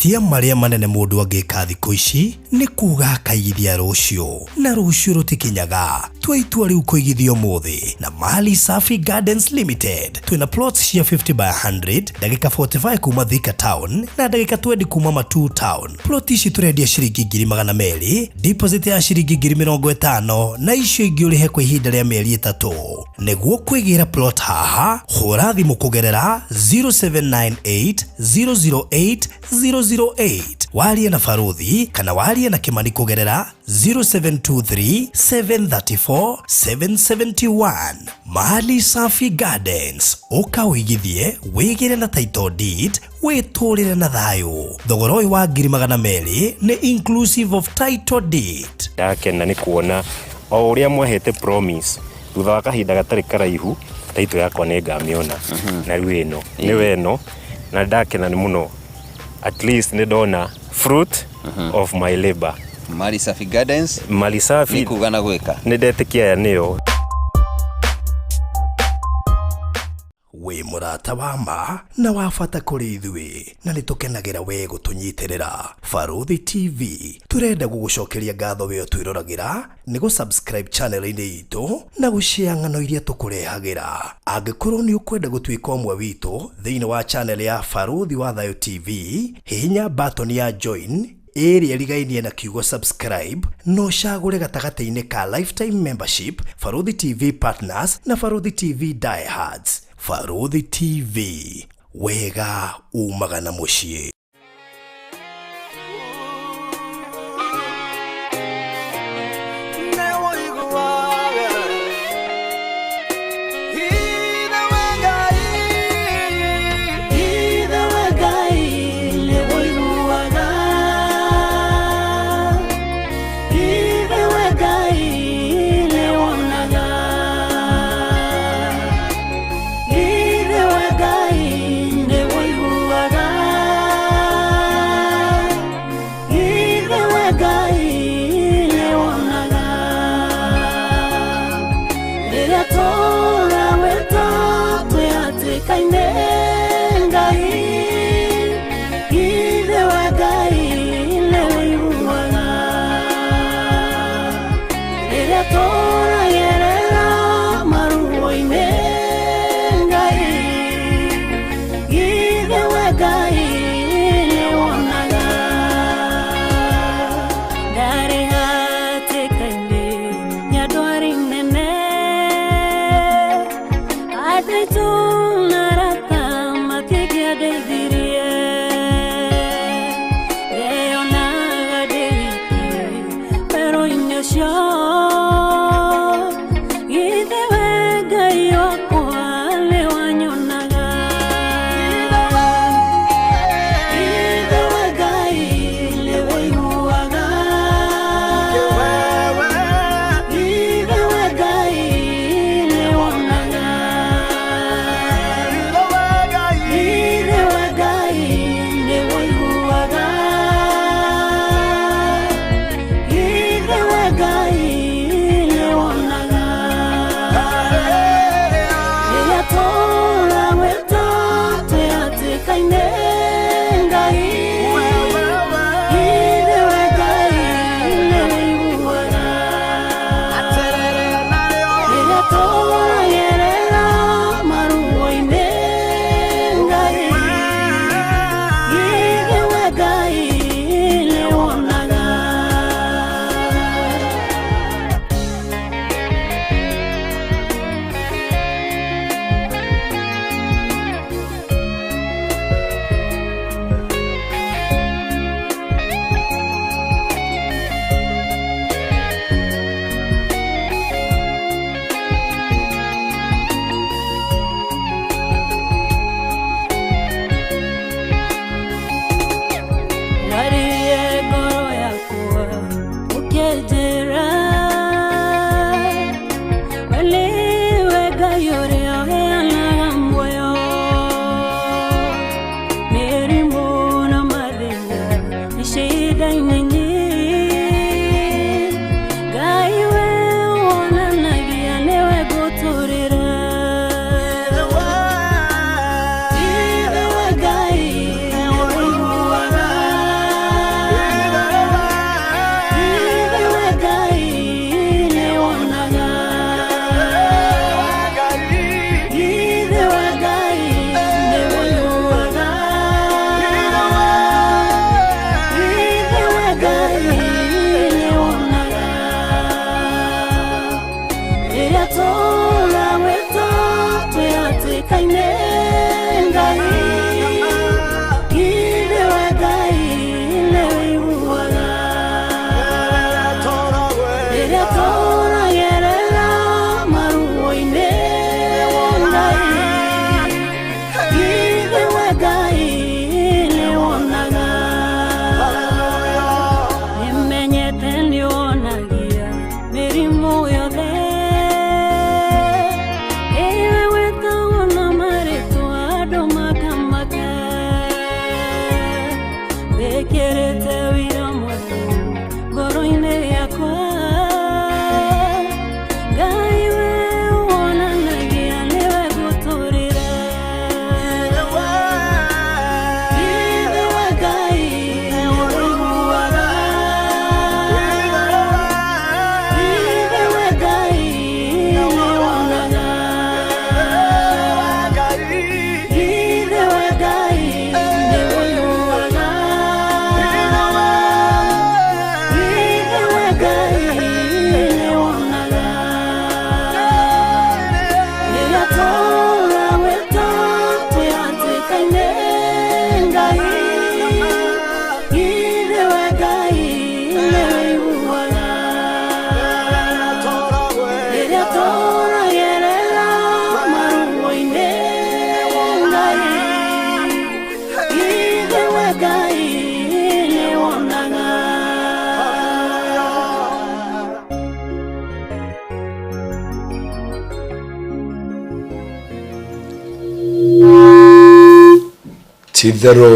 Mahĩtia marĩa manene mũndũ angĩka thikũ ici nĩ kuga akaigithia rũciũ na rũciũ rũtikinyaga. Tua itua rĩu kũigithia ũmũthĩ na Mali Safi Gardens Limited. Twĩna plots cia 50 by 100, ndagĩka 45 kuma Thika Town na ndagĩka 20 kuma Matuu Town. Plot ici tũrendia ciringi 200,000, deposit ya ciringi 50,000 na icio ingĩ ũrĩhe kwa ihinda rĩa mĩeri 3. Nĩguo kwĩgĩra plot haha, hũra thimũ kũgerera 0798 008 008. Warie na Baruthi kana warie na Kimani kũgerera 0723 734 771. Mali Safi Gardens, ũka ũigithie, wĩgĩre na title deed, wĩtũrĩre na thayũ. Thogora ũyũ wa 200,000 nĩ inclusive of title deed. Ndakena nĩ kuona o ũrĩa mwahete promise thutha wa kahinda gatarĩ karaihu title yakwa nĩ ngamĩona na rĩu ĩno nĩwe ĩno na ndakena nĩ mũno, at least nĩ ndona fruit of my labor. Mali Safi Gardens. Mali Safi. Nĩ kuga na gwĩka. Nĩ ndetĩkia aya nĩyo. Wĩ mũrata wa ma na wa bata kũrĩ ithuĩ na nĩ tũkenagĩra we gũtũnyitĩrĩra. Baruthi TV tũrenda gũgũcokeria ngatho we ũtwĩroragĩra nĩ gũ-subscribe channel-inĩ itũ na gũshare ng'ano iria tũkũrehagĩra. Angĩkorwo nĩ ũkwenda gũtuĩka ũmwe witũ thĩinĩ wa channel ya Baruthi wa Thayo TV, hihinya button ya join ĩrĩa ĩrigainie na kiugo subscribe no ũcagũre gatagatĩ-inĩ ka lifetime membership, Baruthi TV partners na Baruthi TV diehards. Baruthi TV, wega umaga na mũciĩ. Ithe we Ngai, nĩwe ũiguaga. Tũra wĩtwo twĩhatĩkaine Ngai, Ithe wa Ngai nĩũiguaga. Rĩrĩa tũragerera maruo-inĩ Ngai, Ithe wa Ngai nĩwonaga. Nĩmenyete nĩwonagia mĩrimũ yothe ĩwe wĩtagwo na marĩtwa andũ makamaka wĩkĩrĩte wĩra mwerũ ngoro-inĩ yakwa Ngai we wonanagia nĩwe ngũtũrĩra Ithe wa Ngai nĩũiguaga Ithe wa Ngai nĩwonaga Ithe wa Ngai nĩũiguaga Ithe wa Ngai nĩwonaga Rĩrĩa tũra wĩtwo twĩhatĩkaine Ngai Ithe wa Ngai nĩũiguaga Rĩrĩa tũragerera maruo-inĩ Ngai Ithe wa Ngai nĩwonaga. Titherũ,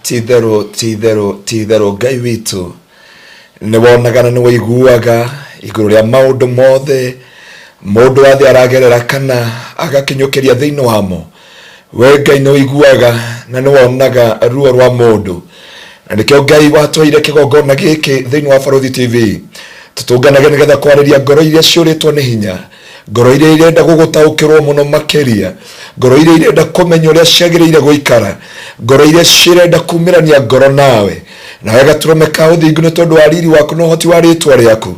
titherũ, titherũ, titherũ, Ngai witũ nĩ wonaga na nĩ waiguaga igũrũ rĩa maũndũ mothe mũndũ wa thĩ aragerera kana agakinyũkĩria thĩinĩ wamo. We Ngai nĩ ũiguaga na nĩ wonaga ruo rwa mũndũ, na nĩkĩo Ngai watwaire kĩgongona gĩkĩ thĩinĩ wa Barũthi TV tũtũnganage nĩgetha kwarĩria ngoro iria ciũrĩtwo nĩ hinya, ngoro iria irenda gũgũtaũkĩrwo mũno makĩria, ngoro iria irenda kũmenya ũrĩa ciagĩrĩire gũikara, ngoro iria cirenda kumĩrania ngoro nawe. Nawe gatũrũme ka ũthingu nĩ tondũ wa riri waku na ũhoti wa rĩtwa rĩaku,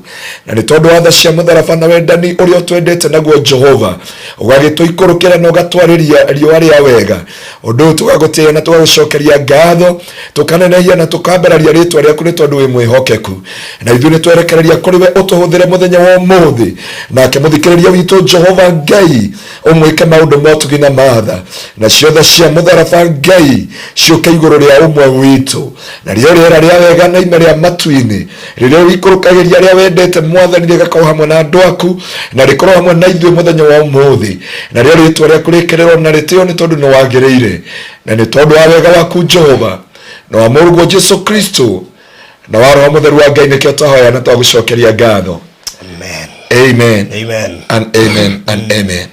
na nĩ tondũ wa tha cia mũtharaba na wendani ũrĩa ũtwendete naguo Jehova, ũgagĩtũikũrũkĩra na ũgatwarĩria riũa rĩa wega. Ũndũ ũyũ tũgagũtĩĩa na tũgagũcokeria ngatho, tũkanenehia na tũkambararia rĩtwa rĩaku nĩ tondũ wĩ mwĩhokeku. Na ithuĩ nĩ twerekereria kũrĩ we ũtũhũthĩre mũthenya wa ũmũthĩ. Nake mũthikĩrĩria witũ Jehova Ngai ũmwĩke maũndũ ma ũtugi na matha, na ciothe cia mũtharaba Ngai ciũke igũrũ rĩa ũmwe witũ. Na rĩo rĩera rĩa wega na ime rĩa matu-inĩ rĩrĩa ũikũrũkagĩria arĩa wendete Mwathani rĩgakorwo hamwe na andũ aku na rĩkorwo hamwe na ithuĩ mũthenya wa ũmũthĩ. Na rĩo rĩtwa rĩaku rĩkĩrĩrwo na rĩtĩo nĩ tondũ nĩ wagĩrĩire, na nĩ tondũ wa wega waku Jehova, na wa mũrũguo Jesu Kristo, na wa Roho Mũtheru wa Ngai, nĩkĩo twahoya na twagũcokeria ngatho. Amen. Amen. Amen. And amen and amen.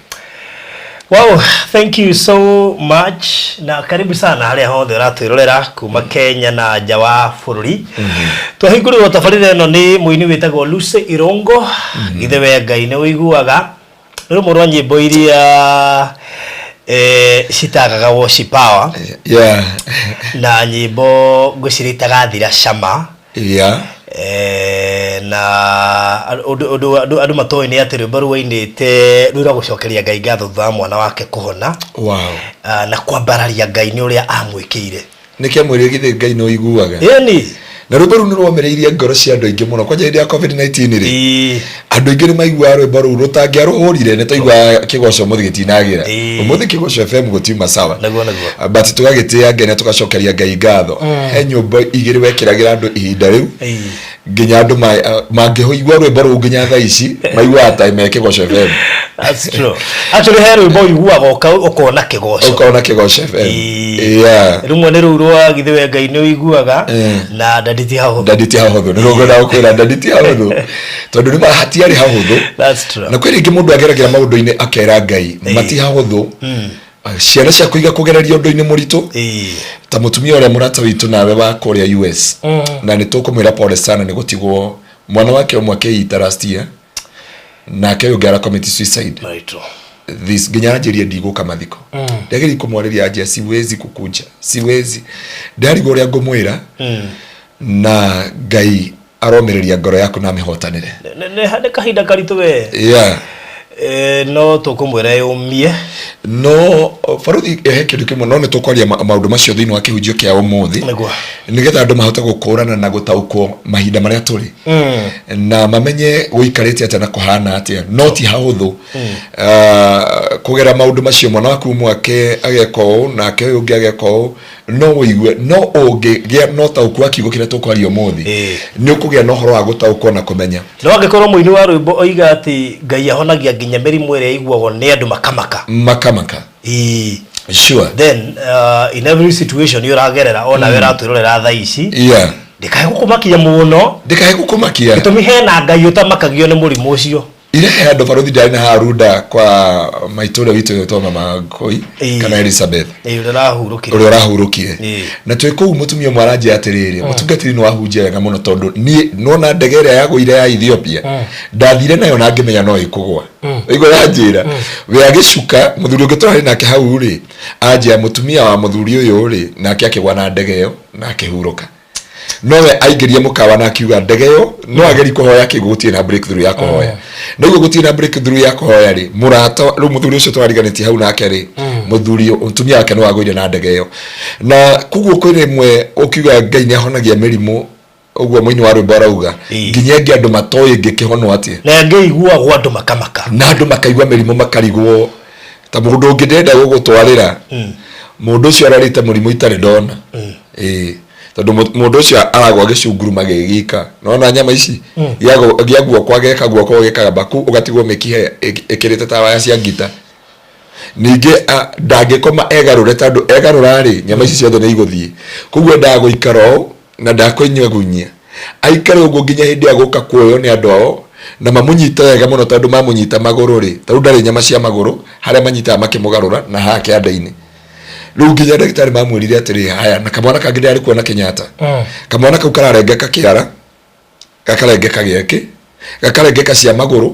Wow, thank you so much na karibu sana harĩa hothe ũratwĩrorera kuma Kenya na nja wa bũrũri. Twahingũrĩrwo tabarĩra ĩno nĩ mũini wĩtagwo Lucy Irongo. Ithe we Ngai nĩ ũiguaga. Nĩ rũmwe rwa nyĩmbo iria citagaga worship power. Na nyĩmbo ngwĩciria itagathira cama. Na ũndũ andũ matoĩ nĩ atĩ rwĩmbo rũu ainĩte rwĩ rwa gũcokeria Ngai ngatho thutha wa mwana wake kũhona. Na kwambararia Ngai nĩ ũrĩa amwĩkĩire. Nĩkĩo mwĩrĩ githĩ Ngai nĩ ũiguaga. Ĩni. Na rwĩmbo rũu nĩ rwomĩrĩirie ngoro cia andũ aingĩ mũno. Kwanja hĩndĩ ya COVID-19 rĩ, andũ aingĩ nĩ maiguaga rwĩmbo rũu rũtangĩarũhũrire, nĩ twaiguaga kĩgoco ũmũthĩ gĩtinagĩra. Ũmũthĩ kĩgoco FM gũtiuma sawa. Nĩguo, nĩguo. But tũgagĩtĩĩa Ngai na tũgacokeria Ngai ngatho. He nyũmba igĩrĩ wekĩragĩra andũ ihinda rĩu, nginya andũ mangĩigua rwĩmbo rũu nginya thaa ici, maiguaga ta me kĩgoco FM. That's true. Actually he rwĩmbo ũiguaga ũkona kĩgoco. Ũkona kĩgoco FM. Rũmwe nĩ rũu rwa githĩ we Ngai nĩ ũiguaga, na ndadi ti hahũthũ. Ndadi ti hahũthũ. Nĩ rũngwenda gũkwĩra ndadi ti hahũthũ. Tondũ nĩ hatiarĩ hahũthũ. That's true. Na kwĩ rĩngĩ mũndũ ageragĩra maũndũ-inĩ akera Ngai, mati hahũthũ. Ciana ciaku igakũgereria ũndũ-inĩ mũritũ. Ta mũtumia ũrĩa mũrata witũ nawe wa kũrĩa US. Na nĩ tũkũmwĩra pole sana nĩ gũtigwo mwana wake ũmwe akĩita last year. Nake ũyũ ũngĩ ara commit suicide. Very true. This nginya anjĩrie ndigũka mathiko. Ndiagĩrĩire kũmwarĩria anjia siwezi kukuja, siwezi. Ndarigwo ũrĩa ngũmwĩra. Na Ngai aromĩrĩria ngoro yaku na amĩhotanĩre. Nĩ kahinda karitũ we. No tũkũmwĩra yũmie. No baruthi, he kĩndũ kĩmwe no nĩ tũkwaria maũndũ macio thĩinĩ wa kĩhunjio kĩa ũmũthĩ, nĩgetha andũ mahote gũkũrana na gũtaũkwo mahinda marĩa tũrĩ na mamenye gũikarĩte atĩa na kũhana atĩa. No ti hahũthũ. Ah, kũgera maũndũ macio, mwana waku mwake ageka ũũ, nake ũyũ ũngĩ ageka ũũ, no ũigue no ũngĩgĩa na ũtaũku wa kiugo kĩrĩa tũkwaria ũmũthĩ, nĩ ũkũgĩa na ũhoro wa gũtaũkwo na kũmenya. No angĩkorwo mũini wa rwĩmbo oiga atĩ Ngai ahonagia nginya mĩrimũ ĩrĩa ĩiguagwo nĩ andũ makamaka. Makamaka. Sure. Then in every situation ũragerera, ona we ũratwĩrorera thaa ici, ndĩkae gũkũmakia mũno. Ndĩkae gũkũmakia. Gĩtũmi hena Ngai ũtamakagio nĩ mũrimũ ũcio. Irehe andũ, baruthi, ndarĩ na harunda kwa maitũ ũrĩa witũ wĩtwo Mama Ngoi kana Elizabeth. Ĩĩ, ũrĩa ũrahurũkire. Ũrĩa ũrahurũkire. Na twĩ kũu, mũtumia ũmwe aranjĩra atĩrĩrĩ, mũtungatĩri, nĩ wahunjia wega mũno, tondũ niĩ nona ndege ĩrĩa yagũire ya Ethiopia ndathire nayo na ngĩmenya no ĩkũgwa. Igua yanjĩra we agĩcuka mũthuri ũngĩ tũrarĩ nake hau rĩ, anjĩra mũtumia wa mũthuri ũyũ rĩ, nake akĩgwa na ndege ĩyo na akĩhurũka. Nowe aingĩrie mũkawa na akiuga ndege ĩyo no ageri kũhoya kĩguo gũtirĩ na breakthrough ya kũhoya. Naiguo gũtirĩ na breakthrough ya kũhoya rĩ, mũrata rĩu mũthuri ũcio tũrariganĩtie hau nake rĩ, mũthuri mũtumia wake no agũire na ndege ĩyo. Na koguo kwĩ rĩmwe ũkiuga Ngai nĩ ahonagia mĩrimũ, ũguo mũini wa rwĩmbo arauga, nginya ĩngĩ andũ matoĩ ĩngĩkĩhonwo atĩa. Na ĩngĩ iguagwo andũ makamaka. Na andũ makaigua mĩrimũ makarigwo, ta mũndũ ũngĩ ndĩrenda gũgũtwarĩra, mũndũ ũcio ararĩte mũrimũ itarĩ ndona. Ĩĩ, tondũ mũndũ ũcio aragwa gĩcunguruma gĩgika nona nyama ici gĩa guoko, ageka guoko gĩkaga baku, ũgatigwo mĩkiha ĩkĩrĩte ta waya cia ngita. Ningĩ ndangĩkoma egarũre, tondũ egarũra rĩ, nyama ici ciothe nĩ igũthiĩ. Koguo endaga gũikara ũũ na ndakũnywegunyia, aikare ũguo nginya hĩndĩ ya gũka kuoywo nĩ andũ ao na mamũnyite wega mũno, tondũ mamũnyita magũrũ rĩ, tarĩu ndarĩ nyama cia magũrũ harĩa manyitaga makĩmũgarũra na haha kĩanda-inĩ. Rĩu nginya ndagĩtarĩ mamwĩrire atĩrĩ, haya, na kamwana kangĩ ndĩrarĩ kuona Kenyatta, kamwana kau kararengeka kĩara, gakarengeka gĩakĩ, gakarengeka cia magũrũ,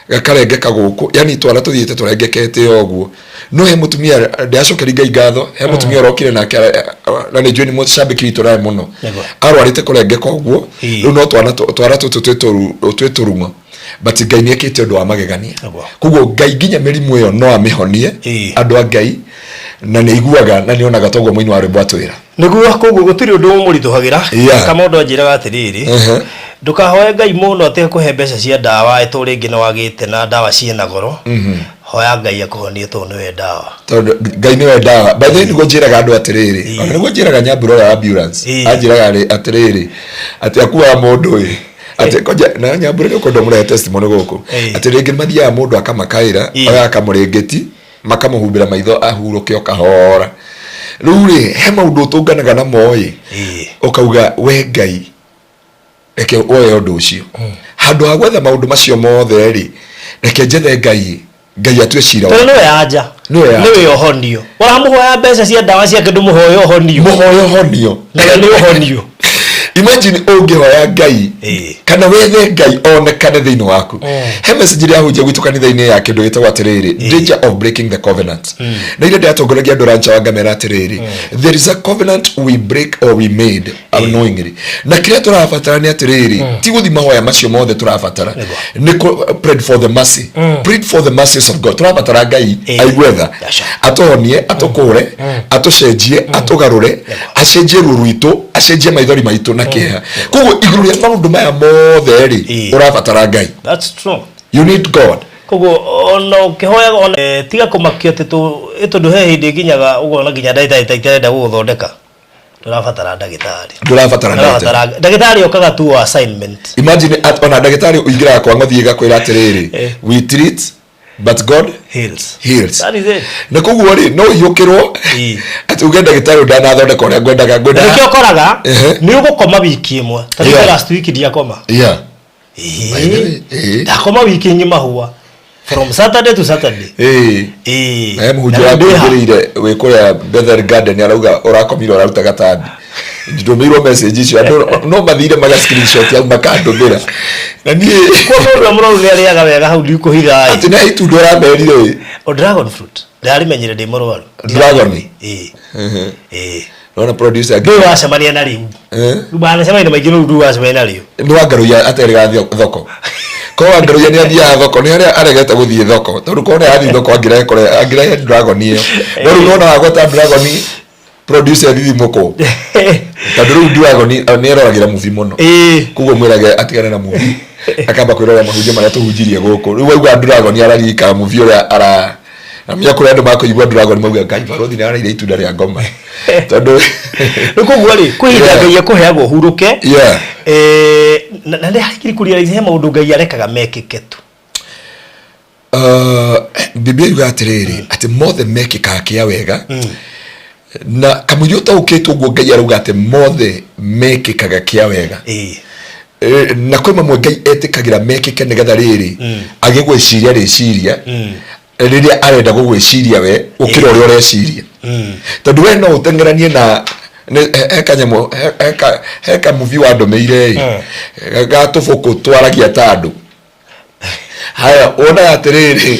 gakarengeka gũkũ, yani twana tũthiĩte tũrengekete o ũguo. No he mũtumia ndĩracokeri Ngai ngatho, he mũtumia ũrokire nake na nĩ njũĩ nĩ mũcambĩki witũ nawe mũno, arwarĩte kũrengeka ũguo. Rĩu no twana twana tũtũ twĩ tũrung'o, but Ngai nĩ ekĩte ũndũ wa magegania. Koguo Ngai nginya mĩrimũ ĩyo no amĩhonie, andũ a Ngai, na nĩ aiguaga na nĩ onaga, toguo mũini wa rwĩmbo atwĩra. Nĩguo, koguo gũtirĩ ũndũ ũmũritũhagĩra. Kama ũndũ anjĩraga atĩrĩrĩ, ndũkahoe Ngai mũno atĩ akũhe mbeca cia ndawa, ĩtũ rĩngĩ nĩ wagĩte na ndawa ciĩna goro. Hoya Ngai akũhonie, tondũ nĩwe ndawa. Tondũ Ngai nĩwe ndawa. By the way, nĩguo njĩraga andũ atĩrĩrĩ, ona nĩguo njĩraga nyambura ũrĩa wa ambulance, anjĩraga atĩrĩrĩ, atĩ akuaga mũndũ ĩ, atĩ konja na nyambura nĩ ũkwenda mũrehe testimony gũkũ, atĩ rĩngĩ mathiaga mũndũ akamakaĩra, oya akamũrĩngĩti, makamũhumbĩra maitho ahurũke o kahora. Rĩu rĩ, he maũndũ ũtũnganaga namo ĩ, ũkauga, we Ngai, reke woe ũndũ ũcio handũ ha gwetha maũndũ macio mothe rĩ, reke njethe Ngai, Ngai atue cira. Tondũ nĩwe anja. Nĩwe anja. Nĩwe ũhonio. Ũramũhoya mbeca cia ndawa ciake, ndũmũhoya ũhonio. Mũhoya ũhonio. Nayo nĩ ũhonio. Imagine ũngĩhoya Ngai kana wethe Ngai onekane thĩinĩ waku. He message ĩrĩa ahunjia gwitũ kanitha-inĩ ya kĩndũ gĩtagwo atĩrĩrĩ, danger of breaking the covenant, na iria ndĩratongoragia andũ rancha wa ngamera atĩrĩrĩ, there is a covenant we break or we made unknowingly, na kĩrĩa tũrabatara nĩ atĩrĩrĩ, ti gũthi mahoya macio mothe, tũrabatara nĩ pray for the mercy, plead for the mercies of God. Tũrabatara Ngai aigue tha, atũhonie, atũkũre, atũcenjie, atũgarũre, acenjie ruo rwitũ, acenjie maithori maitũ na kĩeha. Koguo igũrũ rĩa maũndũ maya mothe rĩ, ũrabatara Ngai. That's true. You need God. Koguo ona ũkĩhoyaga ona tiga kũmakio atĩ tondũ he hĩndĩ ĩkinyaga ũkona nginya ndagĩtarĩ ta itarenda gũgũthondeka, ndũrabatara ndagĩtarĩ. Ndũrabatara ndagĩtarĩ. Ndũrabatara ndagĩtarĩ, okaga tu o assignment. Imagine ona ndagĩtarĩ ũingĩraga kwa ng'othi ĩgakwĩra atĩrĩrĩ, we treat but God heals. Heals. That is it. Na koguo rĩ, no ũiyũkĩrwo atĩ uge, ndagĩtarĩ ũyũ ndanathondeka ũrĩa ngwendaga, Na ngwendaga. nĩkĩo ũkoraga nĩ ũgũkoma wiki ĩmwe ta last week ndiakoma. By the way, Ndakoma wiki ng'ima hua from Saturday to Saturday. Na he mũhunjia Na ndĩha. wakũingĩrĩire wĩ kũrĩa Bethel Garden arauga ũrakomire ũraruta gatambi. Ndũmĩirwo message icio, andũ no mathire maga screenshot hau makandũmĩra na niĩ. Kwa mũndũ ũrĩa mũrwaru nĩ arĩaga wega, hau ndikũhitha ĩ. Atĩ nĩ itunda ũramerire ĩ. O dragon fruit ndĩrarĩmenyire ndĩ mũrwaru. Dragon? Ĩĩ. Nona producer. Ndũĩ wacemania na rĩu. Rĩu manacemania na maingĩ, rĩu ndũĩ wacemania na rĩu. Nĩ wangarũia aterĩga thoko. Korwo Wangeroia nĩ athiaga thoko, nĩ harĩa aregete gũthiĩ thoko, tondũ korwo nĩ arathiĩ thoko angĩrehe dragon ĩyo. No rĩu nona wagweta dragon, producer thithimũkwo, tondũ rĩu dragon nĩ eroragĩra movie mũno. Koguo mwĩrage atigane na movie, akamba kwĩrorera mahunjio marĩa tũhunjirie gũkũ. Rĩu waigua dragon araririkana movie ũrĩa ara namenya kũrĩa andũ makũigua dragon mauga, "Ngai, barothi nĩ araire itunda rĩa ngoma," tondũ Rĩu koguo rĩ, kwĩ ihinda Ngai akũheaga ũhurũke. Na nĩ hakiri kũrealize he maũndũ Ngai arekaga mekĩke tu. Biblia yuga atĩrĩrĩ, atĩ mothe mekĩkaga kĩa wega, na kamũiria ũtaũkĩtwo ũguo, Ngai arauga atĩ mothe mekĩkaga kĩa wega. Na kwĩ mamwe Ngai etĩkagĩra mekĩke nĩgetha rĩrĩ agĩgwĩciria rĩciria rĩrĩa arenda gũgwĩciria we gũkĩra ũrĩa ũreciria, tondũ we no ũteng'eranie na he kanyamũ, he kamuvi wandũmĩire ĩ ga tũbũkũ twaragia ta andũ haya. Wonaga atĩrĩrĩ,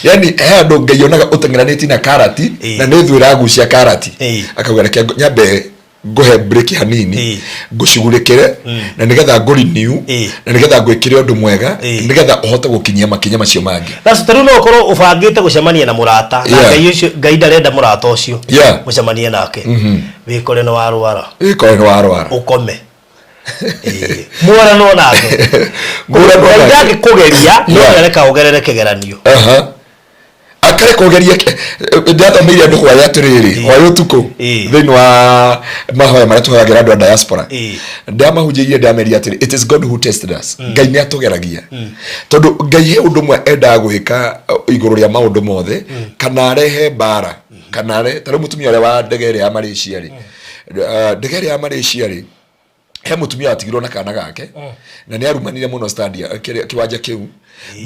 yani he andũ Ngai onaga ũteng'eranĩtie na karati na nĩ thũ ĩragucia karati, akauga, "Reke nyambe ngũhe break hanini, ngũcugurĩkĩre na nĩgetha ngũrenew na nĩgetha ngwĩkĩre ũndũ mwega, nĩgetha ũhote gũkinyia makinya macio mangĩ." That's tarĩu no ũkorwo ũbangĩte gũcemania na mũrata na Ngai ũcio, Ngai ndarenda mũrata ũcio mũcemanie nake, wĩkore nĩ warwara. Wĩkore nĩ warwara. Ũkome. Mworanwo nake. Mũranwo Ngai nake. ndangĩkũgeria no nĩareka ũgerere kĩgeranio. Aha. Akareka ũgerie. Ndathomeire andũ hwaĩ atĩrĩrĩ, hwaĩ ũtukũ, thĩinĩ wa mahoya marĩa tũhoyagĩra andũ a diaspora, ndamahunjĩirie, ndameria atĩrĩ, "It is God who tested us." Ngai nĩ atũgeragia, tondũ Ngai he ũndũ ũmwe endaga gwĩka igũrũ rĩa maũndũ mothe, kana arehe mbara, kana arehe ta rĩu mũtumia ũrĩa wa ndege ĩrĩa ya Malaysia rĩ, ndege ĩrĩa ya Malaysia rĩ, he mũtumia watigirwo na kana gake na nĩ arumanire mũno stadia kĩwanja kĩu,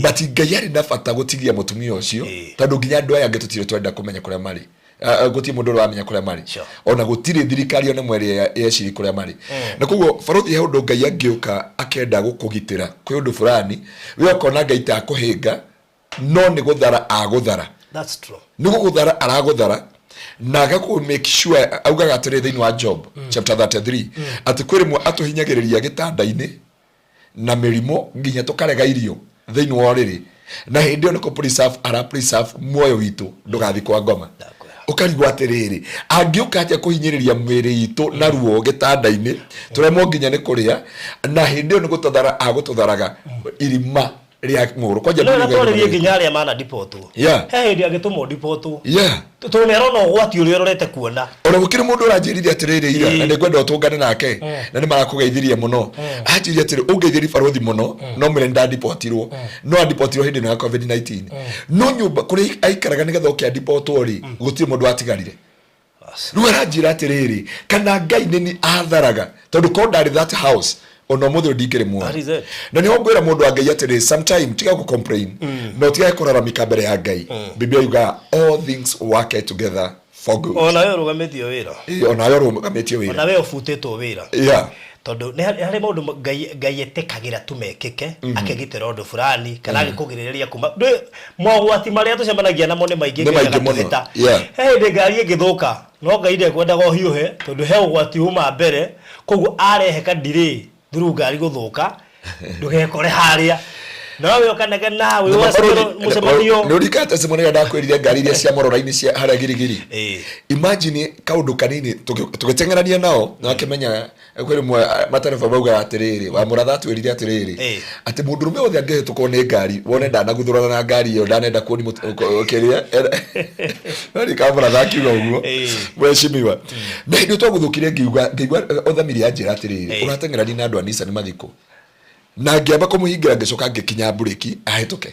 but Ngai arĩ na bata gũtigia mũtumia ũcio, tondũ nginya andũ aya angĩ tũtirĩ twenda kũmenya kũrĩa marĩ. Gũtirĩ mũndũ ũrĩa wamenya kũrĩa marĩ. Ona gũtirĩ thirikari ona ĩmwe ĩrĩa yeciri kũrĩa marĩ. Na koguo, barothi, he ũndũ Ngai angĩũka akenda gũkũgitĩra kwĩ ũndũ fulani, we ũkona Ngai ta akũhĩnga, no nĩ gũthara agũthara. That's true. Nĩ gũgũthara aragũthara na agakũ make sure. Augaga atĩrĩ thĩinĩ wa Job chapter 33 atĩ kwĩ rĩmwe atũhinyagĩrĩria gĩtanda-inĩ na mĩrimũ nginya tũkarega irio thĩinĩ wa ũrĩrĩ, na hĩndĩ ĩyo nĩkũ preserve, ara preserve muoyo witũ ndũgathi kwa ngoma. Ndakwĩra. Ũkarigwo atĩrĩrĩ, angĩũka atĩa kũhinyĩrĩria mwĩrĩ itũ na ruo gĩtanda-inĩ tũremwo nginya nĩ kũrĩa, na hĩndĩ ĩyo nĩ gũtũthara agũtũtharaga irima rĩa ng'ũrũ kwanja. No Bibilia natwarĩrie yugaga nginya arĩa mana dipotwo. He hĩndĩ angĩtũmwo dipotwo, tondũ nĩ arona ũgwati ũrĩa ũrorete kuona. Ona gũkĩrĩ mũndũ ũranjĩrire atĩrĩrĩ ira, na nĩngwenda ũtũngane nake, na nĩ marakũgeithirie mũno. Anjĩrire atĩrĩ, ũngeithĩrie barothi mũno, no mwĩre nĩndandipotirwo, no andipotirwo hĩndĩ ĩno ya COVID-19, no nyũmba kũrĩa aikaraga nĩgetha oke andipotwo rĩ, gũtirĩ mũndũ watigarire. Rĩu aranjĩra atĩrĩrĩ, kana Ngai nĩni atharaga, tondũ korwo ndarĩ that house, ona ũmũthĩ ũyũ ndingĩrĩ muoyo. That is it. Na nĩho ngwĩra mũndũ wa Ngai atĩrĩ, sometime tiga gũ complain na ũtigage kũraramika mbere ya Ngai. Biblia yugaga, "All things work together for good." Ona we ũrũgamĩtio wĩra. Ĩĩ, onawe ũrũgamĩtio Ona wĩra. we ũbutĩtwo wĩra. Tondũ nĩ harĩ maũndũ Ngai etĩkagĩra tumekĩke akĩgitĩra ũndũ fulani kana agĩkũgirĩrĩria kuma mogwati marĩa tũcemanagia namo nĩ maingĩ. Nĩ Ngai maingĩ mũno. agatũhĩta. He hĩndĩ ngari ĩngĩthũka, no Ngai ndekwendaga ũhiũhe, tondũ he ũgwati uma mbere, koguo arehe kadirĩ through ngari gũthũka ndũgekore harĩa no we ũkanegena wĩ mũcemanio. Nä å rikana testimony ĩrĩa ndakwĩrire, ngari iria cia mororainĩ cia harĩa Girigiri? Ĩĩ. Imagine kaũndũ kanini tũgĩteng'erania nao na akĩmenya kwĩ rĩmwe matereba maugaga atĩrĩrĩ, wa mũratha atwĩrire atĩrĩrĩ, atĩ mũndũrũme wothe angĩhĩtũkwo nĩ ngari wone ndanaguthũrana na ngari ĩyo, ndanenda kuoni kĩrĩa rika mũratha akiuga ũguo. Mheshimiwa, na hĩndĩ ĩyo twagũthũkire, ngiuga, ngĩigua othamiri yanjĩra atĩrĩrĩ, ũrateng'erania na andũ a Nissan mathikũ, na ngĩamba kũmũhingĩra, ngĩcoka ngĩkinya mburĩki ahĩtũke.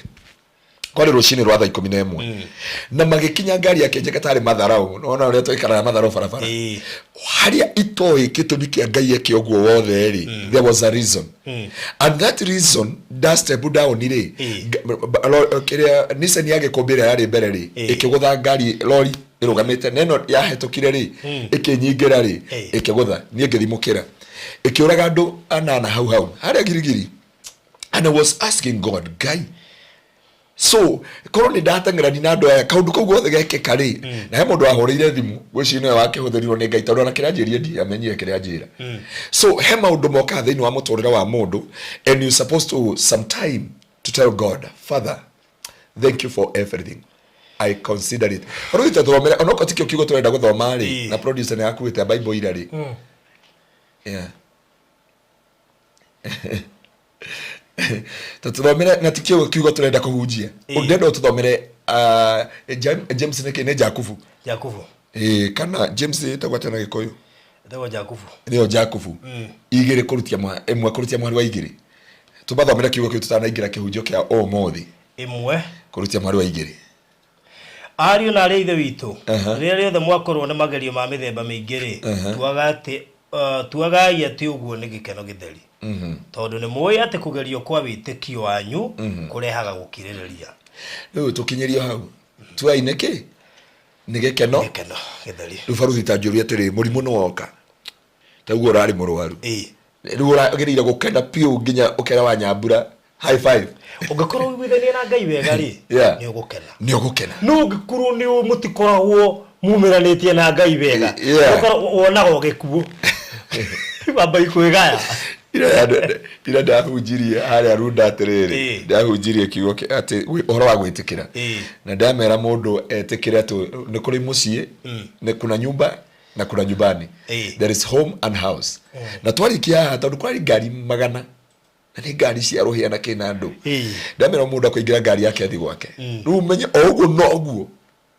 Kwarĩ rũcinĩ rwa thaa 11 na magĩkinya ngari yake njega tarĩ matharau. Nona ũrĩa twaikaraga matharau barabara harĩa itoĩ gĩtũmi kĩa Ngai eke ũguo wothe rĩ, there was a reason, and that reason nda step down rĩ, kĩrĩa Nissan ya gĩkũmbĩ ĩrĩa yarĩ mbere rĩ, ĩkĩgũtha ngari lori ĩrũgamĩte, na ĩno yahĩtũkire rĩ, ĩkĩnyingĩra rĩ, ĩkĩgũtha niĩ ngĩthimũkĩra, ĩkĩũraga andũ anana hau hau harĩa Girigiri. And I was asking God, "Ngai, so korwo nĩ ndateng'erani na andũ aya, kaũndũ kau gothe gekĩka rĩ?" Na he mũndũ wahũrĩire thimũ, ngwĩciria nĩwe wakĩhũthĩrirwo nĩ Ngai, tondũ ona kĩrĩa anjĩrire ndiamenyire kĩrĩa anjĩra. So he maũndũ mokaga thĩinĩ wa mũtũrĩre wa mũndũ, and you supposed to sometime to tell God, Father, thank you for everything. I consider it. Rĩu tũthomere onokorwo tikĩo kiugo tũrenda gũthoma rĩ, na producer nĩ akuĩte Bible ira rĩ. Yeah. Tũthomere na tikĩo kiugo tũrenda kũhunjia. Ndĩrenda ũtũthomere James nĩkĩ nĩ Jakubu. Jakubu. Ĩĩ, kana James ĩtagwo atĩa na Gĩkũyũ? Ĩtagwo Jakubu. Nĩyo Jakubu. Igĩrĩ kũrutia ĩmwe kũrutia mũhari wa igĩrĩ. Tũmathomere kiugo kĩu tũtanaingĩra kĩhunjio kĩa ũmũthĩ. Ĩmwe. Kũrutia mũhari wa igĩrĩ. Ariũ na arĩ a ithe witũ, rĩrĩa rĩothe mwakorwo nĩ magerio ma mĩthemba mĩingĩ rĩ, tuagai atĩ ũguo nĩ gĩkeno gĩtheri. Tondũ nĩ mũĩ atĩ kũgerio kwa wĩtĩkio wanyu kũrehaga gũkirĩrĩria. Rĩu tũkinyĩrio hau. Tuai nĩkĩ? Nĩ gĩkeno. Gĩkeno gĩtheri. Rĩu baruthi ta njũria atĩrĩ, mũrimũ nĩ woka. Ta ũguo ũrarĩ mũrwaru. Rĩu ũragĩrĩire gũkena piũ nginya ũkera wa Nyambura high five. Ũngĩkorwo ũiguithania na Ngai wega rĩ, nĩ ũgũkena. Nĩ ũgũkena. No ũngĩkorwo nĩ mũtikoragwo mumiranĩtie na Ngai wega, ũkorwo wonaga ũgĩkuo. Wamba ikwĩgaya. Ira ndahunjirie harĩa Runda atĩrĩrĩ, ndahunjirie kiugo atĩ ũhoro wa gwĩtĩkĩra. Na ndamera mũndũ etĩkĩre atĩ nĩ kũrĩ mũciĩ, nĩ kuna nyumba na kuna nyumbani. There is home and house. Na twarĩkia haha tondũ kwarĩ ngari magana. Na nĩ ngari cia rũhĩa na kĩna andũ. Ndamera mũndũ akũingĩra ngari yake athiĩ gwake. Rĩu ũmenye o ũguo no ũguo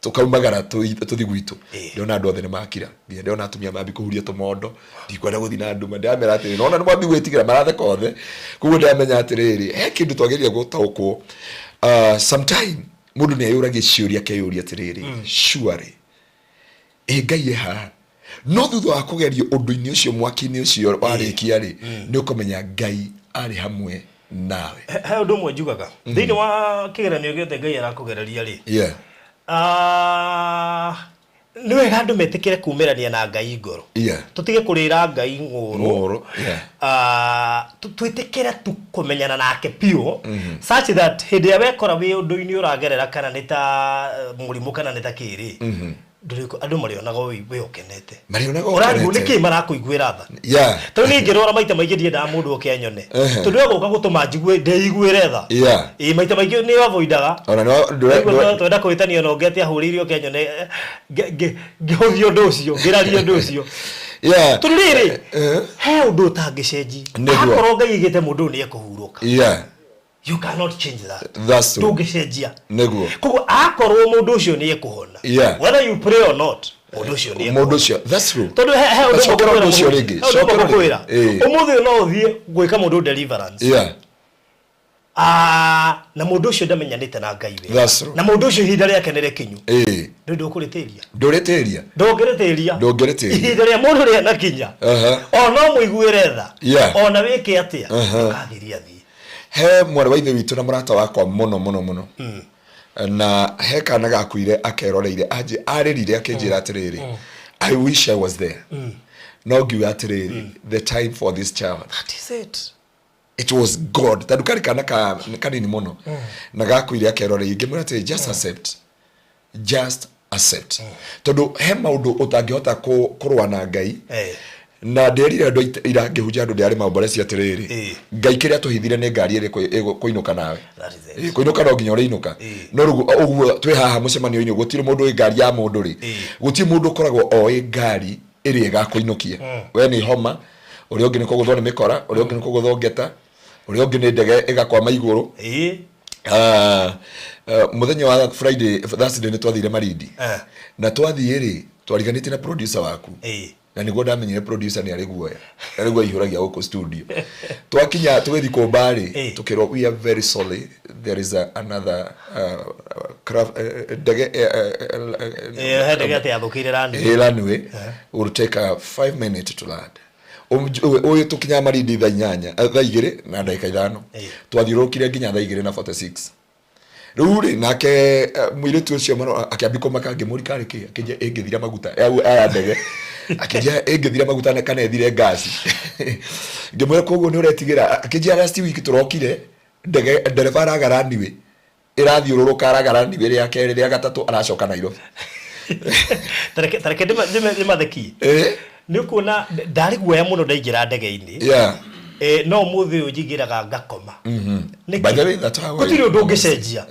tũkaumagara tũthiĩ gwitũ. Ndĩrona andũ othe nĩ makira. Nginya ndĩrona atumia mambi kũhuria tũmondo. Ndikwenda gũthiĩ na nduma. Ndĩramera atĩrĩrĩ, nona nĩ mwambi gwĩtigĩra maratheka othe. Koguo ndĩramenya atĩrĩrĩ, he kĩndũ twagĩrĩire gũtaũkwo. Sometime mũndũ nĩ eyũragia ciũria akeyũria atĩrĩrĩ, surely ĩ Ngai e haha. No thutha wa kũgerio ũndũ-inĩ ũcio mwaki-inĩ ũcio warĩkia rĩ, nĩ ũkũmenya Ngai arĩ hamwe nawe. He ũndũ ũmwe njugaga thĩinĩ wa kĩgeranio gĩothe Ngai arakũgereria rĩ, nĩ wega andũ metĩkĩre kumĩrania na Ngai ngoro. Tũtige kũrĩra Ngai ng'ũrũ. Ng'ũrũ, Twĩtĩkĩre tu kũmenyana nake piũ, such that hĩndĩ ĩrĩa wekora wĩ ũndũ-inĩ ũragerera kana nĩ ta mũrimũ kana nĩ ta kĩrĩ, andũ marĩonaga wĩ ũkenete. Marĩonaga Ũrarigwo ũkenete. nĩkĩ marakũiguĩra tha. Tondũ niĩ ngĩrwara maita maingĩ ndiendaga mũndũ oke anyone. Tondũ egũka gũtũma njigue ndĩiguĩre tha. Ĩĩ, maita maingĩ nĩ avoidaga. Ona nĩ Ndaigua twenda kũhĩtania na ũngĩ atĩ ahũrĩire oke anyone, ngĩhũthia ũndũ ũcio, ngĩraria ũndũ ũcio. Tondũ rĩrĩ, he ũndũ ũtangĩcenji. Akorwo Ngai aigĩte mũndũ ũyũ nĩ ekũhurũka. You cannot change that. That's true. Ndũngĩcenjia. Nĩguo. Koguo akorwo mũndũ ũcio nĩ ekũhona. Whether you pray or not, mũndũ ũcio nĩ ekũhona. Mũndũ ũcio, that's true. Tondũ he ũndũ Cokera ũmwe ũndũ ũcio rĩngĩ. he ũndũ ũmwe Cokera rĩngĩ. ngũkwĩra. Ũmũthĩ ũyũ no ũthiĩ gwĩka mũndũ deliverance. Na mũndũ ũcio ndamenyanĩte na Ngai wega. That's true. Na mũndũ ũcio ihinda rĩake nĩ rĩkinyu. Ndũĩ ndũkũrĩtĩria. Ndũrĩtĩria. Ndũngĩrĩtĩria. Ndũngĩrĩtĩria. Ihinda rĩa mũndũ rĩanakinya. O no mũiguĩre tha. Ona wĩke atĩa. Ndũkagiria athiĩ. He mwarĩ wa ithe witũ na mũrata wakwa mũno mũno mũno. Na he kana gakuire akeroreire, arĩrire akĩnjĩra atĩrĩrĩ, I wish I was there. No ngiuga atĩrĩrĩ, the time for this child. That is it. It was God. Tondũ karĩ kana kanini mũno. Na gakuire akeroreire, ngĩmwĩra atĩrĩrĩ, just accept. Just accept. Tondũ he maũndũ ũtangĩhota kũrũa na Ngai. Na nderire andũ ira ngĩhunjia andũ ndĩarĩ maũmboreci atĩrĩrĩ, Ngai kĩrĩa tũhithire nĩ ngari ĩrĩ kũinũka nawe. That is it. Kũinũka no nginya ũrĩinũka. No rĩu ũguo twĩ haha mũcemanio-inĩ, gũtirĩ mũndũ ũĩ ngari ya mũndũ rĩ. Gũtirĩ mũndũ ũkoragwo oĩ ngari ĩrĩa ĩgakũinũkia. We nĩ homa, ũrĩa ũngĩ nĩ kũgũthwo nĩ mĩkora, ũrĩa ũngĩ nĩ kũgũthwo ngeta, ũrĩa ũngĩ nĩ ndege ĩgakwama igũrũ. Mũthenya wa Friday, Thursday nĩ twathire Malindi. Na twathiĩ rĩ, twariganĩtie na producer waku. Na nĩguo ndamenyire producer nĩ arĩ guoya. Na nĩguo aihũragia gũkũ studio. Twakinya tũgĩthiĩ kũmba rĩ, tũkĩrwo we are very sorry, there is another craft, ndege, He ndege atĩ yathũkĩire runway. Runway. Will take a 5 minutes to land. Ũyũ tũkinyaga Malindi thaa inyanya, thaa igĩrĩ na ndagĩka ithano. Twathiũrũrũkire nginya thaa igĩrĩ na 46. Rĩu rĩ, nake mũirĩtu ũcio akĩambia kũmaka, ngĩmũria karĩ kĩ, akĩnjĩra ĩngĩthira maguta, aya ndege. Akĩnjĩra ĩngĩthira maguta kana ĩthire ngasi. Ngĩmwĩra koguo nĩ ũretigĩra, akĩnjĩra last week tũrokire, ndege, ndereba araga runway, ĩrathiũrũrũka araga runway rĩa kerĩ, rĩa gatatũ aracoka Nairobi. Tareke ndĩmathekie. Nĩ ũkuona ndarĩ guoya mũno ndaingĩra ndege-inĩ. No ũmũthĩ ũyũ njingĩraga ngakoma. Nĩkĩ? By the way, that's how I- Gũtirĩ ũndũ ũngĩcenjia.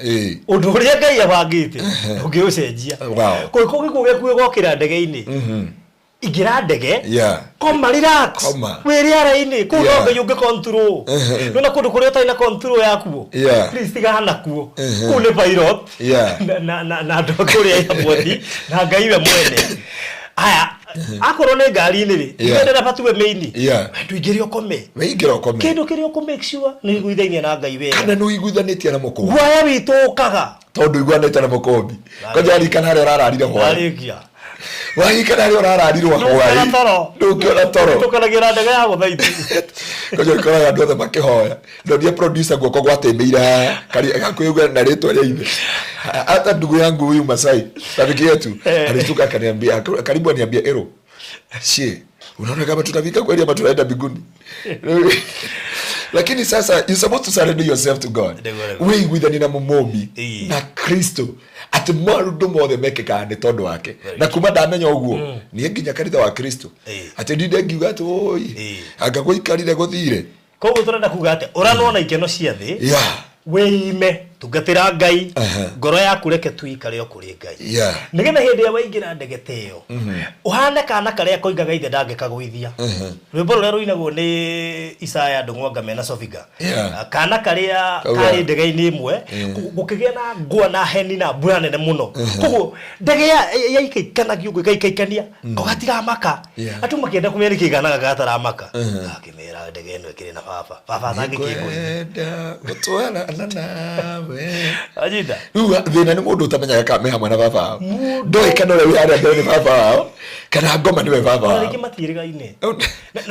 Ũndũ ũrĩa Ngai abangĩte ndũngĩũcenjia. Kũngĩkorwo gĩkuũ gĩaku gĩgokĩra ndege-inĩ, ingĩra ndege, koma, relax. Koma. Wĩ rĩera-inĩ kũu no Ngai ũngĩ control. Nona kũndũ kũrĩa ũtarĩ na control yakuo, please tigana nakuo. Kũu nĩ pilot na andũ a kũrĩa airport na Ngai we mwene. Aya, akorwo nĩ ngari-inĩ rĩ, ithuĩ ndereba tuwe main. Ndũingĩre ũkome. Wĩingĩra ũkome. Kĩndũ kĩrĩa ũkũ make sure nĩ ũiguithainie na Ngai wega. Kana nĩ ũiguithanĩtie na mũkũmbi. Guoya witũ ũkaga. Tondũ ũiguanĩte na mũkũmbi. Kwanja warikana harĩa ũrararire hwaĩ. Warĩkia. Warikana harĩa ũrararirwo hwaĩ. Ndũngĩona toro. Ndũngĩona toro. Tũkanagira ndege ya gũthaitĩ. Kwanja ũkoraga andũ othe makĩhoya. Ndonia producer guoko gwatĩmĩire haha. Gakwĩgua na rĩtwa rĩa ithe. Hata ndugu yangu huyu Masai, rafiki yetu, alishtuka akaniambia, karibu aniambia ero. Shie, unaona kama tutafika kweli ama tunaenda mbinguni? Lakini sasa you supposed to surrender yourself to God. Wĩiguithanie na mũmũmbi na Kristo atĩ maũndũ mothe mekĩkaga nĩ tondũ wake. Na kuma ndamenya ũguo niĩ nginya kanitha wa Kristo atĩ ndinde ngiuga atĩ oi anga gũikarire gũthire. Koguo tũrenda kuga atĩ ũranwo na ikeno cia thĩ, wĩime, tungatĩra Ngai, ngoro yaku reke tu ikare o kũrĩ Ngai. Nĩgetha hĩndĩ ĩrĩa waingĩra ndege ta ĩyo, ũhane kana karĩa koigaga ithe ndangĩkagũithia. Rwĩmbo rũrĩa rũinagwo nĩ Isaya Ndũng'wa mena Sofiga. Kana karĩa karĩ ndege-inĩ ĩmwe, gũkĩgĩa na ngwa na heni na mbura nene mũno. Koguo ndege yaikaikanagio ũguo ĩgaikaikania, ko gatiramaka. Andũ makĩenda kũmenya nĩkĩ kana gaka gataramaka. Akĩmera ndege ĩno ĩkĩrĩ na baba. Baba atangĩkĩngũithia. Nĩngwenda gũtwarana nawe. Anyita. Rĩu thĩna nĩ mũndũ ũtamenyaga kana me hamwe na baba wao. Ndoĩ kana ũrĩa wĩ harĩa mbere nĩ baba wao kana ngoma nĩwe baba Ona wao. rĩngĩ matiĩrĩgaine.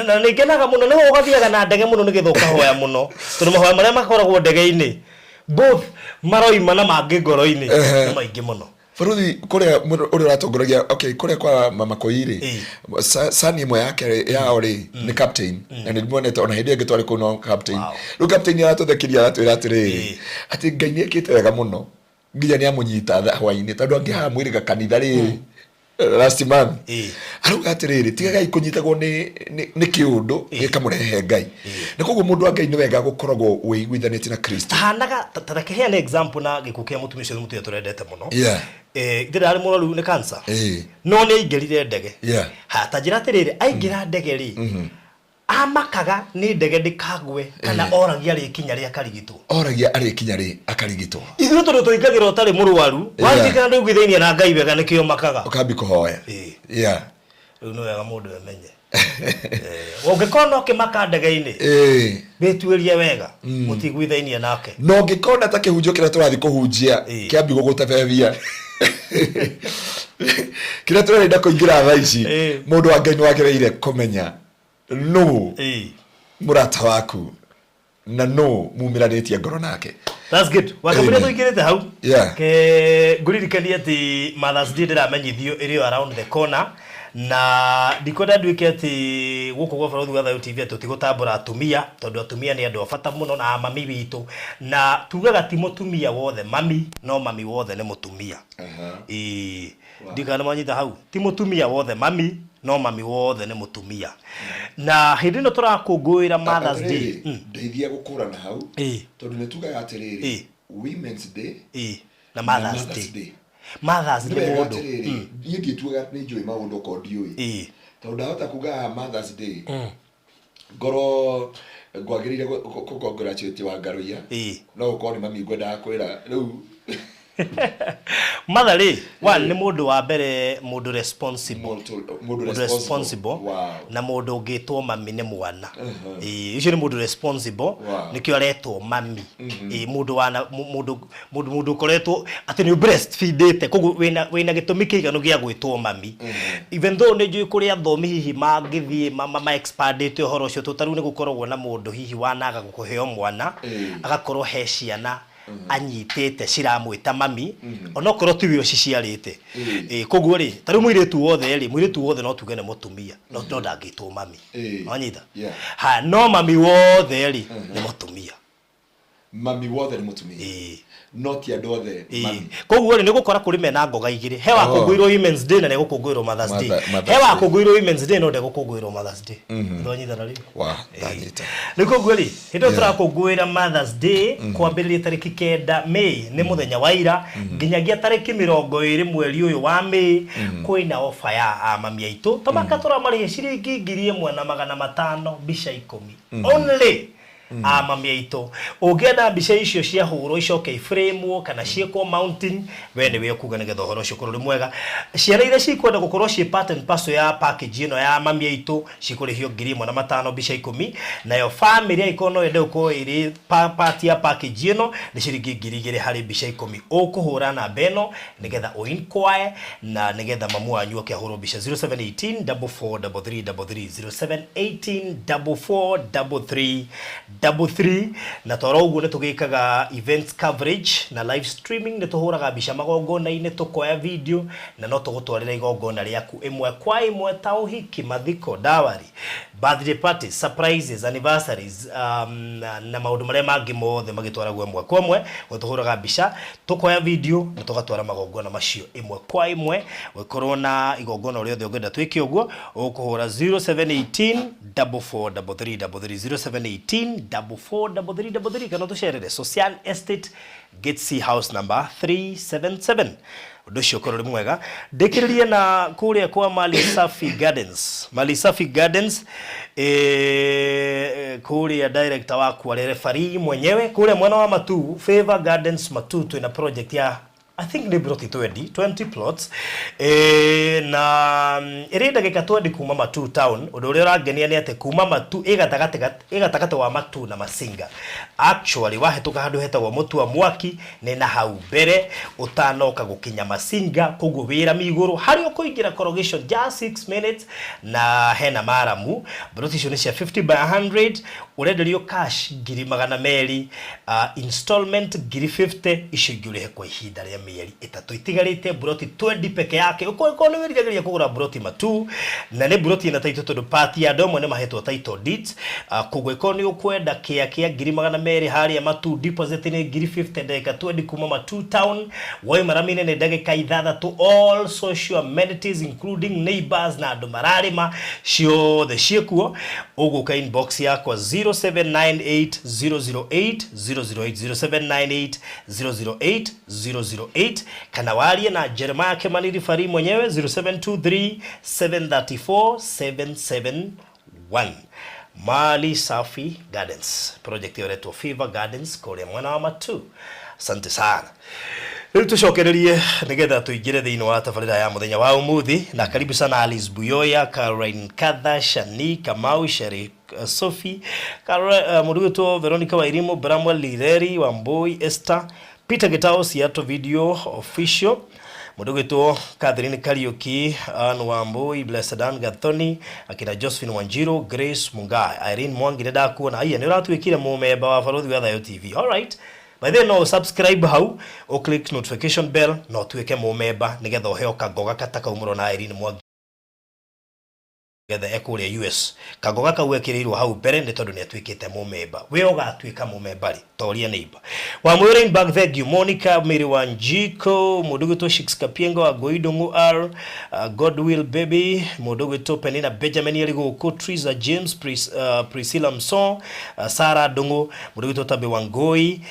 Na nĩ ngenaga mũno nĩwe ũgathiaga na ndege mũno nĩgetha ũkahoya mũno. Tondũ mahoya marĩa makoragwo ndege-inĩ both maroima na mangĩ ngoro-inĩ nĩ maingĩ mũno. Baruthi kũrĩa ũrĩa ũratongoragia, okay, kũrĩa kwa Mama Koi rĩ, sani ĩmwe yake yao rĩ nĩ captain, na nĩ ndĩmuonete ona hĩndĩ ĩngĩ twarĩ kũu no captain. Rĩu captain aratũthekirie aratwĩra atĩrĩrĩ atĩ Ngai nĩ ekĩte wega mũno nginya nĩ amũnyita hwainĩ tondũ angĩ haha mwĩrĩga kanitha rĩrĩ last month. Arauga atĩrĩrĩ tigagai kũnyitagwo nĩ kĩũndũ gĩkamũrehe Ngai. Na koguo mũndũ wa Ngai nĩ wega gũkoragwo wĩiguithanĩtie na Kristo. Tahanaga ta reke heane example na gĩkuũ kĩa mũtumia ũcio nĩ mũtumia tũrendete mũno. Ithe ndarĩ mũrwaru nĩ cancer. No nĩ aingĩrire ndege. Ha, ta njĩra atĩrĩrĩ, aingĩra ndege rĩ, amakaga nĩ ndege ndĩkagwe kana oragia rĩkinya rĩ akarigitwo. Oragia arĩkinya rĩ akarigitwo. Ithuĩ tondũ tũingagĩra ũtarĩ mũrwaru, waririkana ndũiguithainie na Ngai wega nĩkĩo makaga. Ũkambi kũhoya. Rĩu nĩ wega mũndũ amenye. Ũngĩkorwo no kĩmaka ndege-inĩ, wĩtuĩrie wega, mũtiguithainie nake. Na ũngĩkona ta kĩhunjio kĩrĩa tũrathiĩ kũhunjia kĩambi gũgũtebebia. Kĩrĩa tũrenda kũingĩra thaa ici, mũndũ wa Ngai nĩ wagĩrĩire kũmenya nũ mũrata waku na nũ mumĩranĩtie ngoro nake. That's good. Wakamũria tũingĩrĩte hau. Ke ngũririkanie atĩ Mother's Day ndĩramenyithio ĩrĩ o around the corner na ndikwenda nduĩke atĩ gũkũ gwa Barũthi wa Thayũ TV atĩ tũtigũtambũra atumia tondũ atumia nĩ andũ a bata mũno na mami witũ, na tugaga ti mũtumia wothe mami, no mami wothe nĩ mũtumia. Ĩĩ, ndikana nĩ mwanyita hau, ti mũtumia wothe mami, no mami wothe nĩ mũtumia. Na hĩndĩ ĩno tũrakũngũĩra Mother's Day, ndeithia gũkũrana hau tondũ nĩ tugaga atĩrĩrĩ Women's Day na Mother's Day. Mother's Day mũndũ. Niĩ ndiĩtuaga nĩ njũĩ maũndũ okorwo ndiũĩ. Tondũ ndahota kuga Mother's Day ngorwo ngwagĩrĩire gũ-congratulate Wangarũiya, no gũkorwo nĩ mami ngwendaga kwĩra rĩu. Mother rĩ, one nĩ mũndũ wa mbere, mũndũ responsible. Mũndũ responsible na mũndũ ũngĩtwo mami nĩ mwana. Ĩĩ, ũcio nĩ mũndũ responsible, nĩkĩo aretwo mami. Ĩĩ, mũndũ wana, mũndũ, mũndũ, mũndũ ũkoretwo atĩ nĩ breastfeedĩte, koguo wĩna gĩtũmi kĩiganu gĩa gwĩtwo mami. Even though nĩ njũĩ kũrĩ athomi hihi mangĩthiĩ ma expandĩte ũhoro ũcio, tondũ ta rĩu nĩ gũkoragwo na mũndũ hihi wanaga kũheo mwana, agakorwo he ciana anyitĩte ciramwĩta mami, onokorwo tiwe ũciciarĩte. Koguo rĩ, ta rĩu mũirĩtu wothe rĩ, mũirĩtu wothe no tuge nĩ mũtumia, no ndangĩtwo mami. Wanyita? Ha, no mami wothe rĩ, nĩ mũtumia. Mami wothe nĩ mũtumia. Ĩĩ. No ti andũ othe mami. Koguo rĩ, nĩ gũkora kũrĩ mena ngoga igĩrĩ. He wakũngũĩrwo Women's Day na nĩgũkũngũĩrwo Mother's Day. Mother's He Day. wakũngũĩrwo Women's Day no ndegũkũngũĩrwo Mother's Day. Twanyitana rĩu? Wa ndanyita. Rĩu koguo rĩ, hĩndĩ ĩyo tũrakũngũĩra Mother's Day kwambĩrĩria tarĩki 9 May, nĩ mũthenya wa ira, nginyagia tarĩki 20 mweri ũyũ wa May, kwĩna ofa ya amami aitũ. Tũmaka tũramarĩhia ciringi 1500 mbica 10 only. Amami aitũ, ũngĩenda mbica icio ciahũrwo icoke iframwo kana ciĩkwo mounting, we nĩwe ũkuga nĩgetha ũhoro ũcio ũkorwo ũrĩ mwega. Ciana iria cikwenda gũkorwo ciĩ part and parcel ya package ĩno ya mami aitũ cikũrĩhio 1500 mbica 10, nayo family angĩkorwo no yende gũkorwo ĩrĩ part ya package ĩno nĩ ciringi 2000 harĩ mbica 10. Ũkũhũra namba ĩno nĩgetha ũ-inquire na nĩgetha mamu wanyu oke ahũrwo mbica 0718 4433 33, 0718 4433 33. Na toro ũguo nĩ tũgĩkaga events coverage na live streaming, nĩ tũhũraga mbica magongona-inĩ, tũkoya video na no tũgũtwarĩra igongona rĩaku ĩmwe kwa ĩmwe ta ũhiki, mathiko, dowry, birthday parties, surprises, anniversaries, na maũndũ marĩa mangĩ mothe magĩtwaragwo ĩmwe kwa ĩmwe. Tũhũraga mbica, tũkoya video na tũgatwara magongona macio ĩmwe kwa ĩmwe. Ũngĩkorwo na igongona o rĩothe ũngĩenda twĩke ũguo, ũkũhũra 0718 4433 33, 0718 4433 33, kana tũcerere Social Estate, Gate C, house number 377. Ũndũ ũcio ũkorwo ũrĩ mwega. Ndĩkĩrĩrie na kũrĩa kwa Mali Safi Gardens. Mali Safi Gardens, kũrĩa director waku arĩ referee mwenyewe kũrĩa mwena wa Matu, Favor Gardens Matu, twĩna project ya I think nĩ plot 20 plots, na ĩrĩ ndagĩka 20 kuma Matu town. Ũndũ ũrĩa ũrangenia nĩ atĩ kuma Matu ĩ gatagatĩ wa Matu na Masinga. Actually wahĩtũka handũ hetagwo Mũtua Mwaki nĩ na hau mbere ũtanoka gũkinya Masinga, koguo wĩra migũrũ harĩa ũkũingĩra corrugation just 6 minutes na hena maramu. Plot icio nĩ cia 50 by 100, ũrenderio cash 200,000, installment 50,000, icio ingĩ ũrĩhe kwa ihinda rĩa mĩeri 3. Itigarĩte broti 20 peke yake. Ũkorwo nĩ wĩriragĩria kũgũra broti Matu, na nĩ broti ĩna title tondũ part ya andũ amwe nĩ mahetwo title deeds, koguo ĩkorwo nĩ ũkwenda kĩa 200,000 harĩa Matu, deposit nĩ 50,000, ndagĩka 20 kuma Matu town, wauma rami-inĩ nĩ ndagĩka 6. All social amenities including neighbors na andũ mararĩma ciothe ciĩkuo. Ũgũka inbox yakwa 0798 008 008, 0798 008 008, kana warie na Jeremiah Kimani Rifari mwenyewe 0723 734 771. Mali Safi Gardens, project ĩyo Fever Gardens kũrĩa mwena wa Matu. Asante sana. Rĩu tũcokererie nĩgetha tũingĩre thĩinĩ wa tabarĩra ya mũthenya wa ũmũthĩ, na karibu sana Alice Buyoya, Caroline Katha, Shani Kamau, Sheri, Sophie, mũndũ wĩtwo Veronica Wairimu, Bramwell Lireri, Wambui Esther, Peter Gitao, Seattle Video Official, mũndũ gwĩtwo Catherine Kariuki, Ann Wambui, Blessed Ann Gathoni, akina Josephine Wanjiru, Grace Mungai, Irene Mwangi, nĩ ndakuona. Aiya, nĩ ũratuĩkire mũmemba wa Barũthi wa Thayo TV. All right. By the no subscribe hau, o click notification bell no tuĩke mũmemba nĩgetha ũheo kangoga kata kau mũrona Irene Mwangi getha ekũrĩa US. Kangoga kau ekĩrĩirwo hau mbere nĩ tondũ nĩ atuĩkĩte mũmemba. We ũgatuĩka mũmemba rĩ? Toria neighbor. Wa Mwĩrĩ thank you. Monica Mary Wanjiko, mũndũ gwĩtwo Shix Kapiengo wa Goidongo R, Godwill Baby, mũndũ gwĩtwo Penina Benjamin arĩ gũkũ, Triza James, Priscilla Mson, Sarah Ndung'u, mũndũ gwĩtwo Tabe Wangoi,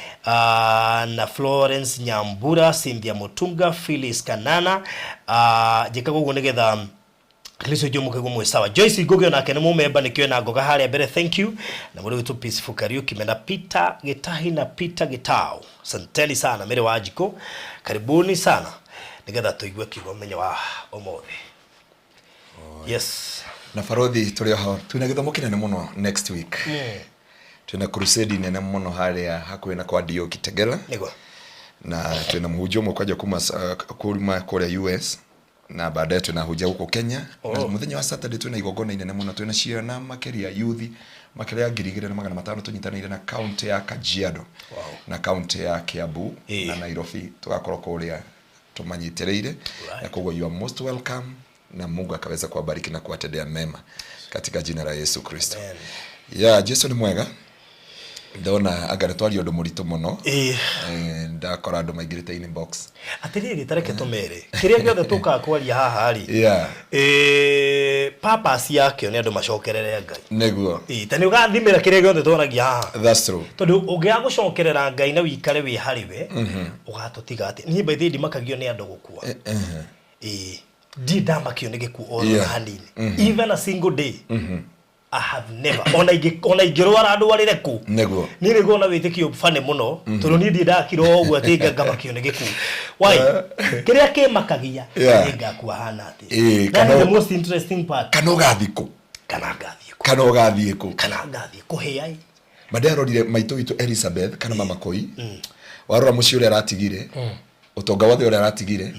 na Florence Nyambura, Cynthia Mutunga, Phyllis Kanana, njĩkaga ũguo nĩgetha Kristo jo mukego mwe sawa. Joyce Ngugi onake nĩ mũmemba nĩkĩo na ngoga harĩa mbere, thank you. Na mũndũ witũ Peaceful Kariuki mena Peter Gitahi na Peter Gitao. Asanteni sana Mary Wanjiko. Karibuni sana. Nĩgetha tũigue kiugo mũthenya wa ũmũthĩ. Yes. Na barothi tũrĩ oho twĩna gĩthomo kĩnene mũno next week. Twĩna crusade nene mũno harĩa hakuhĩ na kwa Dio Kitegela. Nĩguo. Na twĩna mũhunjia ũmwe kwanja kuma kũrĩa US, na baadaye twĩna hunjia gũkũ Kenya. Na mũthenya wa Saturday twĩna igongona inene mũno, twĩna ciana makĩria youth makĩria ya 2500 tũnyitanĩire na county ya Kajiado. Na county ya Kiambu na Nairobi, tũgakorwo kũrĩa tũmanyitĩrĩire. Na koguo you are most welcome, na Mungu akaweza kuwabariki na kuwatendea mema katika jina la Yesu Kristo. Amen. Ya Jesu ni mwega. Ndona anga nĩ twaria ũndũ mũritũ mũno. Ĩĩ. Ndakora andũ maingĩrĩte inbox. Atĩrĩrĩ, tareke tũmere kĩrĩa gĩothe tũkaga kwaria haha rĩ, Yeah. Purpose yakĩo nĩ andũ macokerere Ngai. Nĩguo. Ĩĩ, ta nĩ ũgathimĩra kĩrĩa gĩothe twaragia haha. That's true. Tondũ ũngĩaga gũcokerera Ngai na wĩikare wĩ harĩ we, ũgatũtiga atĩ niĩ by the way ndimakagio nĩ andũ gũkua. Ĩĩ, ndirĩ ndamakio nĩ gĩkuũ ona hanini, even a single day. I have never, ona ingĩrwara ndwarĩre kũ. Niĩ nĩguo na wĩtĩkio bane mũno, tondũ niĩ ndirĩ ndakira o ũguo atĩ ngamakio nĩ gĩkuũ. Why? Kĩrĩa kĩmakagia nĩ ngakua hana atĩa. That is the most interesting part. Kana ũgathiĩ kũ? Kana ngathiĩ kũ? Kana ũgathiĩ kũ? Kana ngathiĩ kũhĩa ĩ. Ma ndĩrarorire maitũ witũ Elizabeth kana mama Koi, warora mũciĩ ũrĩa aratigire, ũtonga wothe ũrĩa aratigire,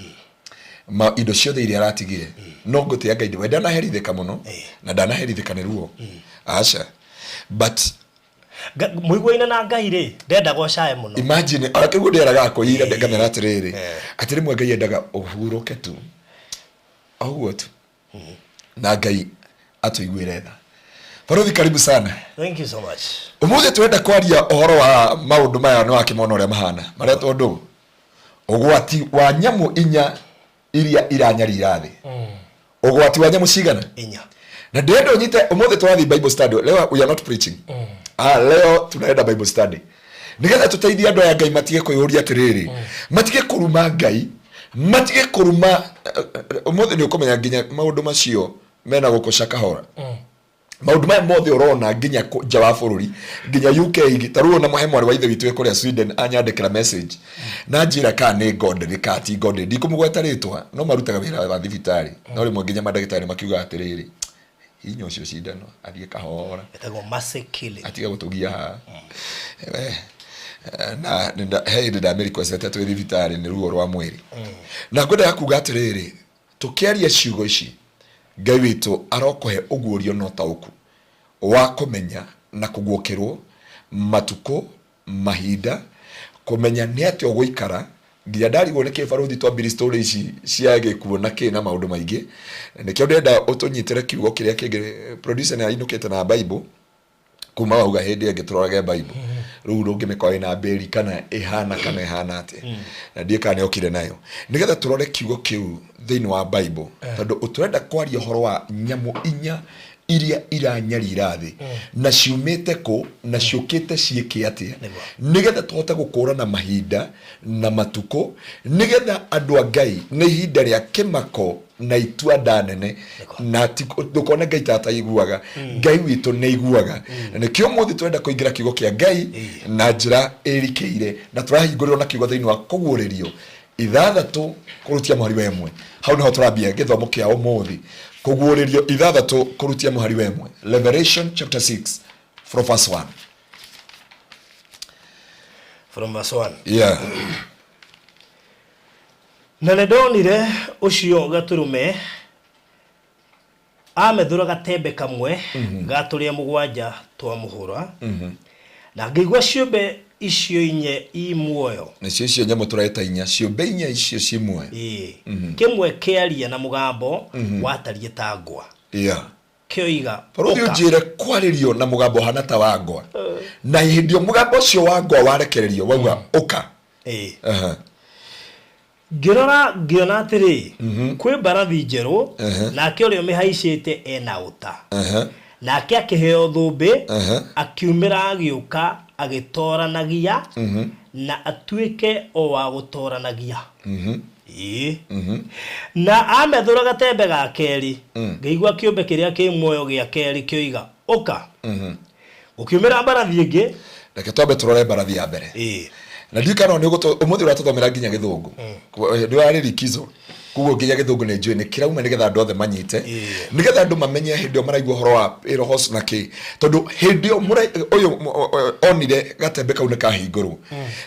ma indo ciothe iria aratigire, no ngũtĩa Ngai we ndanaherithĩka mũno na ndanaherithĩka nĩ ruo, aca, but Mũiguaine na Ngai rĩ, ndendaga ũcae mũno. Imagine ona kĩguo ndĩeraga akũira ngamera atĩrĩrĩ, atĩ rĩmwe Ngai endaga ũhurũke tu, ũguo tu, na Ngai atũiguĩre tha. Barothi, karibu sana. Thank you so much. Ũmũthĩ twenda kwaria ũhoro wa maũndũ maya nĩ wakĩmona ũrĩa mahana maretwo ndũ, ũgwati wa nyamũ inya iria iranyarira thĩ. Ũgwati wa nyamũ cigana? Inya. Na ndĩrenda ũnyite, ũmũthĩ tũrathiĩ Bible study. Leo we are not preaching. Ah, leo tunaenda Bible study nigetha tũteithie andũ aya Ngai matige kwĩyũria atĩrĩrĩ, matige kũruma Ngai, matige kũruma. Ũmũthĩ nĩ ũkũmenya nginya maũndũ macio mena gũkũca kahora, maũndũ maya mothe ũrona nginya nja wa bũrũri, nginya UK. Ta rĩu ona he mwarĩ wa ithe witũ wĩ kũrĩa Sweden anyandĩkĩra message na njĩra kana nĩ godly kana ti godly, ndikũmũgweta rĩtwa, no marutaga wĩra wa thibitarĩ, no rĩmwe nginya mandagĩtarĩ makiuga atĩrĩrĩ, hinya ũcio cindano athiĩ kahora. Ĩtagwo mercy killing. Atiga gũtũgia haha. Na he hĩndĩ ndamĩrequestete twĩ thibitarĩ nĩ ruo rwa mwĩrĩ. Na ngwendaga kuga atĩrĩrĩ, tũkĩaria ciugo ici, Ngai witũ arokũhe ũguũrio na ũtaũku wa kũmenya na kũguũkĩrwo matukũ, mahinda, kũmenya nĩ atĩa ũgũikara. Nginya ndarigwo nĩ kĩ barũthi twambiri story ici cia gĩkuũ na kĩ na maũndũ maingĩ. Nĩkĩo ndĩrenda ũtũnyitĩre kiugo kĩrĩa kĩngĩ. Producer nĩ ainũkĩte na Bible kuma wauga hĩndĩ ĩngĩ tũrorage Bible, rĩu ndũngĩmĩkora ĩna mbĩri kana ĩhana kana ĩhana atĩa, na ndiĩ kana nĩokire nayo nĩgetha tũrore kiugo kĩu thĩinĩ wa Bible, tondũ tũrenda kwaria ũhoro wa nyamũ inya iria iranyarira thĩ, na ciumĩte kũ, na ciũkĩte ciĩke atĩa, nĩgetha tũhote gũkũrana mahinda na matukũ, nĩgetha andũ a Ngai nĩ ihinda rĩa kĩmako na itua nda nene, na ndũkone Ngai ta ataiguaga. Ngai witũ nĩ aiguaga, na nĩkĩo ũmũthĩ tũrenda kũingĩra kiugo kĩa Ngai na njĩra ĩrikĩire, na tũrahingũrĩrwo na kiugo thĩinĩ wa Kũguũrĩrio 6 kũrutia mũhari wa 1. Hau nĩho tũrambia gĩthomo kĩa ũmũthĩ, Kũguũrĩrio 6 kũrutia mũhari wa 1, Revelation chapter 6 from verse 1. From verse 1. Yeah. Na nĩ ndonire ũcio gatũrũme amethũra gatembe kamwe ga tũrĩa mũgwanja twa mũhũra, na ngĩigua ciũmbe icio inye i muoyo. Nĩcio icio nyamũ tũreta inya, ciũmbe inya icio ci muoyo. Ĩĩ. Kĩmwe kĩaria na mũgambo watariĩ ta ngwa, kĩoiga, "Ũka." Barũthi, ũnjĩre kwarĩrio na mũgambo ũhana ta wa ngwa, na hĩndĩ ĩyo mũgambo ũcio wa ngwa warekererio wauga ũka. Ngĩrora ngĩona atĩrĩ, kwĩ mbarathi njerũ, nake ũrĩa ũmĩhaicĩte ena ũta, nake akĩheo thũmbĩ, akiumĩra agĩũka agĩtoranagia na atuĩke o wa gũtoranagia. Ĩĩ. Na amethũra gatembe ga kerĩ, ngĩigua kĩũmbe kĩrĩa kĩ muoyo gĩa kerĩ kĩoiga, "Ũka." Gũkiumĩra mbarathi ĩngĩ. Reke twambe tũrore mbarathi ya mbere. Na ndiũĩ kana nĩ ũmũthĩ ũratũthomera nginya gĩthũngũ. Nĩ warĩ likizo, koguo nginya gĩthũngũ nĩ njũĩ nĩ kĩrauma, nĩgetha andũ othe manyite, nĩgetha andũ mamenye hĩndĩ ĩyo maraigua ũhoro wa ĩrohos na kĩ, tondũ hĩndĩ ĩyo ũyũ onire gatembe kau nĩ kahingũrwo,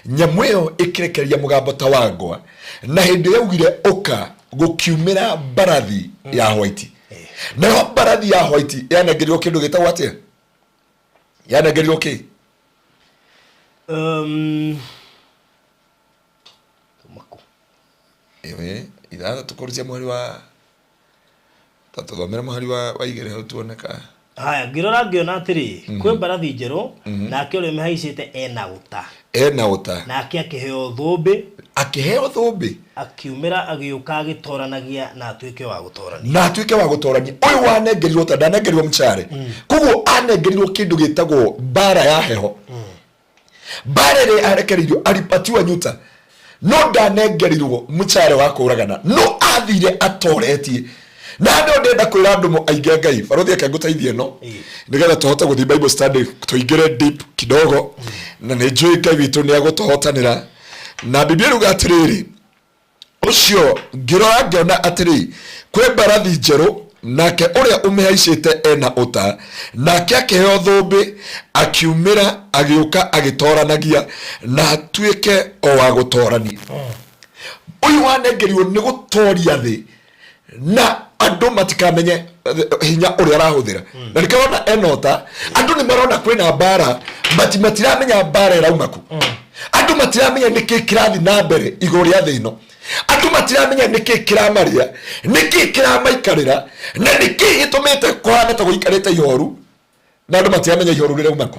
nyamũ ĩyo ĩkĩrekereria mũgambo ta wa ngwa, na hĩndĩ ĩyo yaugire ũka, gũkiumĩra mbarathi ya white. Nayo mbarathi ya white yanengerirwo kĩndũ gĩtagwo atĩa? Yanengerirwo kĩ? Maku. Ĩwe 6 kũrutia mũhari wa, ta tũthomere mũhari wa 2 hau tuone ka. Haya, ngĩrora ngĩona atĩrĩ, kwĩ mbarathi njerũ, nake ũrĩa ũmĩhaicĩte ena ũta. Ena ũta. Nake akĩheo thũmbĩ. Akĩheo thũmbĩ. Akiumĩra agĩũka agĩtoranagia na atuĩke wa gũtorania. Na atuĩke wa gũtorania. Ũyũ wanengerirwo ũta ndanengerirwo mchare. Koguo anengerirwo kĩndũ gĩtagwo mbara ya heho. Mbara ĩrĩa arekereirio alipatiwa nyuta, no ndanengerirwo mchare wa kũragana, no athire atoretie. Na andũ ndĩrenda kwĩra andũ aingĩ a Ngai, barothi ake ngũteithie ĩno nĩgetha tũhote gũthiĩ Bible study, tũingĩre deep kidogo, na nĩ njũĩ Ngai witũ nĩ agũtũhotanĩra. Na Biblia ĩruga atĩrĩrĩ, ũcio ngĩrora ngĩona atĩrĩ, kwĩ mbarathi njerũ, nake ũrĩa ũmĩhaicĩte ena ũta, nake akĩheo thũmbĩ, akiumĩra agĩũka agĩtoranagia na atuĩke o wa gũtorania. Ũyũ wanengerirwo nĩ gũtoria thĩ na andũ matikamenye hinya ũrĩa arahũthĩra. Na nĩkĩo ũrona ena ũta, andũ nĩ marona kwĩna mbara, but matiramenya mbara ĩrauma kũ. Andũ matiramenya nĩkĩ kĩrathiĩ na mbere igũrũ rĩa thĩ ĩno. Andũ matiramenya nĩkĩ kĩramarĩa, nĩkĩ kĩramaikarĩra, na nĩkĩ gĩtũmĩte kũhane ta gũikarĩte ihoru, na andũ matiramenya ihoru rĩrauma kũ.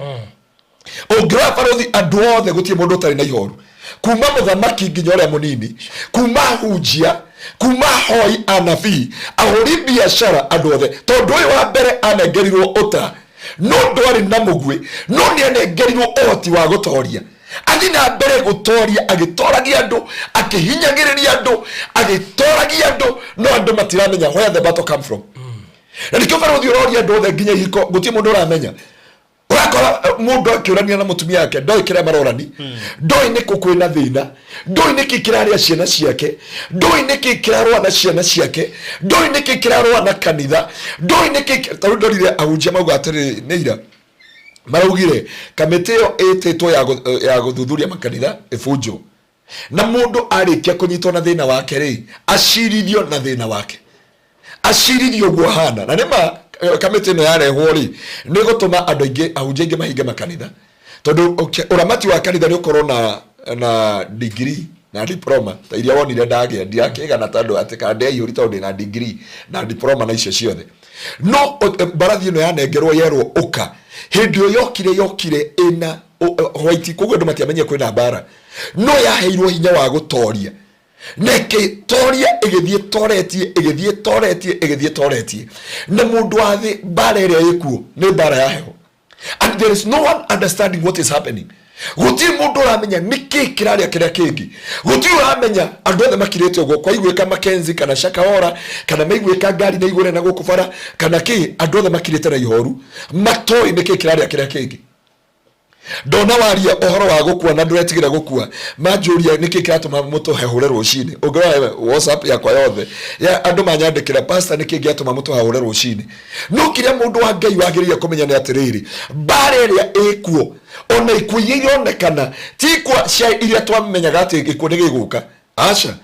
Ũngĩrora barothi, andũ othe gũtirĩ mũndũ ũtarĩ na ihoru, kuma mũthamaki nginya ũrĩa mũnini, kuma hunjia, kuma hoi, anabii, ahũri biacara, andũ othe. Tondũ ũyũ wa mbere anengerirwo ũta, no ndwarĩ na mũguĩ, no nĩ anengerirwo ũhoti wa gũtoria. Athiĩ na mbere gũtoria, agĩtoragia andũ, akĩhinyagĩrĩria andũ, agĩtoragia andũ, no andũ matiramenya where the battle come from. Na nĩkĩo barothi ũroria andũ othe nginya ihiko gũtirĩ mũndũ ũramenya. Ũrakora mũndũ akĩũrania na mũtumia wake, ndoĩ kĩrĩa marorani, ndoĩ nĩkũ kwĩna thĩna, ndoĩ nĩkĩ kĩrarĩa ciana ciake, ndoĩ nĩkĩ kĩrarũa na ciana ciake, ndoĩ nĩkĩ kĩrarũa na kanitha, ndoĩ nĩkĩ. Tarĩu ndorire ahunjia mauga atĩrĩ, nĩ ira maraugire kamĩtĩ ĩyo ĩtĩtwo ya gũthuthuria makanitha ĩbunjwo, na mũndũ arĩkia kũnyitwo na thĩna wake rĩ, acirithio na thĩna wake, acirithio ũguo hana. Na nĩma kamĩtĩ ĩno yarehwo rĩ, nĩ gũtũma andũ aingĩ, ahunjia aingĩ mahinge makanitha, tondũ ũramati wa kanitha nĩ ũkorwo na degree na diploma ta iria wonire ndagĩa. Ndirakĩgana tondũ atĩ kana ndĩaihũri, tondũ ndĩna degree na diploma na icio ciothe. No mbarathi ĩno yanengerwo, yerwo ũka, hĩndĩ ĩyo yokire ĩna white, koguo andũ matiamenyire kwĩna mbara, no yaheirwo hinya wa gũtoria na ĩkĩtoria, ĩgĩthiĩ toretie, ĩgĩthiĩ toretie, ĩgĩthiĩ toretie. Na mũndũ wa thĩ, mbara ĩrĩa ĩkuo nĩ mbara ya heho, and there is no one understanding what is happening. Gũtirĩ mũndũ ũramenya nĩkĩ kĩrarĩa kĩrĩa kĩngĩ, gũtirĩ ũramenya. Andũ othe makirĩte ũguo, kwaiguĩka Mackenzie kana Shakahola kana maiguĩka ngari na igũrĩ na gũkũ bara kana kĩ, andũ othe makirĩte na ihoru, matoĩ nĩkĩ kĩrarĩa kĩrĩa kĩngĩ. Ndona waria ũhoro wa gũkua na ndũretigĩra gũkua, manjũria nĩkĩ kĩratũma mũtũhehũre rũcinĩ. Ũngĩrora WhatsApp yakwa yothe ya andũ manyandĩkĩra, "Pastor, nĩkĩ gĩatũma mũtũhehũre rũcinĩ?" No kĩrĩa mũndũ wa Ngai wagĩrĩire kũmenya nĩ atĩrĩrĩ, mbara ĩrĩa ĩkuo, ona ikuũ iria ironekana ti ikua cia iria twamenyaga atĩ gĩkuũ nĩ gĩgũka, aca.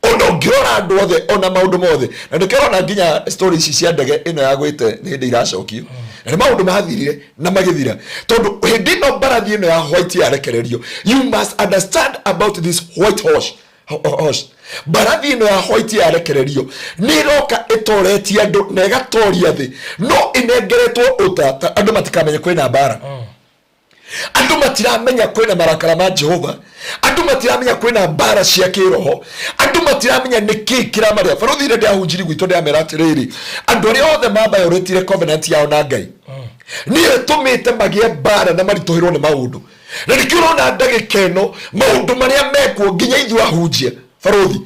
Ona ũngĩrora andũ othe, ona maũndũ mothe, na nĩkĩo ũrona nginya story ici cia ndege ĩno ya gwĩte nĩ hĩndĩ iracokio, na nĩ maũndũ mathirire na magĩthira, tondũ hĩndĩ ĩno mbarathi ĩno ya white yarekererio, you must understand about this white horse. Horse, mbarathi ĩno ya white yarekererio, nĩ ĩroka ĩtoretie andũ na ĩgatoria thĩ, no ĩnengeretwo ũta ta andũ matikamenye kwĩna mbara. Andũ matiramenya kwĩna marakara ma Jehova, andũ matiramenya kwĩna mbara cia kĩroho, andũ matiramenya nĩkĩ kĩramarĩa. Barothi ĩrĩa ndĩahunjiri gwitũ, ndĩramera atĩrĩrĩ, andũ arĩa othe mabayoretire covenant yao na Ngai, nĩyo ĩtũmĩte magĩe mbara na maritũhĩrwo nĩ maũndũ. Na nĩkĩo ũrona ndagĩka ĩno maũndũ marĩa mekuo, nginya ithuĩ ahunjia, barothi,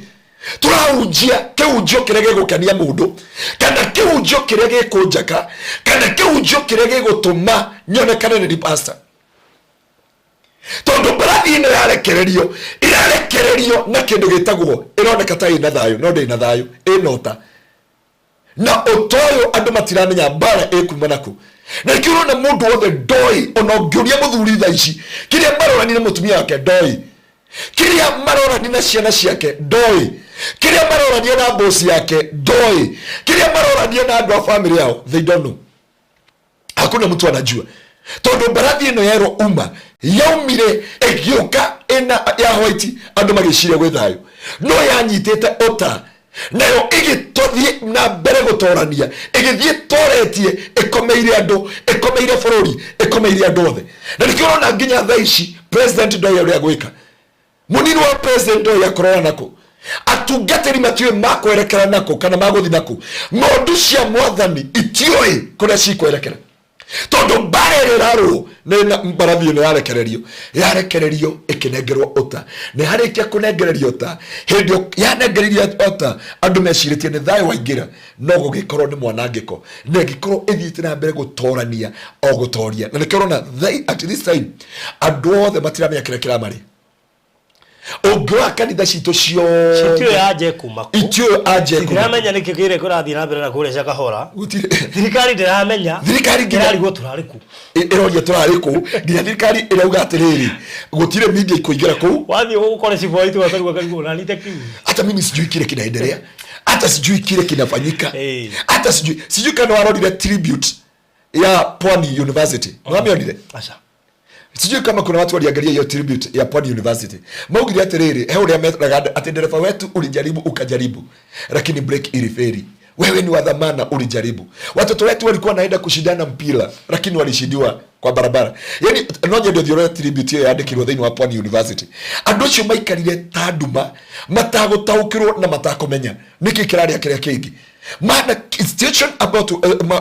tũrahunjia kĩhunjio kĩrĩa gĩgũkenia mũndũ, kana kĩhunjio kĩrĩa gĩkũnjaka, kana kĩhunjio kĩrĩa gĩgũtũma nyonekane nĩ pastor, tondũ mbarathi ĩno yarekererio, ĩrarekererio na kĩndũ gĩtagwo ĩroneka ta ĩna thayũ, no ndĩna thayũ, ĩna ũta. Na ũta ũyũ andũ matiramenya mbara ĩkuma naku. Na nĩkĩo ũrona mũndũ wothe ndoĩ, ona ũngĩũria mũthuri thaa ici kĩrĩa marorani na mũtumia wake, ndoĩ kĩrĩa marorani na ciana ciake, ndoĩ kĩrĩa marorania na bosi yake, ndoĩ kĩrĩa marorania na andũ a famĩlĩ yao. They don't know, hakuna mtu anajua, tondũ mbarathi ĩno yerwo uma yaumire ĩgĩũka ĩna ya white, andũ magĩciria gwĩ thayũ, no yanyitĩte ũta, nayo ĩgĩtoria. Ĩrathiĩ na mbere gũtorania, ĩgĩthiĩ ĩtoretie, ĩkomeire andũ, ĩkomeire bũrũri, ĩkomeire andũ othe. Na nĩkĩo ũrona nginya thaa ici president ndoĩ ũrĩa gwĩka, munini wa president ndoĩ akorora nakũ, atungatĩri matiũĩ makwerekera nakũ kana magũthi nakũ. Ng'ondu cia mwathani itiũĩ kũrĩa cikwerekera, tondũ mbara ĩrĩa ĩrarũo nĩ mbarathi ĩno yarekererio, yarekererio ĩkĩnengerwo ũta. Na yarĩkia kũnengererio ũta, hĩndĩ ĩyo yanengereirio ũta, andũ mecirĩtie nĩ thayũ waingĩra, no gũgĩkorwo nĩ mwanangĩko, na ĩgĩkorwo ĩthiĩte na mbere gũtorania o gũtoria. Na nĩkĩo ũrona at this time andũ othe matiramenya kĩrĩa kĩramarĩa. Ũngĩoya kanitha citũ ciothe, Citiũĩ anje kuma kũ. Itiũĩ anje kuma. Citiramenya nĩkĩ kĩrĩa kũrathiĩ na mbere na kũrĩa Shakahola. Gũtirĩ. Thirikari ndĩramenya. Thirikari Ĩrarigwo tũrarĩ kũ. Ĩroria tũrarĩ kũ. Nginya thirikari ĩrauga atĩrĩrĩ, gũtirĩ media ikũingĩra kũu. Wathiĩ ũkore cibũ wa itũra akarigwo, akarigwo nani ta kiu. Hata mimi sijui kile kinaendelea, hata sijui kile kinafanyika. Hey. Hata sijui kana warorire tribute ya Pwani University, nĩwamĩonire? Aca. Sijui kama kuna watu waliangalia hiyo tribute ya Pwani University. Maugire atĩrĩrĩ, he ũrĩa meraga andũ atĩ ndereba wetu ulijaribu ukajaribu, lakini break iliferi. Wewe ni wa dhamana, ulijaribu. Watoto wetu walikuwa wanaenda kushindana mpira, lakini walishindiwa kwa barabara. Yani no nyende ũthiĩ ũrore tribute ĩyo yandĩkirwo thĩinĩ wa Pwani University. Andũ acio maikarire ta nduma, matagũtaũkĩrwo na matakũmenya nĩkĩ kĩrarĩa kĩrĩa kĩngĩ. Mana situation about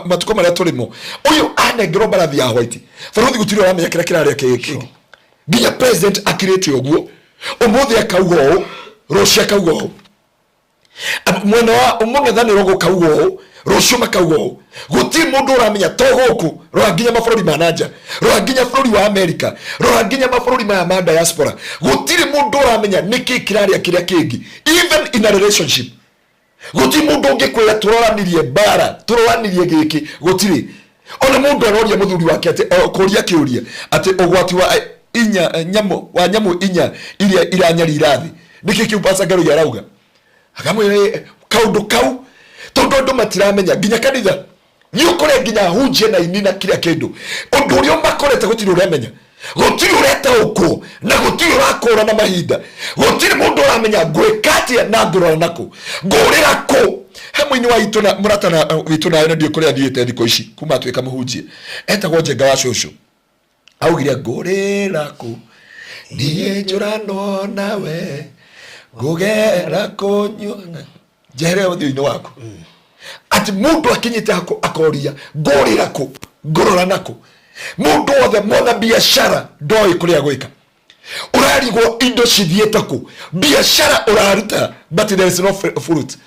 matuko marĩa tũrĩmo, ũyũ anengerwo mbarathi ya white, bũrũri gũtirĩ ũramenya kĩrĩa kĩrarĩa kĩngĩ. Nginya president akirĩte ũguo, ũmũthĩ akauga ũũ, rũciũ akauga ũũ, mwena wa mũng'ethanĩro gũkauga ũũ, rũciũ makauga ũũ. Gũtirĩ mũndũ ũramenya. To gũkũ, rora nginya mabũrũri ma nanja, rora nginya bũrũri wa America, rora nginya mabũrũri maya ma diaspora, gũtirĩ mũndũ ũramenya nĩkĩ kĩrarĩa kĩrĩa kĩngĩ. Even in a relationship, gũtirĩ mũndũ ũngĩkwĩra tũroranirie mbara, tũroranirie gĩkĩ, gũtirĩ. Ona mũndũ aroria mũthuri wake atĩ kũria kĩũria atĩ ũgwati wa inya nyamũ wa nyamũ inya iria iranyarira thĩ nĩkĩ kĩu, Pastor Ngarũi arauga akamwĩra kaũndũ kau, tondũ andũ matiramenya. Nginya kanitha nĩ ũkũrĩa nginya hunjie na ini na kila kĩndũ, ũndũ ũrĩa ũmakorete gũtirĩ ũramenya, gũtirĩ ũretaũkwo na gũtirĩ ũrakũra na mahinda. Gũtirĩ mũndũ ũramenya ngwĩka atĩa na ngũrora nakũ, ngũrĩra kũ. He mũini wa itũ na mũrata na witũ nawe, na ndiũ kũrĩa athiĩte thikũ ici kuma atuĩka mũhunjie, etagwo Njenga wa Cũcũ. Augire, "Ngũrĩra kũ niĩ njũranwo nawe, ngũgera kũnyua njehere ũthiũ-inĩ waku." Atĩ mũndũ akinyĩte akoria, "Ngũrĩra kũ, ngũrora nakũ?" Mũndũ wothe mwana biacara ndoĩ kũrĩa gwĩka, ũrarigwo indo cithiĩte kũ. Biacara ũraruta, but there is no fruit.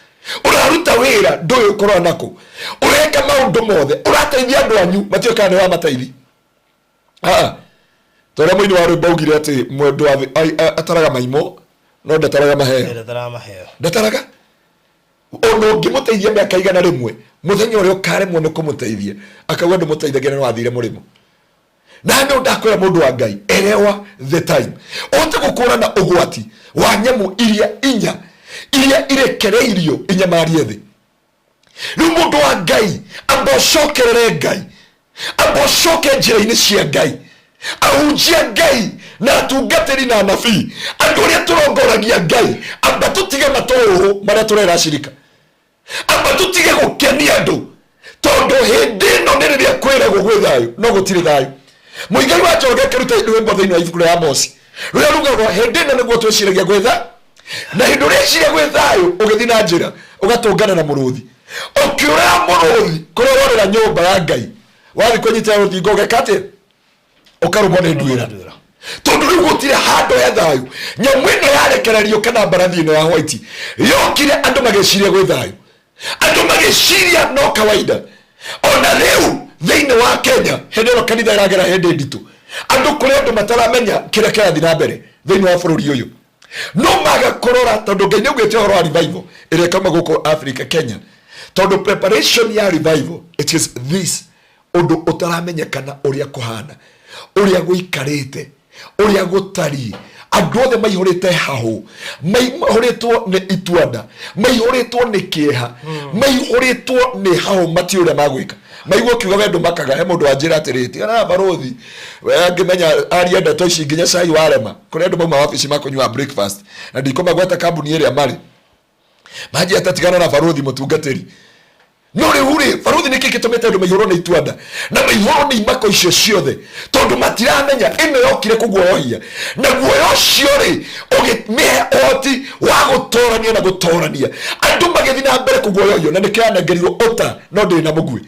Ũraruta wĩra, ndũĩ ũkũrora nakũ. Ũreka maũndũ mothe, ũrateithia andũ anyu, matiũĩ kana nĩ wamateithia. Ah, ta ũrĩa mũini wa rwĩmbo augire atĩ mwendo wa thĩ ataraga maimo no ndataraga maheo. Ndataraga maheo. Ndataraga. Ona ũngĩmũteithia mĩaka 100, mũthenya ũrĩa ũkaremwo nĩ kũmũteithia, akauga ndũmũteithagia nĩ wathire mũrĩmo. Na nĩ ndakwĩra, mũndũ wa Ngai, elewa the time, ũhote gũkũrana ũgwati wa nyamũ iria inya iria irekereirio inyamarie thĩ. Rĩu mũndũ wa Ngai, amba ũcokerere Ngai, amba ũcoke njĩra-inĩ cia Ngai. Ahunjia Ngai na atungatĩri na anabii, andũ arĩa tũrongoragia Ngai, amba tũtige matũhũhũ marĩa tũrera cirika, amba tũtige gũkenia andũ, tondũ hĩndĩ ĩno nĩ rĩrĩa kwĩragwo gwĩ thayũ no gũtirĩ thayũ. Mũigai wa Njoroge akĩruta rwĩmbo thĩinĩ wa ibuku rĩa Amosi rũrĩa rugagwo, hĩndĩ ĩno nĩguo twĩciragia gwĩ tha, na hĩndĩ ũrĩa eciria gwĩ thayũ, ũgĩthiĩ na njĩra ũgatũngana na mũrũthi, ũkĩũrĩra mũrũthi kũrĩa ũrorera nyũmba ya Ngai. Wathiĩ kũnyitĩra rũthingo, ũgeka atĩa? Ũkarũmwo nĩ nduĩra, tondũ rĩu gũtirĩ handũ he thayũ. Nyamũ ĩno yarekererio kana mbarathi ĩno ya white yokire, andũ magĩciria gwĩ thayũ, andũ magĩciria no kawaida. Ona rĩu thĩinĩ wa Kenya, hĩndĩ ĩno kanitha ĩragera hĩndĩ nditũ, andũ kũrĩ andũ mataramenya kĩrĩa kĩrathiĩ na mbere thĩinĩ wa bũrũri ũyũ, no maga kũrora, tondũ Ngai nĩ augĩte ũhoro wa revival ĩrĩa ĩkauma gũkũ Africa, Kenya. Tondũ preparation ya revival, it is this ũndũ ũtaramenyekana, ũrĩa kũhana, ũrĩa gũikarĩte, ũrĩa gũtariĩ. Andũ othe maihũrĩte hahũ, maihũrĩtwo nĩ ituanda, maihũrĩtwo nĩ kĩeha, maihũrĩtwo nĩ hahũ, matiũĩ ũrĩa magwĩka. Maigua ũkiuga we ndũmakaga. He mũndũ wanjĩra atĩrĩ, "Tigana na barũthi, we angĩmenya aria ndeto ici nginya cai warema." Kũrĩ andũ mauma wabici makũnyua breakfast, na ndikũmagweta kambuni ĩrĩa marĩ. Manjia tatigana na baruthi mũtungatĩri. No rĩu rĩ, baruthi nĩkĩ gĩtũmĩte andũ maihũrwo nĩ ituanda na maihũrwo nĩ imako icio ciothe? Tondũ matiramenya ĩno yokire kũguoyohia, na guoya ũcio rĩ ũgĩmĩhe ũhoti wa gũtorania na gũtorania andũ magĩthiĩ na mbere kũguoyohio, na nĩkĩo yanengerirwo ũta no ndĩrĩ na mũguĩ.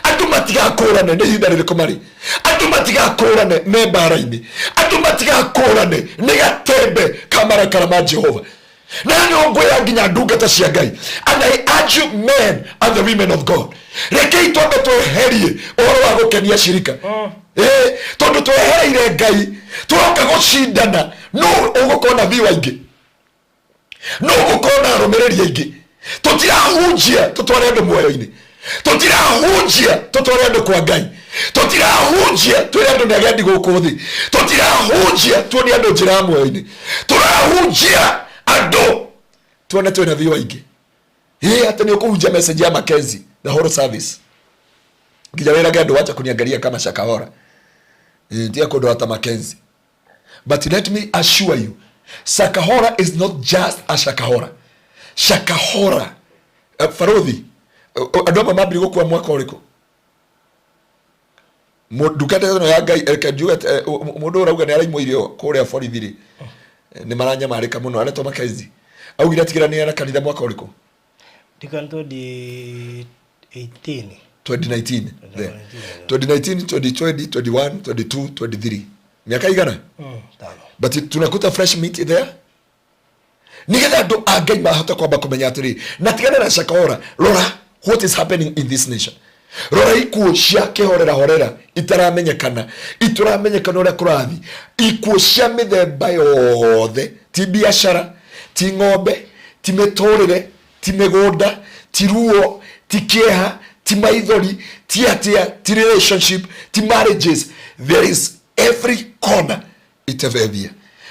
Andũ matigakũrane nĩ ihinda rĩrĩkũ marĩ, andũ matigakũrane me mbara-inĩ, andũ matigakũrane nĩ gatembe ka marakara ma Jehova. Na nyongo ya nginya ndungata cia Ngai, and I urge you, men and the women of God, rekei twambe tweherie ũhoro wa gũkenia cirika. Tondũ twehereire Ngai, tũroka gũcindana no ũgũkorwo na view aingĩ, no ũgũkorwo na arũmĩrĩri aingĩ. Tũtirahunjia tũtware andũ muoyo-inĩ, tũtirahunjia tũtware andũ kwa Ngai, tũtirahunjia twĩre andũ nĩ agendi gũkũ thĩ, tũtirahunjia tuonie andũ njĩra ya muoyo-inĩ, tũrahunjia andũ tuone twĩna view aingĩ. Ĩ atĩ nĩ ũkũhunjia message ya Mackenzie the whole service, nginya wĩrage andũ wacha kuniangalia kama Shakahora. Tia kũndora ta Mackenzie. But let me assure you, Shakahora is not just a Shakahora. Shakahora, baruthi, andũ amwe mambire gũkua mwaka ũrĩkũ? Ndungata ĩno ya Ngai, reke njuge mũndũ ũrauga nĩ araimwo irio kũrĩa borithi rĩ, nĩ maranyamarĩka mũno, aretwo Mackenzie. Augire atigĩranĩra na kanitha mwaka ũrĩkũ? Ndika 2018. 2019 there. 2019, 2020, 21, 22, 23, miaka igana? Tano. But tunakuta fresh meat there nigetha andũ a Ngai mahote kwamba kũmenya atĩrĩ, na tigana na Shakaora, rora what is happening in this nation. Rora ikuũ cia kĩhorera horera itaramenyekana, ituramenyekana ũrĩa kũrathi, ikuũ cia mĩthemba yothe, ti biacara, ti ng'ombe, ti mĩtũrĩre, ti mĩgũnda, ti ruo, ti kĩeha, ti maithori, ti atĩa, ti relationship, ti marriages. There is every corner itebebia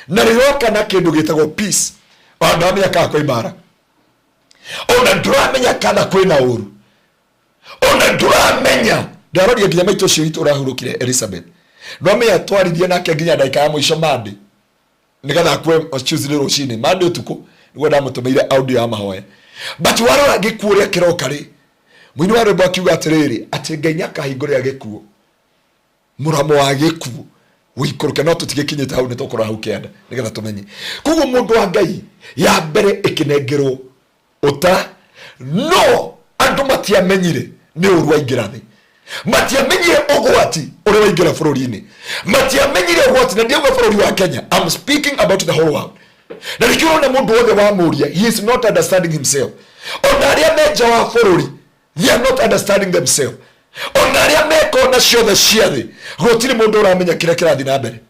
na rĩroka na kĩndũ gĩtagwo peace. Ona ndũramenya kana kwĩ mbara, ona ndũramenya kana kwĩna ũru, ona ndũramenya. Ndaroria nginya maitũ ũcio witũ ũrahurũkire Elizabeth, ndwamenya twaririe nake nginya ndagĩka ya mũico Monday nigetha akue Tuesday rũcinĩ, Monday ũtukũ nĩguo ndamũtũmĩire audio ya mahoya. But warora gĩkuũ ũrĩa kĩroka rĩ, mũini wa rwĩmbo akiuga atĩrĩrĩ, atĩ Ngai nĩakahingũrĩra gĩkuũ mũramo wa gĩkuũ wĩikũrũke, no tũtigĩkinyĩte hau, nĩ tũkũrora hau kĩanda nĩgetha tũmenye. Koguo mũndũ wa Ngai, ya mbere ĩkĩnengerwo ũta, no andũ matiamenyire nĩ ũru waingĩra thĩ, matiamenyire ũgwati ũrĩa waingĩra bũrũri-inĩ, matiamenyire ũgwati. Na ndiauga bũrũri wa Kenya, I'm speaking about the whole world. Na nĩkĩo ũrona mũndũ wothe wamũria, he is not understanding himself. Ona arĩa me nja wa bũrũri, they are not understanding themselves. Ona arĩa me kona ciothe cia thĩ, gũtirĩ mũndũ ũramenya kĩrĩa kĩrathiĩ na mbere.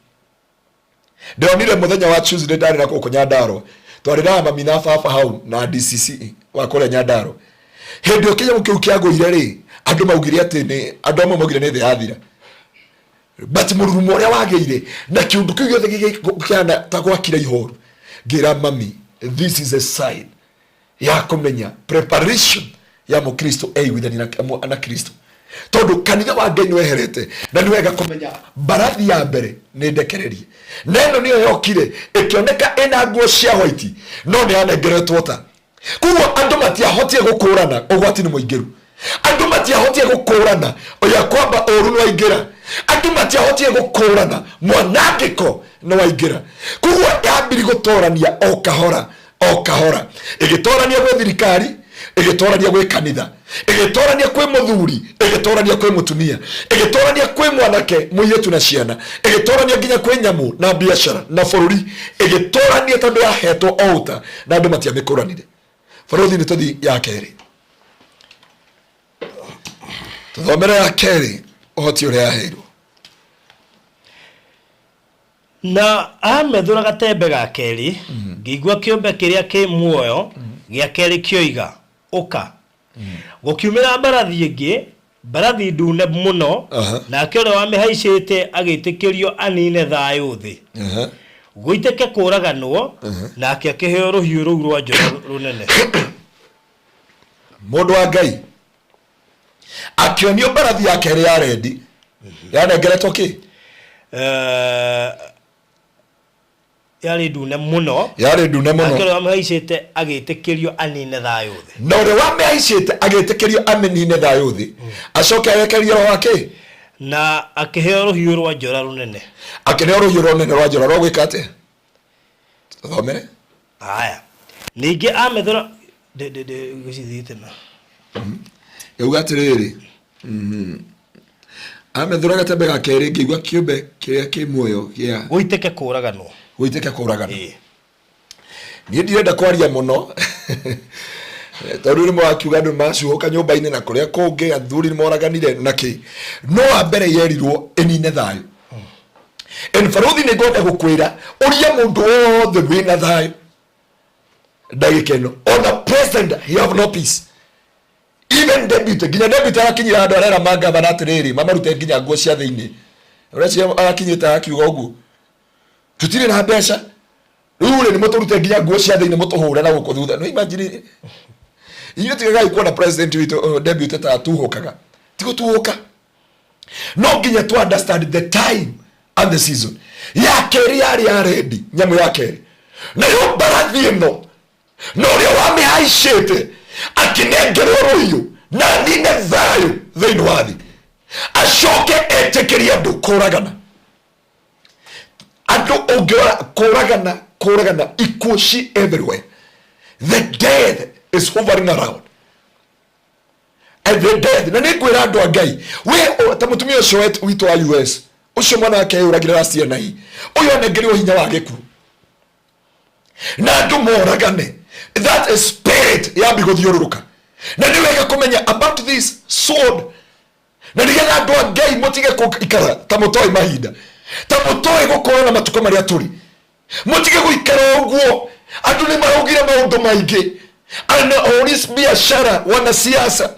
Ndĩronire mũthenya wa Tuesday ndarĩ na gũkũ Nyandarua, twarĩ na mami na baba hau na DCC wa kũrĩa Nyandarua. Hĩndĩ ĩyo kĩnyamũ kĩu kĩagũire rĩ, andũ maugire atĩ nĩ andũ amwe maugire nĩ thĩ yathira, but mũrurumo ũrĩa wagĩire na kĩũndũ kĩu gĩothe gĩkĩhana ta gwakira ihoru, ngĩra mami, this is a sign ya kũmenya preparation ya mũkristo eiguithania na Kristo, tondũ kanitha wa Ngai nĩweherete. Na nĩ wega kũmenya mbarathi ya mbere nĩ ndekererie, na ĩno nĩyo yokire ĩkĩoneka ĩna nguo cia white, no nĩ yanengeretwo ta. Koguo andũ matiahotire gũkũrana ũgwati nĩ mũingĩru, andũ matiahotire gũkũrana ya kwamba ũru nĩ waingĩra, andũ matiahotire gũkũrana mwanangĩko nĩ waingĩra. Koguo yambiri gũtorania o kahora o kahora, ĩgĩtorania gwĩ thirikari, ĩgĩtorania gwĩ kanitha, ĩgĩtorania kwĩ mũthuri, ĩgĩtorania kwĩ mũtumia, ĩgĩtorania kwĩ mwanake, mũirĩtu na ciana, ĩgĩtorania nginya kwĩ nyamũ na biacara na bũrũri, ĩgĩtorania tondũ yahetwo o ũta na andũ matiamĩkũranire. Bũrũri nĩ tũthi ya kerĩ, tũthomere ya kerĩ, ũhoti ũrĩa yaheirwo. Na amethũra gatembe ga kerĩ, ngĩigua kĩũmbe kĩrĩa kĩ muoyo gĩa kerĩ kĩoiga, "Ũka." Gũkiumĩra mbarathi ĩngĩ, mbarathi ndune mũno. Nake ũrĩa wamĩhaicĩte agĩtĩkĩrio anine thayũ thĩ, gũitĩke kũũraganwo, nake akĩheo rũhiũ rũu rwa njora rũnene. Mũndũ wa Ngai, akĩonio mbarathi ya kerĩ ya red, yanengeretwo kĩ? Yarĩ ndune mũno. Yarĩ ndune Nake mũno. ũrĩa wamĩhaicĩte agĩtĩkĩrio anine thayũ thĩ. Na ũrĩa wamĩhaicĩte agĩtĩkĩrio amĩnine thayũ thĩ, acoke arekererie roho wake. Na akĩheo rũhiũ rwa njora rũnene. Akĩneo rũhiũ rũnene rwa njora rwa gwĩka atĩa? Thomere. Haya, ningĩ amethũra ngĩcithiĩte na Yauga atĩrĩrĩ, amethũra gatembe ga kerĩ, ngĩigua kĩũmbe kĩrĩa kĩ muoyo gĩa gũitĩke kũũraganwo. Gũitĩke kũũragana. Ĩĩ. Niĩ ndirenda kwaria mũno tondũ nĩ mwakiuga andũ macuhũka nyũmba-inĩ na kũrĩa kũngĩ, athuri nĩ moraganire na kĩ, no wa mbere yerirwo ĩnine thayũ. En baruthi, nĩ ngwenda gũkwĩra ũria mũndũ wothe wĩna thayũ ndagĩka ĩno, ona president, he have no peace, even deputy, nginya deputy arakinyira handũ arera mangavana atĩrĩrĩ, mamarute nginya nguo cia thĩinĩ. Ũreciria arakinyĩte akiuga ũguo, "Tũtirĩ na mbeca rĩu rĩ, nĩ mũtũrute nginya nguo cia thĩinĩ, mũtũhũre na gũkũ thutha." No imagine, inyuĩ tigagai kuona president witũ, deputy, ta atuhũkaga. Ti gũtuhũka, no nginya to understand the time and the season. Ya kerĩ yarĩ ya rendi, nyamũ ya kerĩ nayo mbarathi ĩno, na ũrĩa wamĩhaicĩte akĩnengerwo rũhiũ na anine thayũ thĩinĩ wa thĩ, acoke etĩkĩrie andũ kũragana. Andũ ũngĩrora, kũragana, kũragana, ikuũ ci everywhere. The death is hovering around and the death. Na nĩ ngwĩra andũ a Ngai, we ta mũtumia ũcio witũ wa US ũcio, mwana wake eyũragire last year, na ũyũ anengerirwo hinya wa gĩkuũ na andũ moragane. That is spirit yambi gũthiũrũrũka, na nĩ wega kũmenya about this sword, na nĩgetha andũ a Ngai mũtige gũikara ta mũtoĩ mahinda, ta mũtoĩ gũkorwo na matukũ marĩa tũrĩ. Mũtige gũikara ũguo. Andũ nĩ maraugire maũndũ maingĩ, ana ahũri biacara, wanasiasa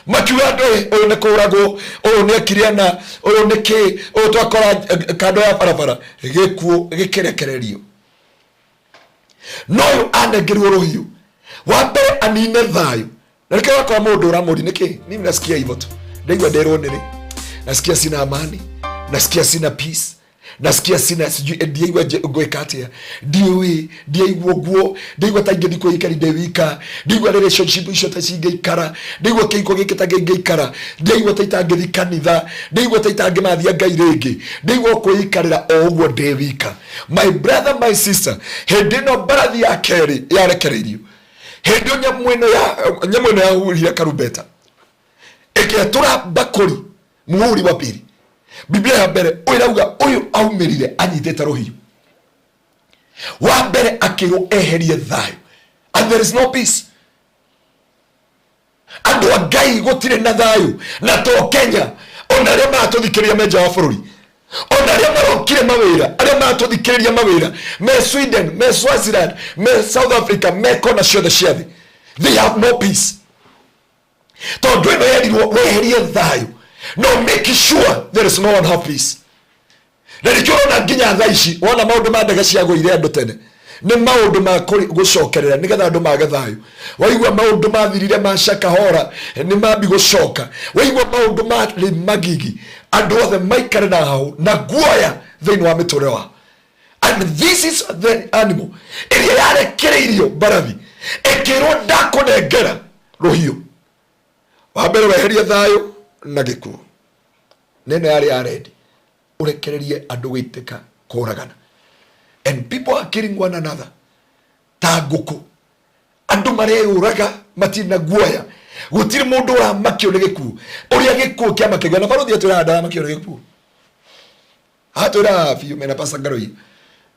makiuga andũ, "Eh, ũyũ nĩ kũragwo, ũyũ nĩ ekire ana, ũyũ nĩ kĩ, ũyũ twakora kando ya barabara." Gĩkuũ gĩkĩrekererio, no ũyũ anengerirwo rũhiũ wa mbere anine thayũ. Na nĩkĩo wakora mũndũ ũramũri nĩkĩ, mimi nasikia hivyo tu, ndaigua nderwo nĩrĩ, nasikia sina amani, nasikia sina peace, nasikia sina sijui, ndiaigua ngwĩka atĩa, ndiũĩ, ndiaigua ũguo, ndaigua ta ingĩthiĩ kwĩikari ndĩ wika, ndaigua relationship icio ta cingĩikara, ndaigua kĩhiko gĩkĩ ta kĩngĩikara, ndaigua ta itangĩthiĩ kanitha, ndaigua ta itangĩmathia Ngai rĩngĩ, ndaigua kwĩikarĩra o ũguo ndĩ wika. My brother, my sister, hĩndĩ ĩno mbarathi ya kerĩ yarekereirio, hĩndĩ ĩyo nyamũ ĩno yahurire karumbeta, ĩkĩatũra mbakũri, muhuri wa pili. Biblia ya mbere ũyũ ĩrauga ũyũ aumĩrire anyitĩte rũhiũ wa mbere, akĩrwo eherie thayũ, and there is no peace. Andũ a Ngai, gũtirĩ na thayũ, na to Kenya, ona arĩa maratũthikĩrĩria me nja wa bũrũri, ona arĩa marokire mawĩra, arĩa maratũthikĩrĩria mawĩra me Sweden, me Swaziland, me South Africa, me kona ciothe cia thĩ, they have no peace, tondũ ĩno yerirwo weherie thayũ, no make sure there is no one have peace. Na nĩkĩo ũrona nginya thaa ici wona maũndũ ma ndege ciagũire andũ tene, nĩ maũndũ ma gũcokerera nĩgetha andũ mage thayũ. Waigua maũndũ mathirire ma Shakahora nĩ mambi gũcoka, waigua maũndũ marĩ magigi, andũ othe maikare na hau na guoya thĩinĩ wa mĩtũrĩre wao. And this is the animal ĩrĩa yarekereirio mbarathi, ĩkĩrwo, "Ndakũnengera rũhiũ wa mbere weherie thayũ na gĩkuũ." Neno yarĩ ya rendi, ũrekererie andũ gũitĩka kũragana, and people are killing one another ta ngũkũ. Andũ mareyũraga, matirĩ na guoya, gũtirĩ mũndũ ũramakio nĩ gĩkuũ ũrĩa gĩkuũ kĩamakĩgio na barothi. Atwĩraga ndaramakio nĩ gĩkuũ, atwĩraga biũ mena pasangaroia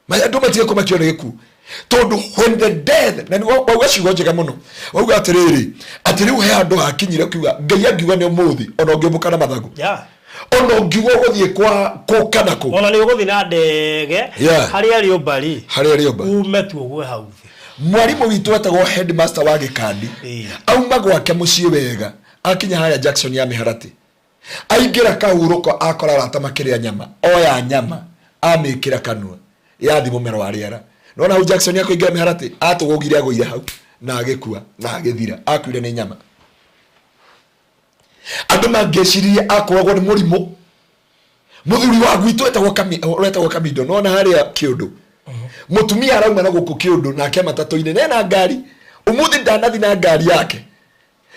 andũ matige kũmakio nĩ gĩkuũ, tondũ when the death na nĩ wauga ciugo njega mũno, wauga atĩrĩrĩ, atĩ rĩu he handũ hakinyire kiuga Ngai angiuga nĩ ũmũthĩ, ona ũngĩũmbũka na mathagu, ona ũngiuga ũgũthiĩ kwa kũ kana kũ, ona nĩ ũgũthiĩ na ndege harĩa rĩũmba rĩ, harĩa rĩũmba, ume tu ũgwe hau thĩ. Mwarimũ witũ etagwo headmaster wa Gĩkandi, auma gwake mũciĩ wega, akinya harĩa Jackson ya Mĩharatĩ, aingĩra kahurũko, akora arata makĩrĩa nyama, oya nyama amĩkĩra kanua, yathi mũmero wa rĩera. Nona hau Jackson akũingĩra Mĩharatĩ, atũgũgire, agũire hau na agĩkua na agĩthira. Akuire nĩ nyama. Andũ mangĩciririe akũragwo nĩ mũrimũ. Mũthuri wa gwitũ etagwo Kamindo, nona harĩa kĩũndũ. Mutumia arauma na guku kiundu nake matatu-inĩ nena ngari umuthi ndanathi na ngari yake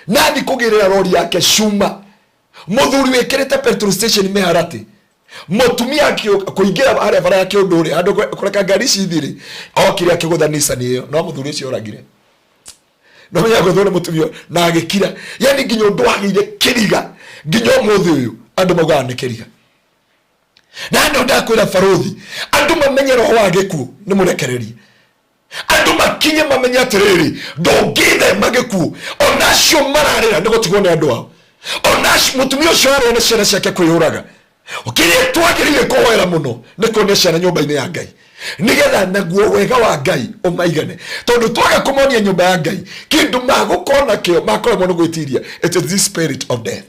nathi kugirira rori yake cuma muthuri wikirite petrol station miharati mutumia kuingira haria bara ya kiundu ri andu kureka ngari ici ithiri okire akigutha Nissan iyo no muthuri ucio oragire no menya guthwo ni mutumia na agikira. Yani nginya undu wagire kiriga nginya umuthi uyu andu maugaga ni kiriga. Na no ndakwira baruthi andu mamenye roho wa gikuo ni murekererie, andu makinye mamenye atiriri ndungithema gikuo ona acio mararira ni gutigwo ni andu ao, ona mutumia ucio arĩa na ciana ciake kwiyuraga. Kiria twagiriire kuhoera muno ni kuonia ciana nyumba-ini ya Ngai nigetha naguo wega wa Ngai umaigane, tondu twaga kumonia nyumba ya Ngai kindu magukona kio makoragwo ni gwitiria. It is the spirit of death.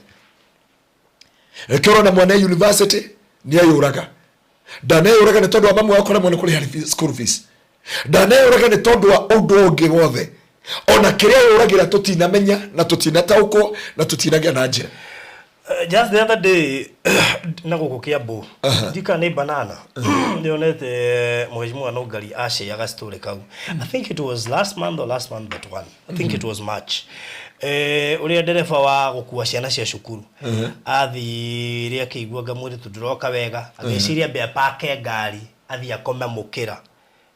Nikio urona mwana university ni ayuraga, ndaneyuraga ni tondu wa mamu wao kuremwo ni kuriha school fees, ndaneyuraga ni tondu wa undu ungi wothe ona kiria yuragira tutinamenya na tutinataukwo na tutinagia na njira. Just the other day na guku Kiambu ndika ni banana ndionete mheshimiwa Nungari aceaga story kau. I think it was last month or last month but one. I think it was March. Uria ndereba wa gukua ciana cia cukuru athire akĩigua nga mwĩrĩ tũndĩroka wega, agĩciria ambe apake ngari athiĩ akome mũkĩra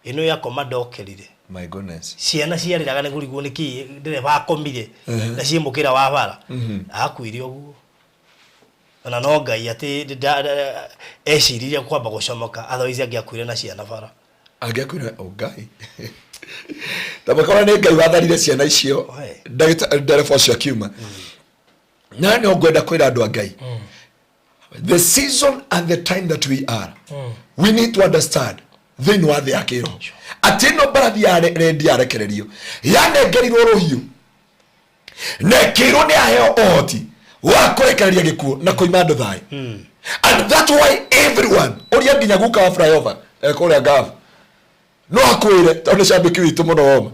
ĩno yakoma ndokĩrire. My goodness. Ciana ciarĩraga nĩ kũrigwo nĩkĩ ndereba akomire na ciĩ mũkĩra wa bara. Akuire ũguo ona no Ngai atĩ eciririe kwamba gũcomoka, otherwise angĩakuire na ciana bara. Angĩakuire o Ngai. Tabakora nĩ Ngai watharire ciana icio ndereba ũcio akiuma. Na no ngwenda kwĩra andũ a Ngai, the season and the time that we are, we need to understand thĩinĩ wa thĩ ya kĩroho atĩ ĩno mbarathi ya rendi yarekererio yanengerirwo rũhiũ na ĩkĩrwo nĩ aheo ũhoti wa kũrekereria gĩkuũ na kũima andũ thayũ. And that's why everyone ũrĩa nginya guka wa flyover kũrĩa Gulf no akwĩre tondũ nĩ cambĩki witũ mũno woma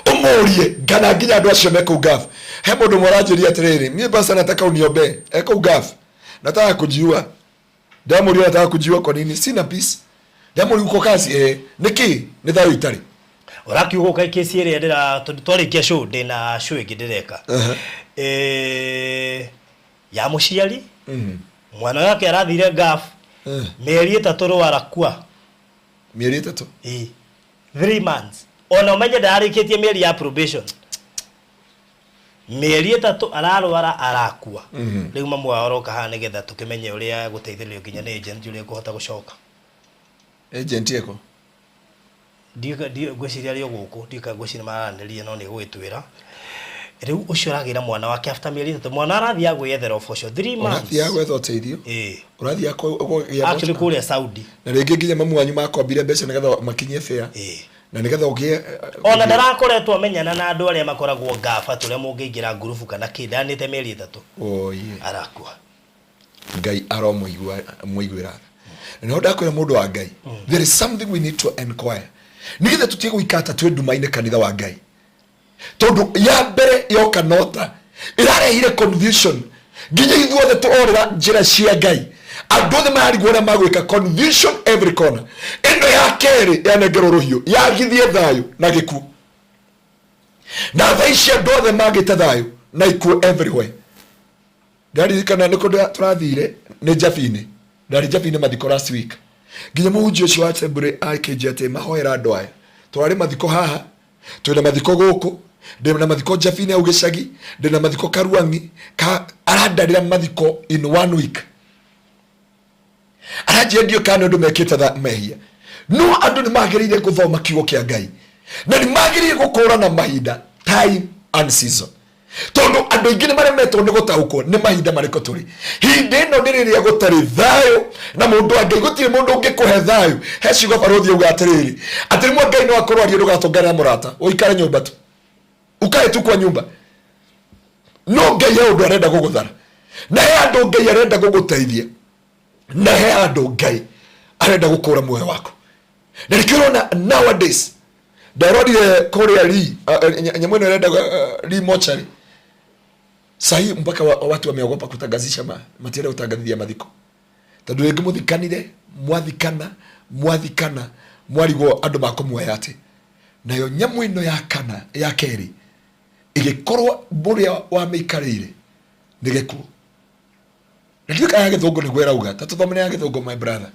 ũmũrie kana nginya andũ acio me kũu Gulf. He mũndũ ũmwe aranjĩria atĩrĩrĩ, niĩ basa nataka uniombee kũu Gulf, nataka kujiua. Ndamũria nataka kujiua kwa nini? Sina peace. Ndamũria uko kazi nĩkĩ? Nĩ thayũ itarĩ. Ũrakiuga ũka kesi ĩrĩa ndĩra tondũ twarĩkia show ndĩna show ĩngĩ ndĩreka ya mũciari mwana wake arathire Gulf mĩeri 3 rwara kua. Mĩeri 3? Ĩĩ, 3 months. Ona ũmenye ndararĩkĩtie mĩeri ya probation, mĩeri 3 ararwara arakua. Rĩu mamu wao aroka haha nĩgetha tũkĩmenye ũrĩa gũteithĩrĩrio nginya nĩ agent ũrĩa ekũhota gũcoka. Agent eko? Ndiũĩ ngwĩciria arĩ o gũkũ, ndiũĩ kana ngwĩciria maranĩria no nĩ egũgĩtwĩra. Rĩu ũcio aragĩra mwana wake after mĩeri 3, mwana arathiaga gwĩyethera ũboco 3 months. Ũrathiaga gwetha ũteithio? Ĩĩ. Ũrathiaga kũgĩa Actually mboco? kũrĩa Saudi. Na rĩngĩ nginya mamu wanyu makombire mbeca nĩgetha makinyie fare. Ĩĩ. Na nĩgetha ũgĩe ona ndarakoretwo amenyana na andũ arĩa makoragwo Gulf tũrĩa mũngĩingĩra ngurubu kana kĩ, ndanĩte mĩeri 3. Oye. Arakua. Ngai aromũigua mũiguĩra. Na ndakwĩra mũndũ wa Ngai, there is something we need to inquire. Nĩgetha tũtige gũikara ta twĩ nduma-inĩ kanitha wa Ngai. Tondũ ya mbere yoka nota ĩrarehire confusion nginya ithuothe tũrorera njĩra cia Ngai. Andũ othe mararigwo ũrĩa magwĩka, confusion every corner. Ĩno ya kerĩ yanengerwo rũhiũ yagithie thayũ na gĩkuũ. Na thaa ici andũ othe magĩte thayũ na ikuũ everywhere. Ndaririkana nĩ kũndũ tũrathire nĩ Njabinĩ, ndarĩ Njabinĩ mathiko last week. Nginya mũhunjia ũcio wa assembly akĩnjĩra atĩ mahoera andũ aya. Tũrarĩ mathiko haha, twĩna mathiko gũkũ, ndĩna mathiko Njabinĩ hau gĩcagi, ndĩna mathiko Karuang'i, arandarĩra mathiko in 1 week. Aranjĩra ndiũĩ kana nĩ ũndũ mekĩte mehia. No andũ nĩ magĩrĩire gũthoma kiugo kĩa Ngai. Na nĩ magĩrĩire gũkũrana mahinda, time and season. Tondũ andũ aingĩ nĩ maremetwo nĩ gũtaũkwo nĩ mahinda marĩkũ tũrĩ. Hĩndĩ ĩno nĩ rĩrĩa gũtarĩ thayũ na mũndũ wa Ngai, gũtirĩ mũndũ ũngĩkũhe thayũ. He ciugo barũthi auga atĩrĩrĩ, atĩ rĩmwe Ngai no akorwo arie ndũgatũngane na mũrata, ũikare nyũmba tu, ũkae tu kwa nyũmba. No Ngai he ũndũ arenda gũgũthara, na he andũ Ngai arenda gũgũteithia, na he andũ Ngai arenda gũkũra muoyo waku. Na nĩkĩo ũrona nowadays ndarorire kũrĩa ri nyamũ ĩno ĩrenda ri mochari sahi mpaka watu wameogopa kutangazisha matienda kutangathia mathiko, tondũ rĩngĩ mũthikanire, mwathikana, mwathikana, Mwarigwo andũ makũmuoya atĩ. Nayo nyamũ ĩno ya kana ya kerĩ ĩgĩkorwo mũrĩa wamĩikarĩire nĩ gĩkuũ. Na ndiũĩ kana ya gĩthũngũ nĩguo ĩrauga, ta tũthomere ya gĩthũngũ, my brother,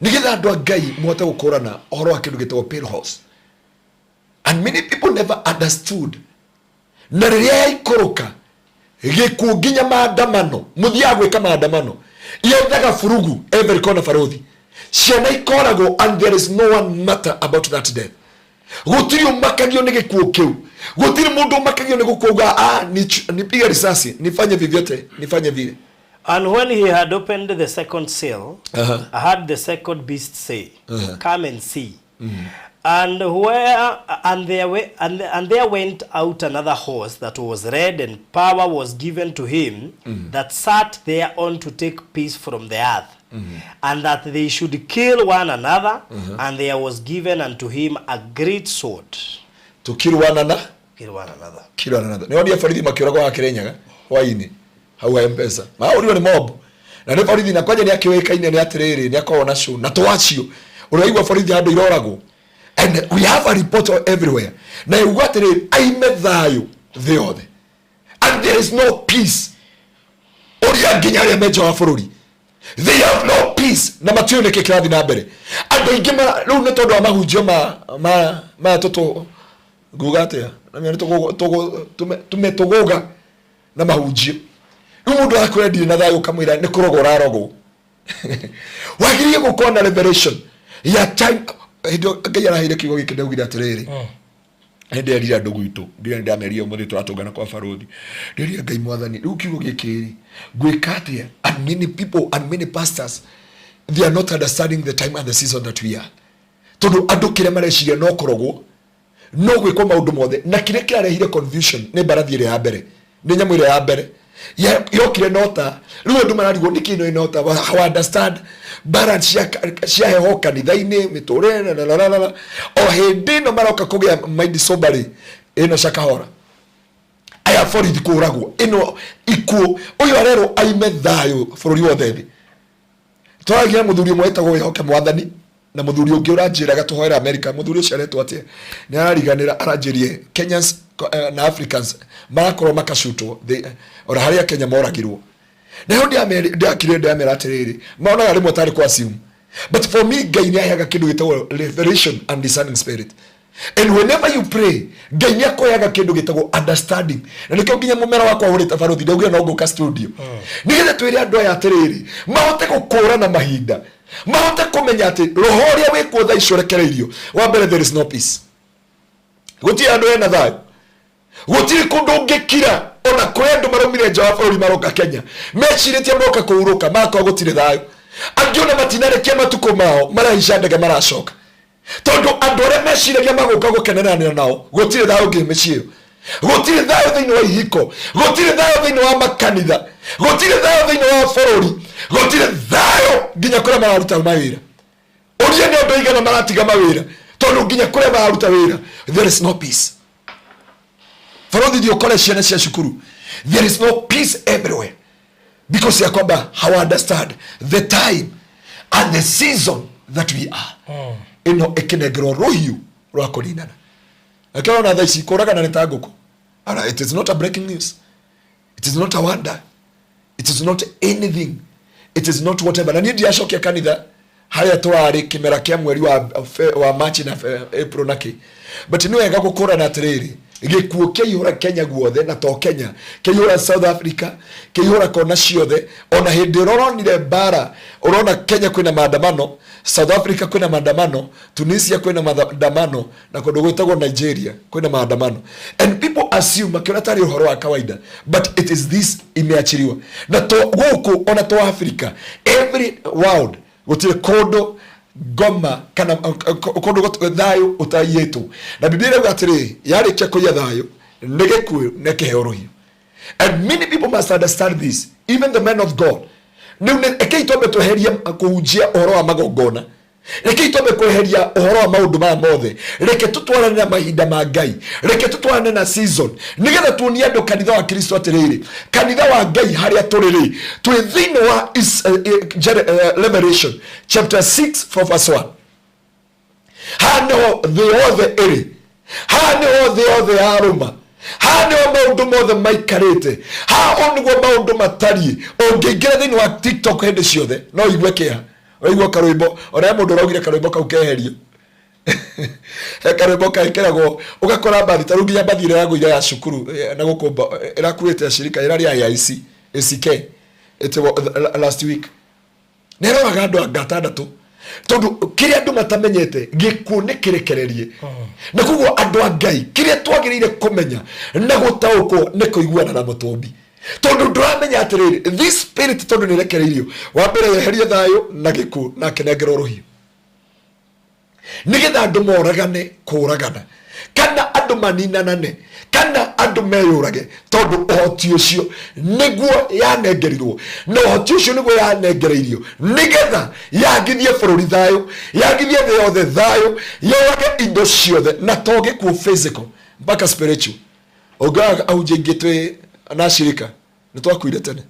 nĩgetha andũ a Ngai mũhote gũkũrana ũhoro wa kĩndũ gĩtagwo pale horse. And many people never understood. Na rĩrĩa yaikũrũka gĩkuũ, nginya maandamano mũthiaga gwĩka maandamano, yethaga furugu every corner. Barothi, ciana ikoragwo, and there is no one matter about that death. Gũtirĩ ũmakagio nĩ gĩkuũ kĩu, gũtirĩ mũndũ ũmakagio nĩ gũkua uga, "Ah, nipige risasi, nifanye vyovyote, nifanye vile." And when he had opened the second seal, I heard the second beast say, "Come and see." And where and there we, and there went out another horse that was red, and power was given to him that sat thereon to take peace from the earth, and that they should kill one another. And there was given unto him a great sword. Tukirwanana. Kill one another. Kirwanana. Nĩ wonire borithi makĩũragwo wa Kĩrĩnyaga hwainĩ hau ha Mpesa, mahũrirwo nĩ mob na nĩ borithi, na kwanja nĩ akĩũĩkaine nĩ atĩrĩrĩ, nĩ akoragwo na show na to acio ũraigua borithi handũ iroragwo. And we have a report everywhere na igua atĩrĩrĩ, aime thayũ thĩ yothe, and there is no peace. Ũrĩa nginya arĩa me nja wa bũrũri, they have no peace, na matiũĩ nĩkĩ kĩrathiĩ na mbere. Andũ aingĩ rĩu nĩ tondũ wa mahunjio ma maya tũtũ nguga atĩa, na nĩ tũmetũgũga na mahunjio. Rĩu mũndũ arakwĩra, "Ndirĩ na thayũ," ũkamwĩra nĩ kũrogwo ũrarogwo. Wagĩrĩire gũkorwo na revelation ya time. Hĩndĩ ĩyo Ngai araheire kiugo gĩkĩ, ndaugire atĩrĩrĩ, nĩ nderire andũ gwitũ, ndirĩ ndameria ũmũthĩ tũratũngana kwa barothi, nderire Ngai Mwathani, rĩu kiugo gĩkĩ rĩ, ngwĩka atĩa? And many people and many pastors, they are not understanding the time and the season that we are, tondũ andũ kĩrĩa mareciria no kũrogwo, no gwĩkwo maũndũ mothe. Na kĩrĩa kĩrarehire confusion nĩ mbarathi ĩrĩa ya mbere, nĩ nyamũ ĩrĩa ya mbere yokire nota. Rĩu andũ mararigwo nĩkĩ ĩno ĩnota how understand balance cia heho kanitha-inĩ, mĩtũrĩre na la la la. O hĩndĩ ĩno maroka kũgĩa mind sober rĩ, ĩno cakahora aya borithi kũragwo, ĩno ikuũ, ũyũ arerwo aime thayũ bũrũri wothe thĩ. Twaragia na mũthuri ũmwe wĩtagwo Wĩhoke Mwathani, na mũthuri ũngĩ ũranjĩraga tũhoere America. Mũthuri ũcio aretwo atĩa? Nĩ arariganĩra. Aranjĩrie Kenyans na Africans marakorwo makacutwo ona harĩa Kenya moragirwo. Nayo ndĩakire ndĩamera atĩrĩrĩ, maonaga rĩmwe tarĩ kwa assume, but for me Ngai nĩ aheaga kĩndũ gĩtagwo revelation and discerning spirit, and whenever you pray, Ngai nĩ akũheaga kĩndũ gĩtagwo understanding. Na nĩkĩo nginya mũmera wakwa hũrĩte barothi, ndaugire no ngũka studio nĩgetha twĩre andũ aya atĩrĩrĩ, mahote gũkũrana mahinda, mahote kũmenya atĩ roho ũrĩa wĩkuo thaa ici ũrekereirio wa mbere. There is no peace, gũtirĩ andũ ena thayũ, gũtirĩ kũndũ ũngĩkira. Ona kũrĩ andũ maraumire nja wa bũrũri maroka Kenya, mecirĩtie maroka kũhurũka, magakorwo gũtirĩ thayũ. Angĩ ona matinarekia matukũ mao, marahaica ndege maracoka, tondũ andũ arĩa meciragia magũka gũkeneranĩra nao, gũtirĩ thayũ nginya mĩciĩ ĩyo, gũtirĩ thayũ thĩinĩ wa ihiko, gũtirĩ thayũ thĩinĩ wa makanitha, gũtirĩ thayũ thĩinĩ wa bũrũri, gũtirĩ thayũ nginya kũrĩa mararuta mawĩra. Ũria nĩ andũ aigana maratiga mawĩra, tondũ nginya kũrĩa mararuta wĩra there is no peace. Barothi, thiĩ ũkore ciana cia cukuru, there is no peace everywhere, because ya kwamba how understand the time and the season that we are. Ĩno ĩkĩnengerwo rũhiũ rwa kũninana. Nakĩo ona thaa ici kũragana nĩ ta ngũkũ. Ara, it is not a breaking news, it is not a wonder, it is not anything, it is not whatever. Na niĩ ndiracokia kanitha harĩa tũrarĩ kĩmera kĩa mweri wa March na April na kĩ, but nĩ wega gũkũrana atĩrĩrĩ, gĩkuũ kĩaihũra Kenya guothe, na to Kenya, kĩaihũra South Africa, kĩaihũra kona ciothe. Ona hĩndĩ ĩrĩa ũronire mbara, ũrona Kenya kwĩna maandamano, South Africa kwĩna maandamano, Tunisia kwĩna maandamano, na kũndũ gwĩtagwo Nigeria kwĩna maandamano, and people assume, makĩona tarĩ ũhoro wa kawaida, but it is this imeachiliwa. Na to gũkũ, ona to Africa, every world, gũtirĩ kũndũ ngoma kana kũndũ thayũ ũtaiyĩtwo. Na Biblia ĩrauga atĩrĩ, yarĩkia kũiya thayũ nĩ gĩkuũ na kĩheo rũhiũ. And many people must understand this, even the men of God. Rĩu rekei twambe tweherie kũhunjia ũhoro wa magongona. Rekei twambe kweheria ũhoro wa maũndũ maya mothe. Reke tũtwarane na mahinda ma Ngai, reke tũtwarane na season, nĩgetha tuonie andũ kanitha wa Kristo atĩrĩrĩ, kanitha wa Ngai harĩa tũrĩ rĩ, twĩ thĩinĩ wa Revelation chapter 6 from verse 1. Haha nĩho thĩ yothe ĩrĩ, haha nĩho thĩ yothe yarũma, haha nĩho maũndũ mothe maikarĩte, haha ũũ nĩguo maũndũ matariĩ. Ũngĩingĩra thĩinĩ wa TikTok hĩndĩ ciothe no ũigue kĩeha, ũigue karwĩmbo. Ona he mũndũ ũraugire karwĩmbo kau keherio. He karwĩmbo gekĩragwo ũgakora mbathi, ta rĩu nginya mbathi ĩrĩa yagũire ya cukuru na gũkũ ĩrakuĩte acirika ĩrarĩ ya AIC ACK ĩtĩgwo last week, nĩ ĩroraga andũ anga atandatũ, tondũ kĩrĩa andũ matamenyete, gĩkuũ nĩ kĩrekererie. Na koguo andũ a Ngai, kĩrĩa twagĩrĩire kũmenya na gũtaũkwo nĩ kũiguana na mũtũmbi, tondũ ndũramenya atĩrĩrĩ, this spirit tondũ nĩ ĩrekereirio, wa mbere yeherie thayũ na gĩkuũ na akĩnengerwo rũhiũ nĩgetha andũ moragane kũragana, kana andũ maninanane, kana andũ meyũrage, tondũ ũhoti ũcio nĩguo yanengerirwo, na ũhoti ũcio nĩguo yanengereirio nĩgetha yagithie bũrũri thayũ, yagithie thĩ yothe thayũ, yorage indo ciothe, na to gĩkuũ physical, mpaka spiritual. Ũngĩona ahunjia aingĩ twĩ na ashirika nĩ twakuire tene.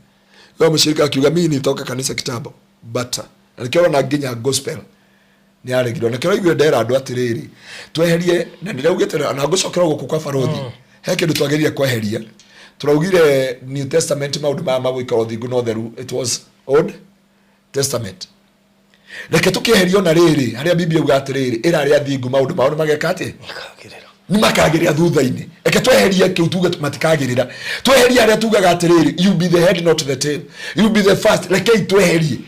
No mũshirika akiuga, "Mimi nilitoka kanisa kitambo," but na nĩkĩo ũrona nginya gospel nĩ yaregirwo. Nakĩo raiguire ndera andũ atĩrĩrĩ, tweherie, na nĩraugĩte na ngũcokera gũkũ kwa barothi, he kĩndũ twagĩrĩire kweheria. Tũraugire New Testament, maũndũ maya ma gũikara ũthingu na ũtheru, it was Old Testament. Reke tũkĩeheria ona rĩrĩ harĩa Biblia uga atĩrĩrĩ, ĩra arĩa athingu maũndũ mao nĩ mageka atĩa? Makagĩrĩra. Nĩ makagĩrĩra thutha-inĩ. Reke tweherie kĩu, tuge matikagĩrĩra. Tweherie harĩa tugaga atĩrĩrĩ, "You be the head, not the tail, you be the first." Rekei tweherie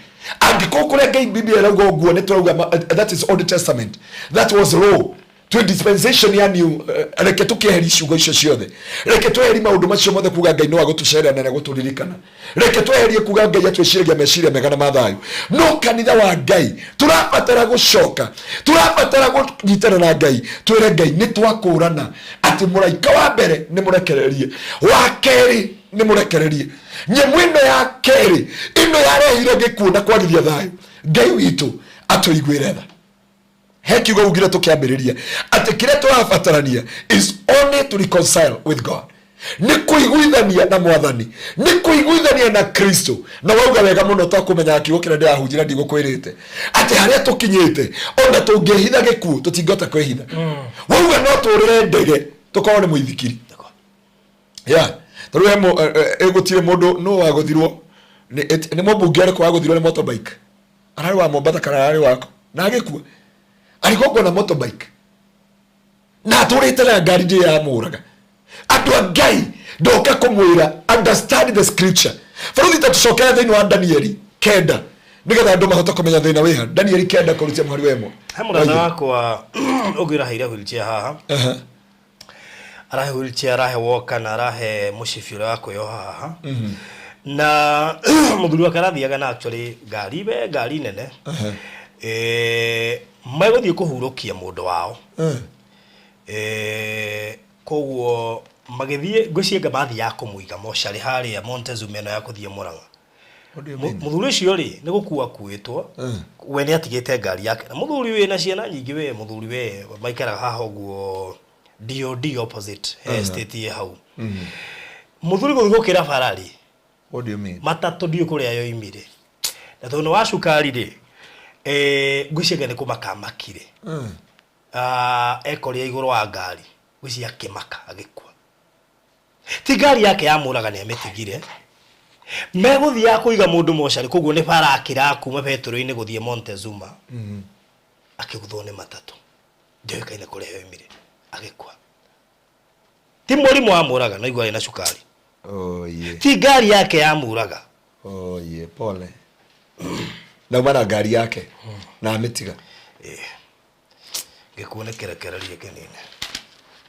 angĩkorwo kũrĩa Ngai Biblia ĩrauga ũguo nĩ tũrauga that is Old Testament, that was law. Twĩ dispensation ya new. Reke tũkĩeherie ciugo icio ciothe. Reke tweherie maũndũ macio mothe kuga Ngai no agũtũcerera na nĩagũtũririkana. Reke tweherie kuga Ngai atwĩciragia meciria mega na mathayo. No kanitha wa Ngai tũrabatara gũcoka, tũrabatara kũnyitana na Ngai, twĩre Ngai nĩ twakũrana atĩ mũraika wa mbere nĩ mũrekererie, wa kerĩ nĩ mũrekererie, nyamũ ĩno ya kerĩ ĩno yarehire gĩkuũ na kwagithia thayũ. Ngai witũ atũiguĩre tha. He kiugo ugire tũkĩambĩrĩria atĩ kĩrĩa tũrabatarania is only to reconcile with God, nĩ kũiguithania na Mwathani, nĩ kũiguithania na Kristo. Na wauga wega mũno, twakũmenyaga kiugo kĩrĩa ndĩrahunjĩra, ndigũkwĩrĩte atĩ harĩa tũkinyĩte ona tũngĩhitha gĩkuũ tũtingĩhota kwĩhitha. Wauga no tũrĩre ndege tũkorwo nĩ mũithikiri ya tarĩu he gũtirĩ mũndũ nũ wagũthirwo nĩ mũmbunge ũrĩkũ wagũthirwo nĩ motorbike, ararĩ wa Mombatha kana ararĩ wako, na agĩkua arĩgongwo na motorbike na atũrĩte na ngari ndĩ yamũraga. Andũ a Ngai, ndoka kũmwĩra, understand the scripture. Baruthi, ta tũcokere thĩinĩ wa Danieli 9 nĩgetha andũ mahote kũmenya thĩna wĩha. Danieli 9 kũrutia mũhari wa 1. He mũrata wakwa ũngĩ ũraheire wheelchair haha. Arahe wheelchair, arahe walker, na arahe mũcibi ũrĩa wa kwĩyoha haha. Na mũthuri wake arathiaga na actually ngari we ngari nene. Megũthiĩ kũhurũkia mũndũ wao. Koguo magĩthiĩ, ngwĩciria mathiaga kũmũiga mocarĩ harĩa Montezuma ĩno ya kũthiĩ Mũrang'a. What do you mean? Mũthuri ũcio rĩ, nĩ gũkua akuĩtwo. We nĩ atigĩte ngari yake na mũthuri wĩna ciana nyingĩ. We mũthuri we maikaraga haha ũguo DOD opposite, he estate ĩ hau. Mũthuri gũthiĩ gũkĩra bara rĩ, What do you mean? matatũ ndiũĩ kũrĩa yoimire, na tondũ nĩ wa cukari rĩ, ngwĩciria nĩ kũmaka amakire. Ah, ekorire igũrũ wa ngari, ngwĩciria akĩmaka agĩkua. Ti ngari yake yamũraga, nĩ amĩtigire. Megũthiaga kũiga mũndũ mocarĩ, koguo nĩ bara akĩraga kuma betũrũ-inĩ gũthiĩ Montezuma, akĩguthwo nĩ matatũ, ndĩoĩkaine kũrĩa yoimire, agĩkua. Ti mũrimũ wamũraga, no igua arĩ na cukari. Oh, yeah. Ti ngari yake yamũraga. Oh, yeah. Pole. Nauma na ngari yake na amĩtiga. Gĩkuũ nĩ kĩrekererie kĩnini.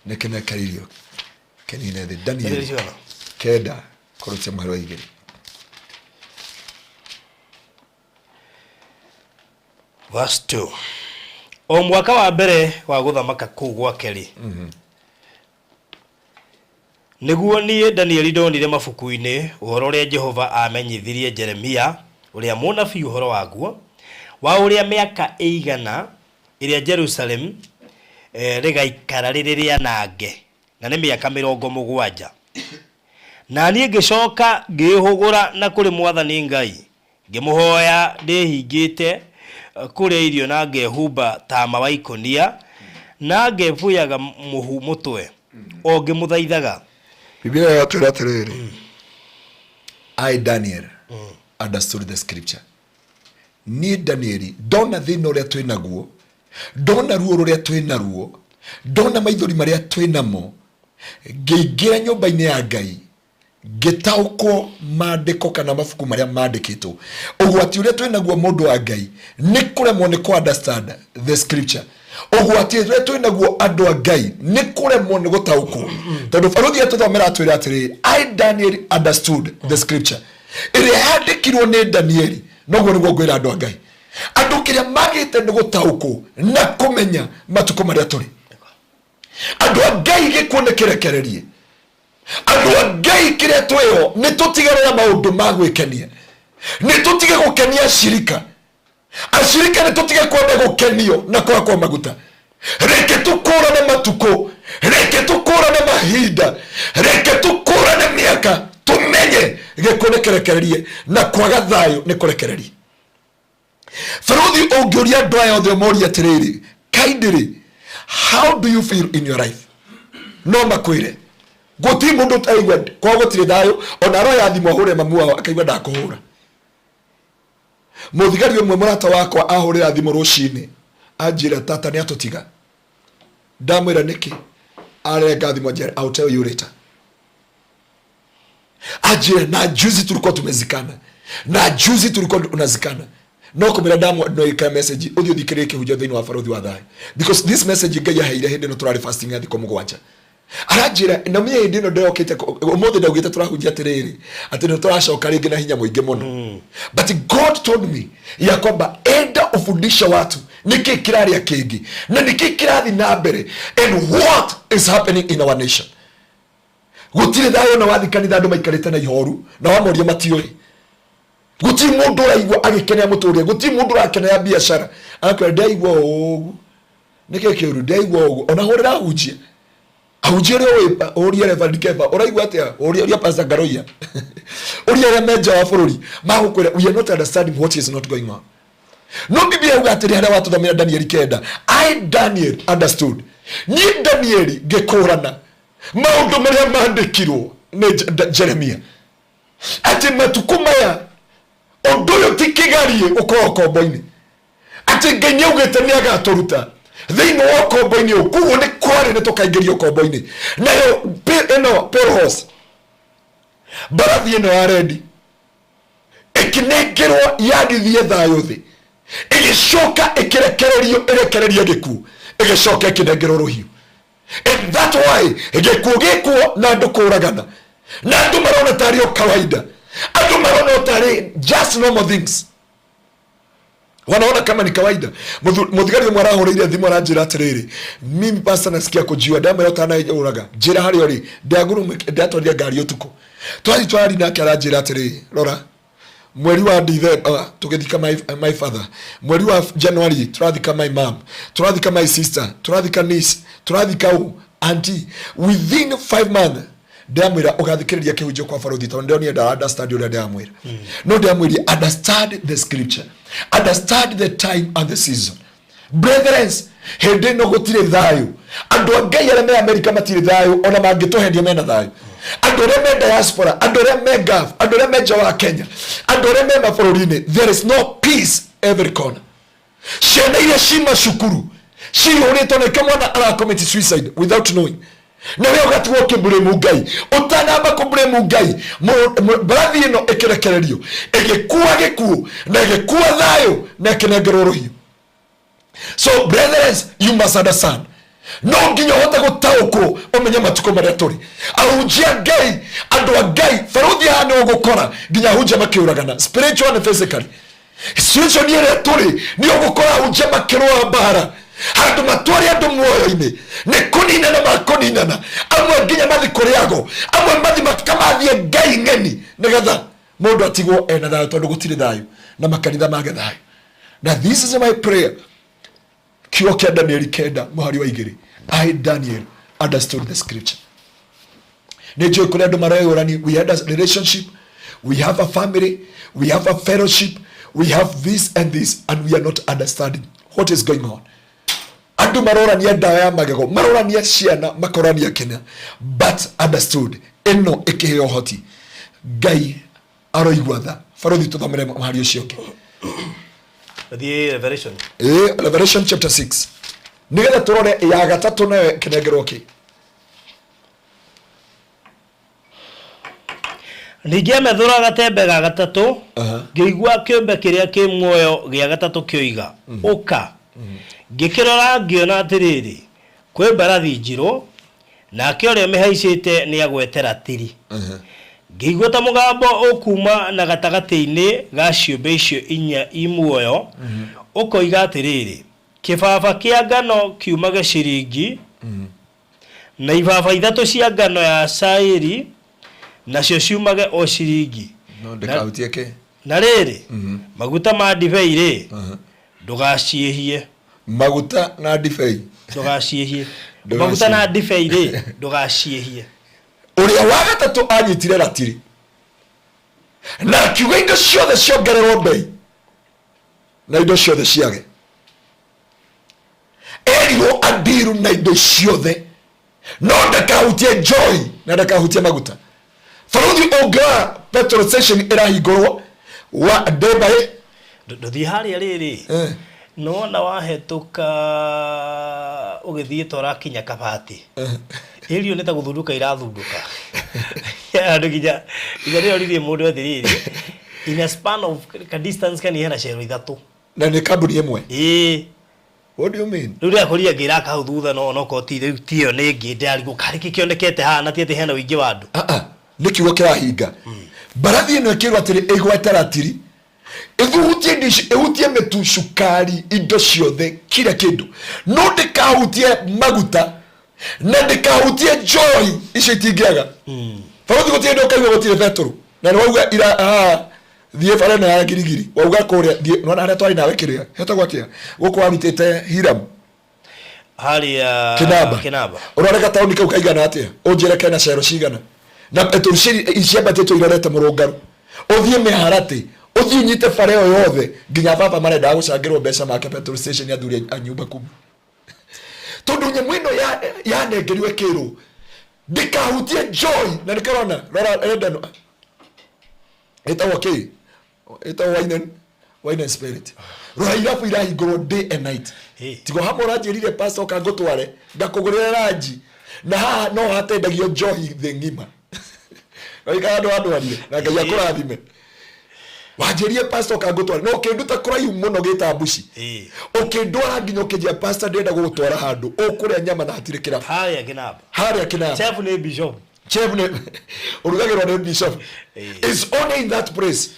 Nĩ kĩnekereirio kĩnine thĩ. Daniel Nĩ ciona. 9 kũrutia mũhari wa 2. Verse 2. O mwaka wa mbere wa gũthamaka kũu gwake rĩ, nĩguo niĩ Danieli ndonire mabuku-inĩ ũhoro ũrĩa Jehova aamenyithirie Jeremia ũrĩa mũnabii ũhoro waguo. Wa ũrĩa mĩaka ĩigana ĩrĩa Jerusalem rĩgaikara rĩrĩ rĩanange, na nĩ mĩaka 70. Na niĩ ngĩcoka ngĩĩhũgũra na kũrĩ Mwathani Ngai, ngĩmũhoya ndĩhingĩte kũrĩa irio na ngehumba tama wa ikũnia na ngebuyaga mũhu mũtwe, o ngĩmũthaithaga. Biblia yatwĩra atĩrĩrĩ, I Daniel understood the scripture. Niĩ Danieli ndona thĩna ũrĩa twĩ naguo, ndona ruo rũrĩa twĩ naruo, ndona maithori marĩa twĩ namo, ngĩingĩra nyũmba-inĩ ya Ngai, ngĩtaũkwo maandĩko kana mabuku marĩa mandĩkĩtwo. Ũgwati ũrĩa twĩ naguo mũndũ wa Ngai nĩ kũremwo nĩ kũ understand the scripture. Ũgwati ũrĩa twĩ naguo andũ a Ngai nĩ kũremwo nĩ gũtaũkwo, tondũ barũthi atũthomera atwĩra atĩrĩrĩ, I Daniel understood the scripture ĩrĩa yandĩkirwo nĩ Danieli. Noguo nĩguo ngwĩra andũ a Ngai, andũ kĩrĩa magĩte nĩ gũtaũkwo na kũmenya matukũ marĩa tũrĩ. Andũ a Ngai, gĩkuũ nĩ kĩrekererie. Andũ a Ngai, kĩrĩa twĩho nĩ tũtigarĩra maũndũ ma gwĩkenia, nĩ tũtige gũkenia acirika. Acirika, nĩ tũtige kwenda gũkenio na kwakwa maguta. Reke tũkũrane matukũ, reke tũkũrane mahinda, reke tũkũrane mĩaka, tũmenye gĩkuũ nĩ kĩrekererie na kwaga thayũ nĩ kũrekererie. Barũthi, ũngĩũria andũ aya othe, ũmorie atĩrĩrĩ, kindly, how do you feel in your life? No makwĩre gũtirĩ mũndũ ũtaigua kwao gũtirĩ thayũ. Ona aroya thimũ ahũre mamu wao, akaigua ndakũhũra. Mũthigari ũmwe mũrata wakwa ahũrĩra thimũ rũcinĩ, anjĩra, "Tata nĩ atũtiga." Ndamwĩra, "Nĩkĩ?" Arenga thimũ, anjĩra, "I'll tell you later." Anjĩra, "Na juzi tulikuwa tumezikana, na juzi tulikuwa tunazikana." No kumĩra ndamwĩkĩra message, ũthiĩ ũthikĩrĩrie kĩhunjio thĩinĩ wa Barũthi wa Thayũ, because this message Ngai aheire hĩndĩ ĩno tũrarĩ fasting ya thikũ 7. Aranjĩra na mie hĩndĩ ĩno ndĩrokĩte ũmũthĩ, ndaugĩte tũrahunjia atĩrĩrĩ, atĩ nĩ tũracoka rĩngĩ na hinya mũingĩ mũno, but God told me ya kwamba enda ufundishe watu nĩkĩ kĩrarĩa kĩngĩ na nĩkĩ kĩrathiĩ na mbere and what is happening in our nation. Gũtirĩ thayũ. Na wathi kanitha, andũ maikarĩte na ihoru, na wamoria matiũĩ. Gũtirĩ mũndũ ũraigua agĩkenera mũtũrĩre, gũtirĩ mũndũ ũrakenera biacara. Arakwĩra, "Ndaigua ũũ, nĩkĩ kĩũru? Ndaigua ũguo." Ona hũrĩra ahunjia, ahunjia ũrĩa ũĩ, ũrie Reverend Kemba, "Ũraigua atĩa?" Ũrie, ũria Pastor Ngaroia, ũrie arĩa me nja wa bũrũri, magũkwĩra, "We are not understanding what is not going on." No Biblia yauga atĩrĩ, harĩa watũthomera Danieli 9, I Daniel understood, niĩ Danieli ngĩkũrana maũndũ marĩa mandĩkirwo nĩ Jeremia, atĩ matukũ maya ũndũ ũyũ ti kĩgarie ũkorwo ũkombo-inĩ, atĩ Ngai nĩ augĩte nĩ agatũruta thĩinĩ wa ũkombo-inĩ ũyũ. Koguo nĩ kwarĩ nĩ tũkaingĩrio ũkombo-inĩ. Nayo ĩno pale horse, mbarathi ĩno ya rendi, ĩkĩnengerwo yagithie thayũ thĩ, ĩgĩcoka ĩkĩrekererio ĩrekererie gĩkuũ, ĩgĩcoka ĩkĩnengerwo rũhiũ. And that why gĩkuũ gĩkuo na andũ kũragana, na andũ marona tarĩ o kawaida, andũ marona o tarĩ just normal things, wanaona kama ni kawaida. Mũthigari ũmwe arahũrĩire thimũ, aranjĩra atĩrĩrĩ, "Mimi pastor nasikia kujiua." Ndamwĩra, "Ũtanaũraga, njĩra harĩa ũrĩ." Ndĩatwarire ngari ũtukũ, twathiĩ twarari nake, aranjĩra atĩrĩrĩ, "Rora, mweri wa December tũgĩthika my father, mweri wa January tũrathika my mom, tũrathika my sister, tũrathika niece, tũrathika ũ auntie within 5 months." Ndamwĩra, "Ũgathikĩrĩria kĩhunjio kwa barũthi," tondũ ndĩronire ndara understand ũrĩa ndĩramwĩra. No ndĩramwĩria, understand the scripture, understand the time and the season. Brethren, hĩndĩ ĩno gũtirĩ thayũ. Andũ a Ngai arĩa me Amerika matirĩ thayũ, ona mangĩtũhenia mena thayũ. Andũ arĩa me diaspora, andũ arĩa me Gulf, andũ arĩa me nja wa Kenya, andũ arĩa me mabũrũri-inĩ, there is no peace every corner. Ciana iria ci macukuru cihũrĩtwo, na ikĩo mwana aracommit suicide without knowing, na we ũgatigwo ũkĩmburĩmu Ngai. Ũtanamba kũmburĩmu Ngai, mbarathi ĩno ĩkĩrekererio, ĩgĩkua gĩkuũ na ĩgĩkua thayũ na ĩkĩnengerwo rũhiũ. So brethren, you must understand, no nginya ũhote gũtaũkwo, ũmenye matukũ marĩa tũrĩ. Ahunjia Ngai, andũ a Ngai, barũthi haha nĩ ũgũkora nginya ahunjia makĩũragana spiritual and physically. Situation ĩrĩa tũrĩ, nĩ ũgũkora ahunjia makĩrũa mbara handũ matware andũ muoyo-inĩ, nĩ kũninana makũninana. Amwe nginya mathi kũrĩago, amwe mathi makamathiĩ ngai ng'eni, nĩgetha mũndũ atigwo ena thayũ, tondũ gũtirĩ thayũ na makanitha mage thayũ. Na this is my prayer. Kiugo kĩa Danieli 9 mũhari wa 2, I Daniel understood the scripture. Nĩ njũĩ kũrĩ andũ mareyũrani, we had a relationship, we have a family, we have a fellowship, we have this and this, and we are not understanding what is going on. Andũ marorania ndawa ya magego, marorania ciana, makorania kĩna, but understood ĩno ĩkĩheo ũhoti. Ngai aroigua tha. Barothi, tũthomere mũhari ũcio ũngĩ. Thiĩ Revelation. Ĩĩ, Revelation chapter 6, nĩgetha tũrore ya gatatũ nayo ĩkĩnengerwo kĩ. Ningĩ amethũra gatembe ga gatatũ, ngĩigua kĩũmbe kĩrĩa kĩ muoyo gĩa gatatũ kĩoiga, "Ũka." Ngĩkĩrora, ngĩona atĩrĩrĩ, kwĩ mbarathi njirũ, nake ũrĩa ũmĩhaicĩte nĩ agwete ratiri. Ngĩigua ta mũgambo ũkuuma na gatagatĩ-inĩ ga ciũmbe icio inya i muoyo ũkoiga atĩrĩrĩ, "Kĩbaba kĩa ngano kiumage ciringi, na ibaba 3 cia ngano ya cairi nacio ciumage o ciringi." No ndĩkahutie kĩ? Na rĩrĩ, maguta ma ndibei rĩ, ndũgaciĩhie. Maguta na ndibei. Ndũgaciĩhie. Ndũgaciĩhie. Maguta na ndibei rĩ, ndũgaciĩhie. Ũrĩa wa gatatũ anyitire ratiri na akiuga indo ciothe ciongererwo mbei na indo ciothe ciage. Erirwo andiru na indo ciothe, no ndakahutie njohi na ndakahutie maguta. Barothi, ũngĩrora petrol station ĩrahingũrwo wa day by Ndũthiĩ harĩa rĩrĩ, nĩwona wahetũka ũgĩthiĩ ta ũrakinya Kabati, ĩrio nĩ ta gũthundũka irathundũka andũ, nginya nginya ndĩroririe mũndũ atĩrĩrĩ, in a span of ka distance kani hena cero 3. Na nĩ kambuni ĩmwe? Ĩĩ. What do you mean? Rĩu ndĩrakorire ngĩraka hau thutha, no onokorwo ti rĩu, ti ĩyo nĩ ĩngĩ, ndĩrarigwo karĩ kĩ kĩonekete haha na ti atĩ hena ũingĩ wa andũ. Ah, ah, nĩ kiugo kĩrahinga. Mbarathi ĩno ĩkĩrwo atĩrĩ ĩgwete ratiri, ĩthuhutie indo ici, ĩhutie mĩtu, cukari, indo ciothe, kila kĩndũ, no ndĩkahutie maguta na ndĩkahutie njohi. Icio itingĩaga. Barothi, gũtirĩ ndũ ũkaigua gũtirĩ betũrũ na nĩ wauga ira haha, thiĩ bara ĩno ya Ngirigiri, wauga kũrĩa, thiĩ nona harĩa twarĩ nawe, kĩrĩa hetagwo atĩa gũkũ warutĩte Hiram? Harĩa Kinamba. Kinamba. Ũrore gataũni kau kaigana atĩa, ũnjĩre kena cero cigana na tũciri ciambatĩtwo irorete mũrũngaru. Ũthiĩ mĩharatĩ, ũthiĩ ũnyite bara ĩyo yothe, nginya baba marendaga gũcangĩrwo mbeca make petrol station athuri a nyumba kumi, tondũ nyamũ ĩno yanengerirwo ĩkĩrwo ndĩkahutie joy na nĩkĩrona. Rora rendano ĩtagwo kĩ, ĩtagwo wine and spirit. Rora irabu irahingũrwo day and night. Hey. Tigo hamwe ũranjĩrire, pastor, ũka ngũtware ngakũgũrĩra ranji, na haha no hatendagio njohi thĩ ng'ima. Waikara andũ andwarire na Ngai akũrathime. Wanjĩrie, pastor, ũka ngũtware, no ũkĩnduta kũraihu mũno gĩta mbuci. Ũkĩndwara nginya ũkĩnjĩra, pastor, ndĩrenda gũgũtwara handũ ũkũrĩa nyama na hatirĩ kĩrabu. Harĩa Kinamba. Harĩa Kinamba. Chef nĩ bishop. Chef nĩ ũrugagĩrwo nĩ bishop. Is only in that place,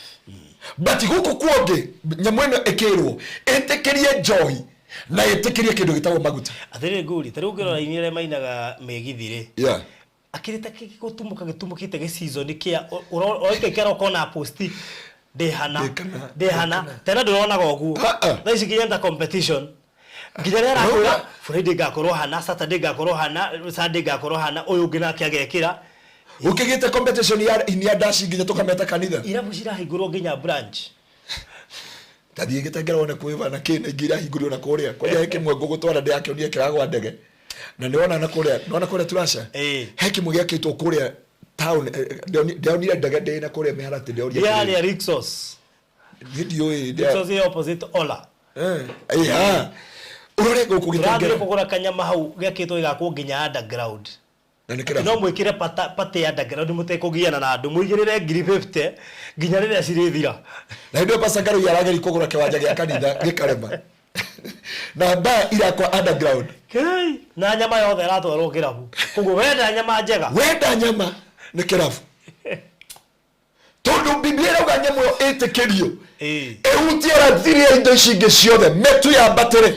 but gũkũ kuongĩ nyamũ ĩno ĩkĩrwo ĩtĩkĩrie njohi na ĩtĩkĩrie kĩndũ gĩtagwo maguta. Atĩrĩrĩ, ngũri ta rĩu ũngĩrora iria arĩa mainaga mĩgithi rĩ, akĩrĩ ta gũtumũka gĩtumũkĩte gĩseason kĩa ũraikara ũkona posti ndĩhana. Ndĩkana, ndĩhana tena ndũronaga ũguo. Ah, ah. Thaa ici nginya ta competition, nginya rĩrĩa arakwĩra Friday ngakorwo hana, Saturday ngakorwo hana, Sunday ngakorwo hana, ũyũ ũngĩ nake agekĩra. Ũkĩgĩte competition ya inia ndaci nginya tũkameta kanitha. Irabu cirahingũrwo nginya branch. Tathiĩ gĩtengera wone kwĩba na kĩ na ingĩ irahingũrio na kũrĩa kwanja. He kĩmwe ngũgũtwara ndĩrakĩonire kĩragwa ndege na nĩwona na kũrĩa, nĩwona kũrĩa Turasha? He kĩmwe gĩakĩtwo kũrĩa town, ndĩronire ndege ndĩ na kũrĩa mĩharatĩ, ndĩroria. Thiĩ harĩa Rixos. Niĩ ndiũĩ. Rixos ĩ opposite Ola. Ĩ, ha. Ũrore gũkũ tũrathiĩ gĩtengera. Kũgũra kanyama hau gĩakĩtwo gĩgakwo nginya underground. Na nĩ no kĩrabu. Mwĩkĩre pate underground, mũtekũgiana na andũ, mũigĩrĩre 50,000 nginya rĩrĩa cirĩthira. Na hĩndĩ ĩyo Pastor Ngarũi arageria kũgũra kĩwanja gĩa kanitha gĩkarema na mbaa irakwa underground. Kei, na nyama yothe ĩratwarwo kĩrabu, koguo wenda nyama njega. Wenda nyama nĩ kĩrabu, tondũ Biblia ĩrauga nyamũ ĩyo ĩtĩkĩrio ĩhutie rathiri ya indo ici ingĩ ciothe, mĩtu yambatĩre,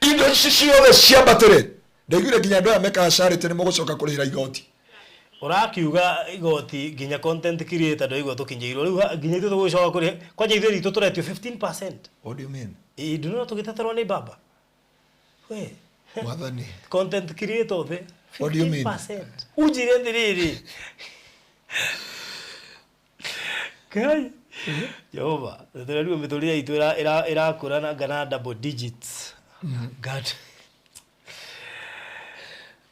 indo ici ciothe ciambatĩre. Ndaiguire nginya andũ aya mekaga charity nĩ mũgũcoka kũrĩhĩra igoti. Ũrakiuga igoti nginya content creator ndwaigua tũkinyĩirwo rĩu nginya ithuĩ tũgũcoka kũrĩ kwanja ithuĩ ritũ tũretio 15%. What do you mean? Ĩ ndũrona tũgĩteterwo nĩ baba we. Mwathani. Content creator othe. What do you mean? 15%. Unjire atĩrĩrĩ, Ngai Jehova, tũrarigwo mĩtũrĩre itũ ĩrakũra na ngana double digits. God.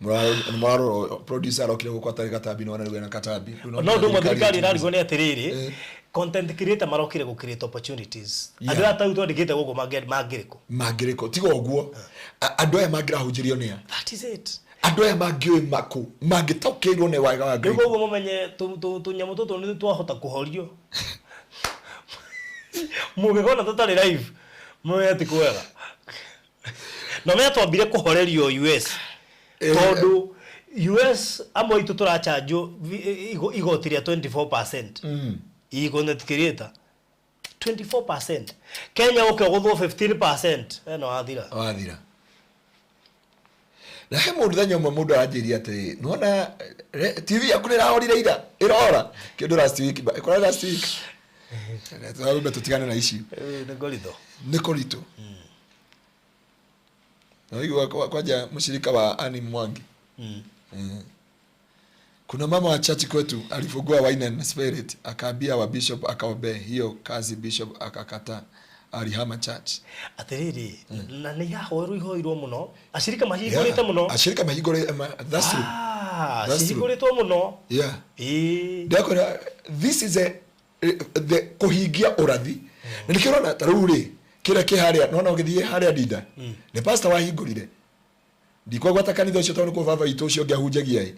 Mũrarora producer arokire gũkũ atarĩ gatambi, nĩwona rĩu ena katambi. Rĩu No ũndũ ũmwe thirikari ĩrarigwo nĩ atĩrĩrĩ, Eh. content creator marokire gũ create opportunities. Yeah. Andũ aya tau twandĩkĩte gũkũ mangĩrĩkũ? Mangĩrĩkũ tiga ũguo? Andũ aya mangĩrahunjĩrio nĩa? That is it. Andũ aya mangĩũĩ makũ mangĩtaũkĩirwo nĩ wega wa Ngai? Rĩu koguo mũmenye tũnyamũ tũtũ nĩ twahota kũhorio. Mũngĩkona tũtarĩ live, mũmenye ti kwega. No menya twambire kũhorerio US, tondũ US amwe aitũ tũrachanjwo igoti rĩa 24%. I content creator 24%, Kenya ũke ũgũthwo 15%, ĩno wathira. Wathira. Na he mũndũ thenya ũmwe mũndũ aranjĩria atĩrĩ, nĩwona TV yaku nĩ ĩrahorire ira, ĩrora kĩndũ last week, ĩkora last week. Tũrambe tũtigane na ici. Nĩ ngoritho. Nĩ kũritũ. Na ũigua kwanja mshirika wa Annie Mwangi. Kuna mama wa church kwetu alifungua wine and spirit, akaambia wa bishop akaombee hiyo kazi, bishop akakataa, alihama church. Atĩrĩrĩ, na nĩ ihahoerwo ihoirwo mũno, acirika mahingũrĩte mũno. Ashirika mahingũrĩte that's true. Ah, That's true. cihingũrĩtwo mũno. Yeah. Ĩĩ. Ndakwĩra this is a the kũhingia ũrathi. Na nĩkĩo ũrona ta rĩu rĩ kĩrĩa kĩ harĩa, nona ũgĩthiĩ harĩa Ndinda nĩ pastor wahingũrire. Ndikwagwata kanitha ũcio tondũ nĩkuo baba witũ ũcio ũngĩ ahunjagia ĩ,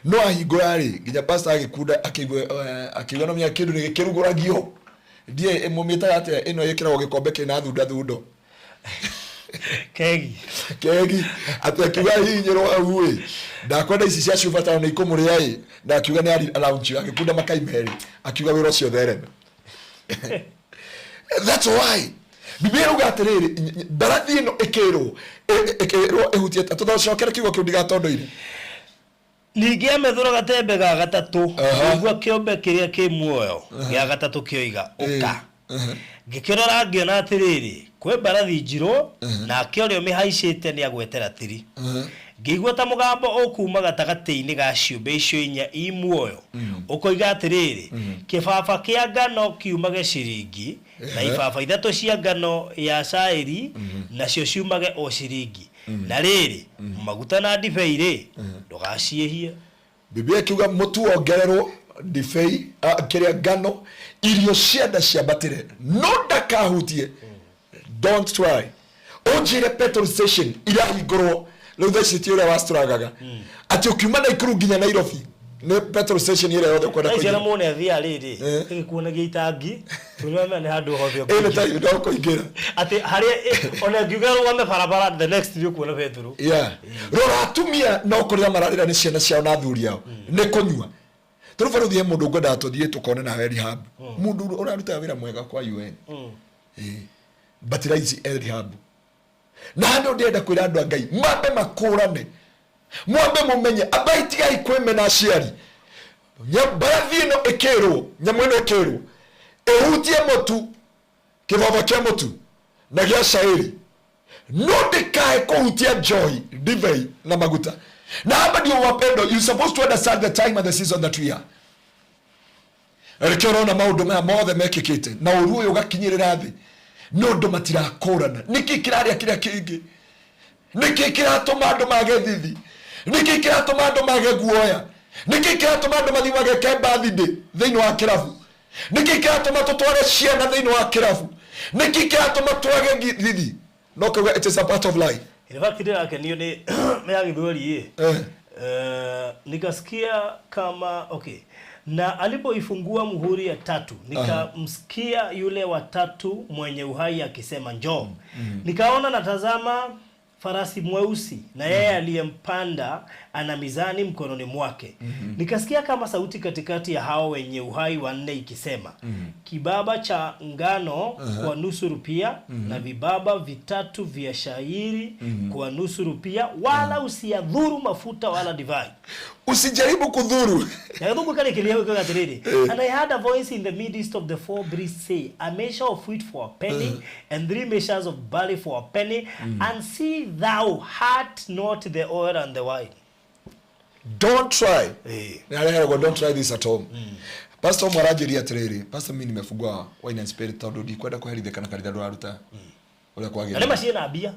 no ahingũra rĩ nginya pastor agĩkunda akĩigua, akiuga no menya kĩndũ nĩ gĩkĩrugũragio. Ndiĩ mũmĩtaga atĩa ĩno ĩkĩragwo gĩkombe kĩna thunda thundo? Kegi. Kegi. Atĩ akiuga hihinyĩrwo hau ĩ, ndakwenda ici cia cuba tano nĩ ikũmũrĩa ĩ. Na akiuga nĩ ari launch, agĩkunda makai merĩ, akiuga wĩra ũcio thereme. That's why Biblia ĩrauga atĩrĩrĩ, mbarathi ĩno ĩkĩrwo ĩhutie, tũcokere kiugo kĩu ndigatondoire. Ningĩ amethũra gatembe ga gatatũ, ngĩigua kĩombe kĩrĩa kĩ muoyo gĩa gatatũ kĩoiga, "Ũka." Ngĩkĩrora ngĩona atĩrĩrĩ, kwĩ mbarathi njirũ, nake ũrĩa ũmĩhaicĩte nĩ agwete ratiri. Ngĩigua ta mũgambo ũkuuma gatagatĩ-inĩ ga ciũmbe icio inya i muoyo ũkoiga atĩrĩrĩ, kĩbaba kĩa ngano kiumage ciringi, na ibaba 3 cia ngano ya cairi nacio ciumage o ciringi, na rĩrĩ, maguta na ndibei rĩ, ndũgaciĩhie. Biblia ĩkiuga mũtu wongererwo, ndibei, kĩrĩa ngano, irio cia nda ciambatĩre, no ndakahutie. Don't try. Ũnjĩre petrol station irahingũrwo rĩu thaa ici ti ũrĩa wacitũragaga atĩ ũkiuma Naikuru nginya Nairobi nĩ petrol station ĩrĩa yothe ũkwenda Thaa ici ona kũingĩra. mũndũ athiaga rĩrĩ, ĩgĩkuonagia itangi tũnĩwamenya nĩ handũ hothe Ĩ nĩ ta ũkũingĩra. indo ũkũingĩra. Atĩ harĩa ona ngiuga rũgame barabara, the next nĩ ũkuona betũrũ. Yeah. Rora atumia no kũrĩra mararĩra nĩ ciana ciao na athuri ao nĩ kũnyua. Tũrũ barũthi he mũndũ ngwendaga tũthiĩ tũkone nawe rehab, mũndũ ũrarutaga wĩra mwega kwa UN. Ĩĩ. But raici e rehab. Na handũ ndĩrenda kwĩra andũ a Ngai mambe makũrane, mwambe mũmenye, ambai tigai kwĩmena aciari. Mbarathi ĩno ĩkĩrwo, nyamũ ĩno ĩkĩrwo ĩhutie mũtu, kĩbaba kĩa mũtu na gĩa cairi, no ndĩkae kũhutia njohi, ndibei na maguta. Na hapa ndio wapendo, you supposed to understand the time and the season that we are. Rĩkĩo ũrona maũndũ maya mothe mekĩkĩte na ũru ũyũ ũgakinyĩrĩra thĩ nĩ ũndũ matirakũrana. Nĩkĩ kĩrarĩa kĩrĩa kĩngĩ? Nĩkĩ kĩratũma andũ mage thithi? Nĩkĩ kĩratũma andũ mage guoya? Nĩkĩ kĩratũma andũ mathiĩ mageke birthday thĩinĩ wa kĩrabu? Nĩkĩ kĩratũma tũtware ciana thĩinĩ wa kĩrabu? Nĩkĩ kĩratũma twage thithi? No kauga it is a part of life. In fact ndĩrakenio nĩ ya gĩthweri ĩ. Nikasikia kama okay, na alipoifungua muhuri ya tatu nikamsikia yule wa tatu mwenye uhai akisema, "Njoo." Nikaona natazama Farasi mweusi na yeye aliyempanda ana mizani mkononi mwake. Nikasikia kama sauti katikati ya hao wenye uhai wanne ikisema, kibaba cha ngano kwa nusu rupia na vibaba vitatu vya shairi kwa nusu rupia, wala usiyadhuru mafuta wala divai. Usijaribu kudhuru. Nagĩthũngũ karĩkĩria hau ĩkoiga atĩrĩrĩ, "And I heard a voice in the midst of the four beasts say, 'A measure of wheat for a penny and three measures of barley for a penny, and see thou hurt not the oil and the wine.'" Don't try. Eh. Nĩ harĩa heragwo, "Don't try this at home." Pastor ũmwe aranjĩria atĩrĩrĩ, "Pastor, mimi nimefungua Wine and Spirit tondũ ndikwenda kũherithĩka na kanitha ndũraruta ũrĩa Na nĩ kwagĩrĩire." maciĩ na mbia,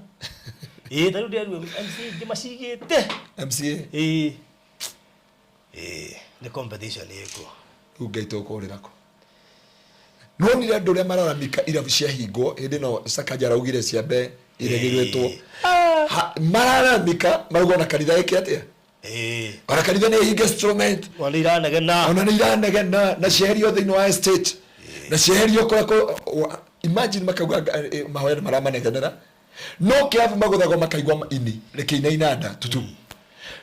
ĩĩ, ta rĩu ndĩrerwo MC ingĩ macigĩte. MCA. Ĩĩ ĩĩ, nĩ competition ĩkuo. Rĩu Ngai tũkũrĩra kũ? Nonire andũ ũrĩa mararamika irabu ciahingwo hĩndĩ ĩno Sakaja araugire ciambe iregĩrĩtwo. Mararamika marauga ona kanitha ĩke atĩa? Ĩĩ. Ona kanitha nĩ ĩhinge instrument. Ona iranegena. Ona nĩ iranegena na cieherio thĩinĩ wa estate na cieherio kũrĩa imagine makauga mahoya nĩ maramanegenera no kĩrabu magũthagwo makaigua ini rĩkĩinaina nda tutu.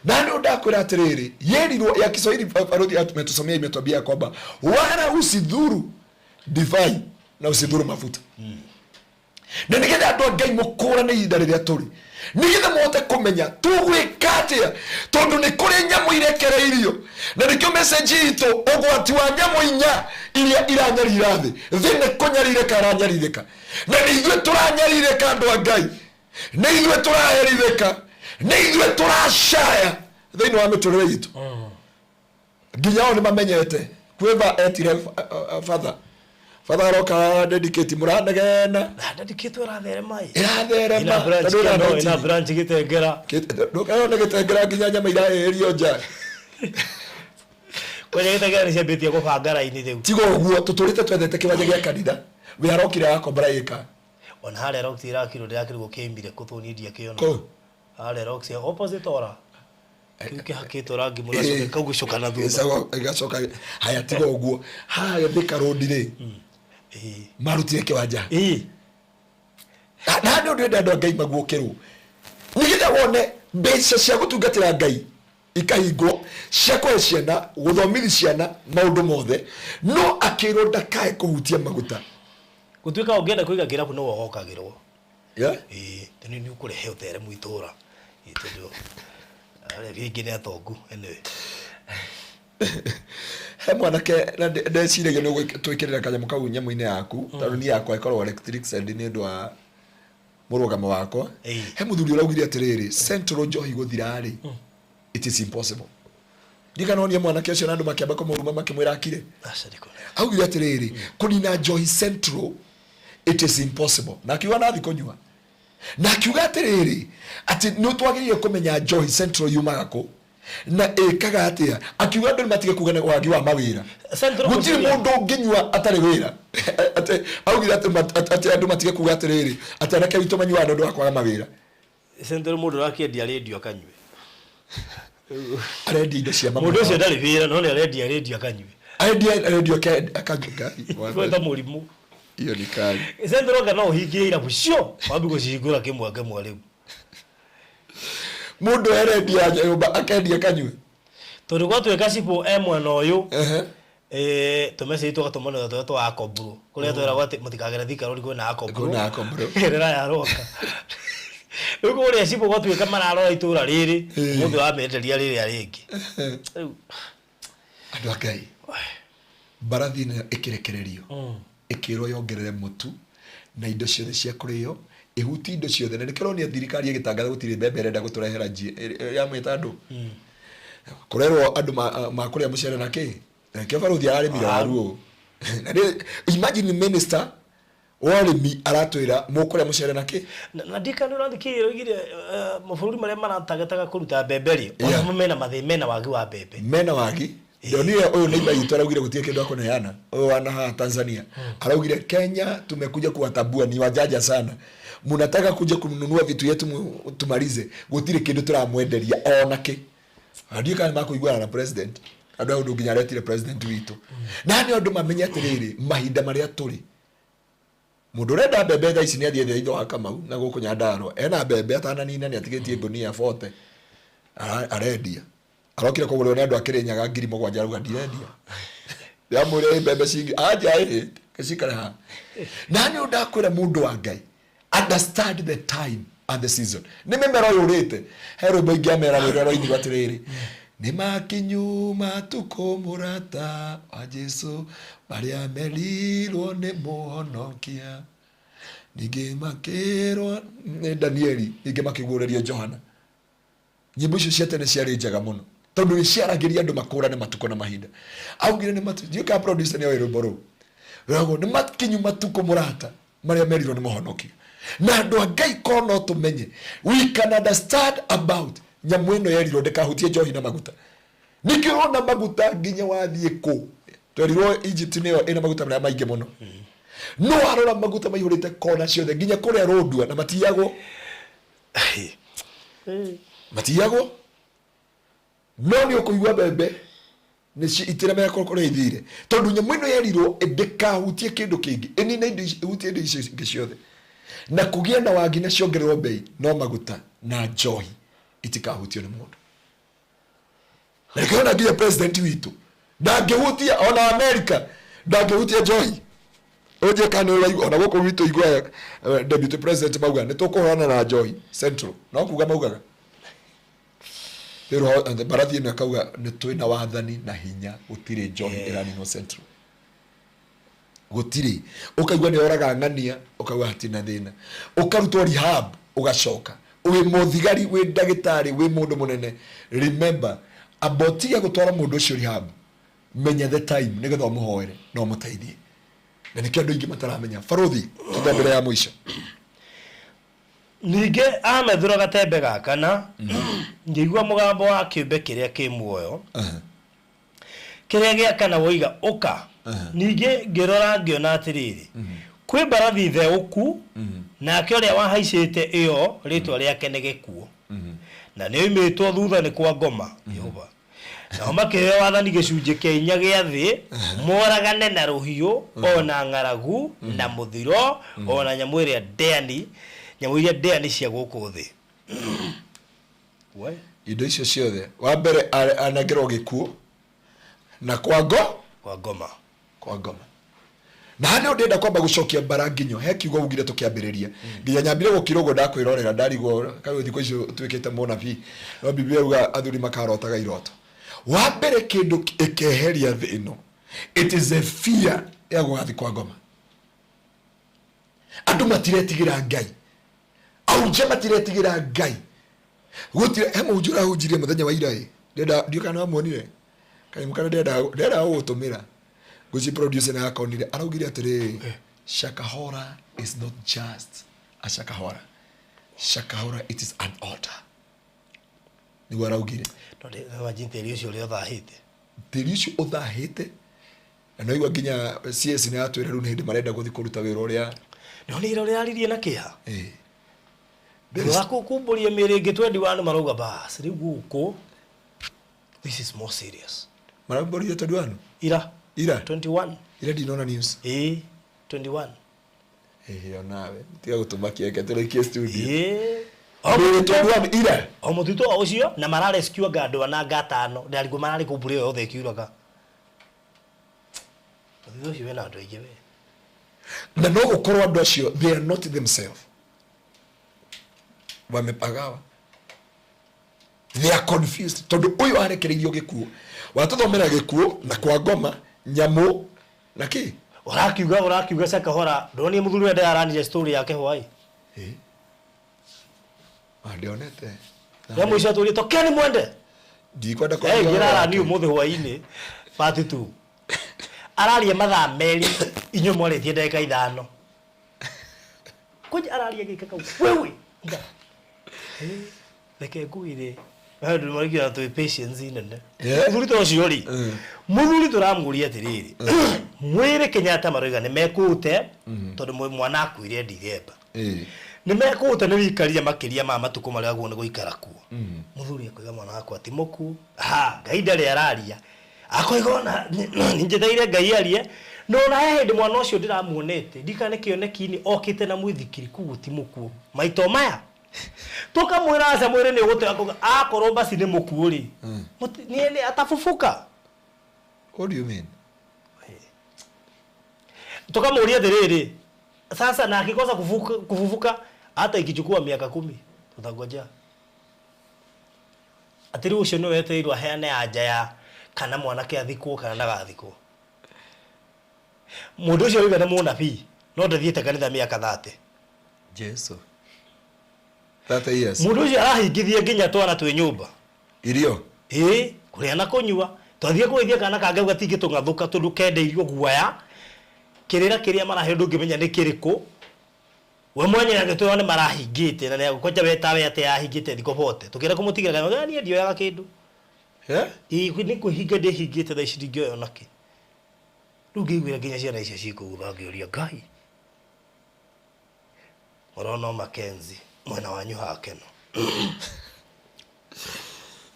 Na nĩ ndakwĩra atĩrĩrĩ, yerirwo ya Kiswahili baruthi ametusomea imetuambia ya kwamba wala usidhuru divai na usidhuru mafuta, na nigetha andũ a Ngai mũkũrane ihinda rĩrĩa tũrĩ, nigetha mũhote kũmenya tũgwĩka atĩa, tondũ nĩ kũrĩ nyamũ irekereirio. Na nĩkĩo message itũ, ũgwati wa nyamũ inya iria iranyarira thĩ. Thĩ nĩ kũnyarirĩka aranyarirĩka, na nĩ ithuĩ tũranyarirĩka. Andũ a Ngai, nĩ ithuĩ tũraherithĩka, nĩ ithuĩ tũracaya thĩinĩ wa mĩtũrĩre itũ. Nginya o nĩ mamenyete kwĩva etire father, father aroka dedicate mũranegena. Ndandĩkĩtwo ĩratherema ĩ. Ĩratherema. Ina branch. Tondũ ĩna Kĩano, ĩna 19. branch Gĩtengera. Ndũkarona Gĩtengera nginya nyama irahĩhĩrio nja. Kwenye Gĩtengera nĩ ciambĩtie kũbanga raini rĩu. Tiga ũguo tũtũrĩte twendete kĩwanja gĩa kanitha wĩ arokire akombora ĩka. Ona harĩa Roxy irakirwo ndĩrakĩrwo kĩimire kũtũni ndiakĩona. Kũ? Harĩa Roxy opposite ora kĩu kĩhakĩtwo rangi mũno gacoka kagucũka na thutha. Ĩgacoka haya. Tiga ũguo, haha Thika Road rĩ, marutire kĩwanja. Na nĩ ũndũ enda andũ a Ngai maguũkĩrwo, nĩgetha wone mbeca cia gũtungatĩra Ngai ikahingwo, cia kũhe ciana, gũthomithi ciana, maũndũ mothe, no akĩrwo ndakae kũhutia maguta. Gũtuĩka ũngĩenda kũiga kĩrabu no wogokagĩrwo. Yeah? Ĩĩ, tondũ nĩ ũkũrehe ũteremu itũra. Ĩĩ, tondũ arĩa rĩngĩ nĩ atongu anyway. He mwanake na ndeciragia nĩ twĩkĩrĩra kanyamũ kau nyamũ-inĩ yaku, tondũ niĩ yakwa ĩkoragwo electric send nĩ ũndũ wa mũrũgamo wakwa. He mũthuri ũraugire atĩrĩrĩ, Central njohi gũthira rĩ, it is impossible. Ndikanonie mwanake ũcio na andũ makĩamba kũmũruma makĩmwĩra akire. Aca ndikona. Augire atĩrĩrĩ, kũnina njohi Central, it is impossible, na akiuga nathi kũnyua, na akiuga atĩrĩrĩ, atĩ nĩ twagĩrĩire kũmenya njohi Central yumaga kũ na ĩkaga atĩa. Akiuga andũ nĩ matige kuga nĩ wagi wa mawĩra. Central gũtirĩ mũndũ ũngĩnyua atarĩ wĩra. Atĩ augire atĩ atĩ andũ matige kuga atĩrĩrĩ, atĩ anake witũ manyuaga nĩ ũndũ wa kwaga mawĩra. Central mũndũ ũrakĩendia rĩndio akanyue. Arendia indo cia Mũndũ ũcio ndarĩ wĩra no nĩ arendia rĩndio akanyue. Arendia rĩndio akanyua. Gweta mũrimũ. Hiyo ni kali. Central kana ũhingie irabu cio wambi gũcihingũra kĩmwe kĩmwe rĩu. Mũndũ arendia nyũmba akendia kanyue. Tondũ gwatuĩka cibũ e mwena ũyũ, tũmecĩi tũgatũmanĩra tũrĩa twa akomburu kũrĩa twĩragwo atĩ mũtikagere Thika Road kwĩna akomburu. Kwĩna akomburu. Gerera ya Roka rĩu kũrĩa cibũ gwatuĩka mararora itũra rĩrĩ, mũthĩ wamenderia rĩrĩa rĩngĩ rĩu. Andũ a Ngai, mbarathi ĩno ĩkĩrekererio ĩkĩrwo yongerere mũtu na indo ciothe cia kũrĩo, ĩhutie indo ciothe, na nĩkĩo ũronia thirikari ĩgĩtangatha gũtirĩ mbembe ĩrenda gũtũrehera yamwĩta andũ kũrerwo andũ makũrĩa mũcere na kĩ. Na nĩkĩo barũthi ararĩmire waru ũũ. Na imagine minister wa ũrĩmi aratwĩra mũkũrĩa mũcere na kĩ. Na ndikana ũrathikĩrĩria oigire mabũrũri marĩa maratagataga kũruta mbembe rĩ, onamo mena mathĩ mena wagi wa mbembe. Mena wagi. Ndonire ũyũ neighbor itũ araugire gũtirĩ kĩndũ akũneana, ũyũ wana haha Tanzania araugire, "Kenya tumekuja kuwatambua, ni wajanja sana, munataka kuja kununua vitu yetu tumalize, gũtirĩ kĩndũ tũramwenderia ona kĩ." Ndiũĩ kana nĩmakũiguana na president. Andũ aya ũndũ nginya aretire president witũ na nĩ andũ mamenye atĩrĩrĩ, mahinda marĩa tũrĩ. Mũndũ ũrenda mbembe thaa ici nĩ athiĩ thĩ ithe wa Kamau na gũkũ Nyandarua, ena mbembe atananina nĩ atigĩtie ngũnia 40 arendia. Arokire kũgũrwo nĩ andũ a Kĩrĩnyaga 7,000, arauga ndirendia. Ndĩramwĩra ĩ mbembe cingi anja ĩ cikare haha. Na nĩ ndakwĩra mũndũ wa Ngai, understand the time and the season. Nĩ mĩmera ũyũ ũrĩte. He rwĩmbo ingĩamera rũrĩa rwainirwo atĩrĩrĩ, nĩ makinyu matukũ mũrata wa Jesu marĩa merirwo nĩ mũhonokia, ningĩ makĩrwo nĩ Danieli, ningĩ makĩguũrĩrio Johana. Nyĩmbo icio cia tene ciarĩ njega mũno tondũ nĩ ciaragĩria andũ makũrane matukũ na mahinda. Augire nĩ matu, ndiũĩ kana producer nĩ oĩ rwĩmbo rũu. Rwĩragwo nĩ makinyu matukũ mũrata marĩa merirwo nĩ mũhonokia. Na andũ a Ngai korwo no tũmenye, we can understand about nyamũ ĩno yerirwo ndĩkahutie njohi na maguta. Nĩkĩo ũrona maguta nginya wathiĩ kũ. Twerirwo Egypt nĩyo ĩna maguta marĩa maingĩ mũno. No warora maguta maihũrĩte kona ciothe nginya kũrĩa Rũndua na matiyagwo. Matiyagwo. No nĩ ũkũigua mbembe itiramera kũrĩa ithire tondũ nyamũ ĩno yerirwo ndĩkahutie kĩndũ kĩngĩ, ĩnine indo ici, ĩhutie indo icio ingĩ ciothe na kũgĩe na wagi na ciongererwo mbei, no maguta na njohi itikahutio nĩ mũndũ. Na nĩkĩo ona nginya president witũ ndangĩhutia, ona America ndangĩhutia njohi. Ũnjĩ kana nĩ ũraigua ona gũkũ gwitũ igua deputy president mauga nĩ tũkũhũrana na njohi central, no kuga maugaga rĩu mbarathi ĩno ĩkauga nĩ twĩna wathani na hinya, gũtirĩ njohi ĩraninwo central, gũtirĩ. Ũkaigua nĩ oraga ng'ania, ũkauga hatirĩ na thĩna, ũkarutwo rehab, ũgacoka wĩ mũthigari, wĩ ndagĩtarĩ, wĩ mũndũ mũnene. Remember, amba ũtige gũtwara mũndũ ũcio rehab, menya the time nĩgetha ũmũhoere na ũmũteithie. Na nĩkĩo andũ aingĩ mataramenya. Barũthi, tũthe mbere ya mũico. Ningĩ aamethũra gatembe ga kana, ngĩigua mũgambo wa kĩũmbe kĩrĩa kĩ muoyo kĩrĩa gĩa kana woiga, Ũka. Ningĩ ngĩrora ngĩona atĩrĩrĩ, kwĩ mbarathi theũku, nake ũrĩa wahaicĩte ĩyo rĩĩtwa rĩake nĩ Gĩkuũ, na nĩoimĩtwo thutha nĩ kwa ngoma. Jehova. Nao makĩheo wathani gĩcunjĩ kĩa inya gĩa thĩ, moragane na rũhiũ, o na ng'aragu, na mũthiro, o na nyamũ ĩrĩa ndĩani, nyamũ iria ndĩani cia gũkũ thĩ. We. Indo icio ciothe, wa mbere anengerwo gĩkuũ na kwa ngo Kwa ngoma. Kwa ngoma. Na haha nĩho ndĩrenda kwamba gũcokia mbara nginyo he kiugo ugire tũkĩambĩrĩria, nginya nyambire gũkira ũguo ndakwĩrorera, ndarigwo kaĩ thikũ icio ũtuĩkĩte mũnabii. No Biblia yuga athuri makarotaga iroto. Wa mbere kĩndũ ĩkeheria thĩ ĩno, it is a fear ya gũgathiĩ kwa ngoma. Andũ matiretigĩra Ngai, ahunjia matiretigĩra Ngai. Gũtirĩ he mũhunjia ũrahunjirie mũthenya wa ira ĩ, ndĩrenda ndiũĩ kana wamuonire kanyamũ karĩa ndĩrenda gũgũtũmĩra ngũci producer nĩ akonire. Araugire atĩrĩrĩ, Shakahora is not just a shakahora, shakahora it is an order. Nĩguo araugire. No ndĩ imagine tĩri ũcio ũrĩa ũthahĩte. Tĩri ũcio ũthahĩte. Na no igua nginya CS nĩ atwĩra rĩu nĩ hĩndĩ marenda gũthiĩ kũruta wĩra ũrĩa. No nĩ ira ũrĩa aririe na kĩeha. Thutha wa kũkumbũria mĩĩrĩ ĩngĩ 21 marauga bas rĩu gũkũ this is more serious. Maraumbũrire 21? Ira. Ira? 21. Ira ndinona news. Ĩĩ, 21. Ĩĩ onawe tiga gũtũmakia, reke tũrĩkie studio. Ĩĩ. Mĩĩrĩ 21 ira? O mũtitũ o ũcio na mara rescue anga andũ ana anga atano, ndarigwo mararĩ kũ mbura ĩyo yothe ĩkiuraga. Mũtitũ ũcio wĩna andũ aingĩ we. Na no gũkorwo andũ acio they are not themselves. Wamepagawa. They are confused. Tondũ ũyũ arekereirio gĩkuũ. Watũthomera gĩkuũ na kwa ngoma, nyamũ na kĩ? Ũrakiuga Shakahora, ndonire mũthuri ũrĩa ndĩraranire story yake hwaĩ. Ĩ. Ah, ndionete. Ya mũico atũrie tokeni mwende. Ndikwenda Eh, kwaria ũhoro ngĩrarani wake. ũmũthĩ hwaĩ-inĩ part 2. Araria mathaa merĩ, inyuĩ mwarĩtie ndagĩka 5. Kũnja araria gĩka kau. Wewe. Nga. Eh, reke ngwĩre. Andũ marĩkia twĩ patience nene. Mũthuri ta ũcio rĩ, mũthuri tũramũria atĩrĩrĩ, mwĩrĩ Kenyatta maroiga nĩ mekũũte tondũ mwana akuire Dithemba. Nĩ mekũũte nĩ wĩikarire makĩria ma matukũ marĩa wagĩrĩirwo nĩ gũikara kuo. Mũthuri akoiga mwana wakwa ti mũkuũ. Ha, Ngai ndarĩ araria. Akoiga ona njetereire Ngai arie no na he hĩndĩ mwana ũcio ndĩramuonete ndikana nĩ kĩoneki-inĩ okĩte na mwithikiri kugu ti mũkuũ maito maya tũkamwĩra aca mwĩrĩ nĩ ũgũte akauga akorwo basi nĩ mũkuũ rĩ niĩ nĩ atabubuka. What do you mean? Tukamũria atĩrĩrĩ, sasa na akikosa kufufuka hata ikichukua miaka 10 tutangojea. Atĩrĩ ũcio nĩwe wetereirwo aheane anja ya kana mwanake athikwo kana ndagathikwo. Mũndũ ũcio rĩu nĩ mũnabii no ndathiĩte kanitha mĩaka 30. Jesu. 30 years. Mũndũ ũcio arahingithia nginya twana twĩ nyũmba. Irio. Ĩĩ, kũrĩa na kũnyua. Twathiĩ kũgeithia kana kangĩ gatingĩtũng'athũka tondũ kendeirio guoya. Kĩrĩra kĩrĩa maraheo ndũngĩmenya nĩ kĩrĩkũ. We mwenyewe agĩtwĩra nĩ marahingĩte na nĩagũkwanja we tawe atĩ ahingĩte thikũ bote. Tũkĩenda kũmũtigĩra kana niĩ ndioyaga kĩndũ. Eh? Ĩĩ, nĩ kwĩhinga ndĩhingĩte thaa ici ndingĩoya onakĩ. Rĩu ngĩiguĩra nginya ciana icio cikũgutha ngĩũria Ngai. Mũrona Mackenzie mwena wanyu hakeno.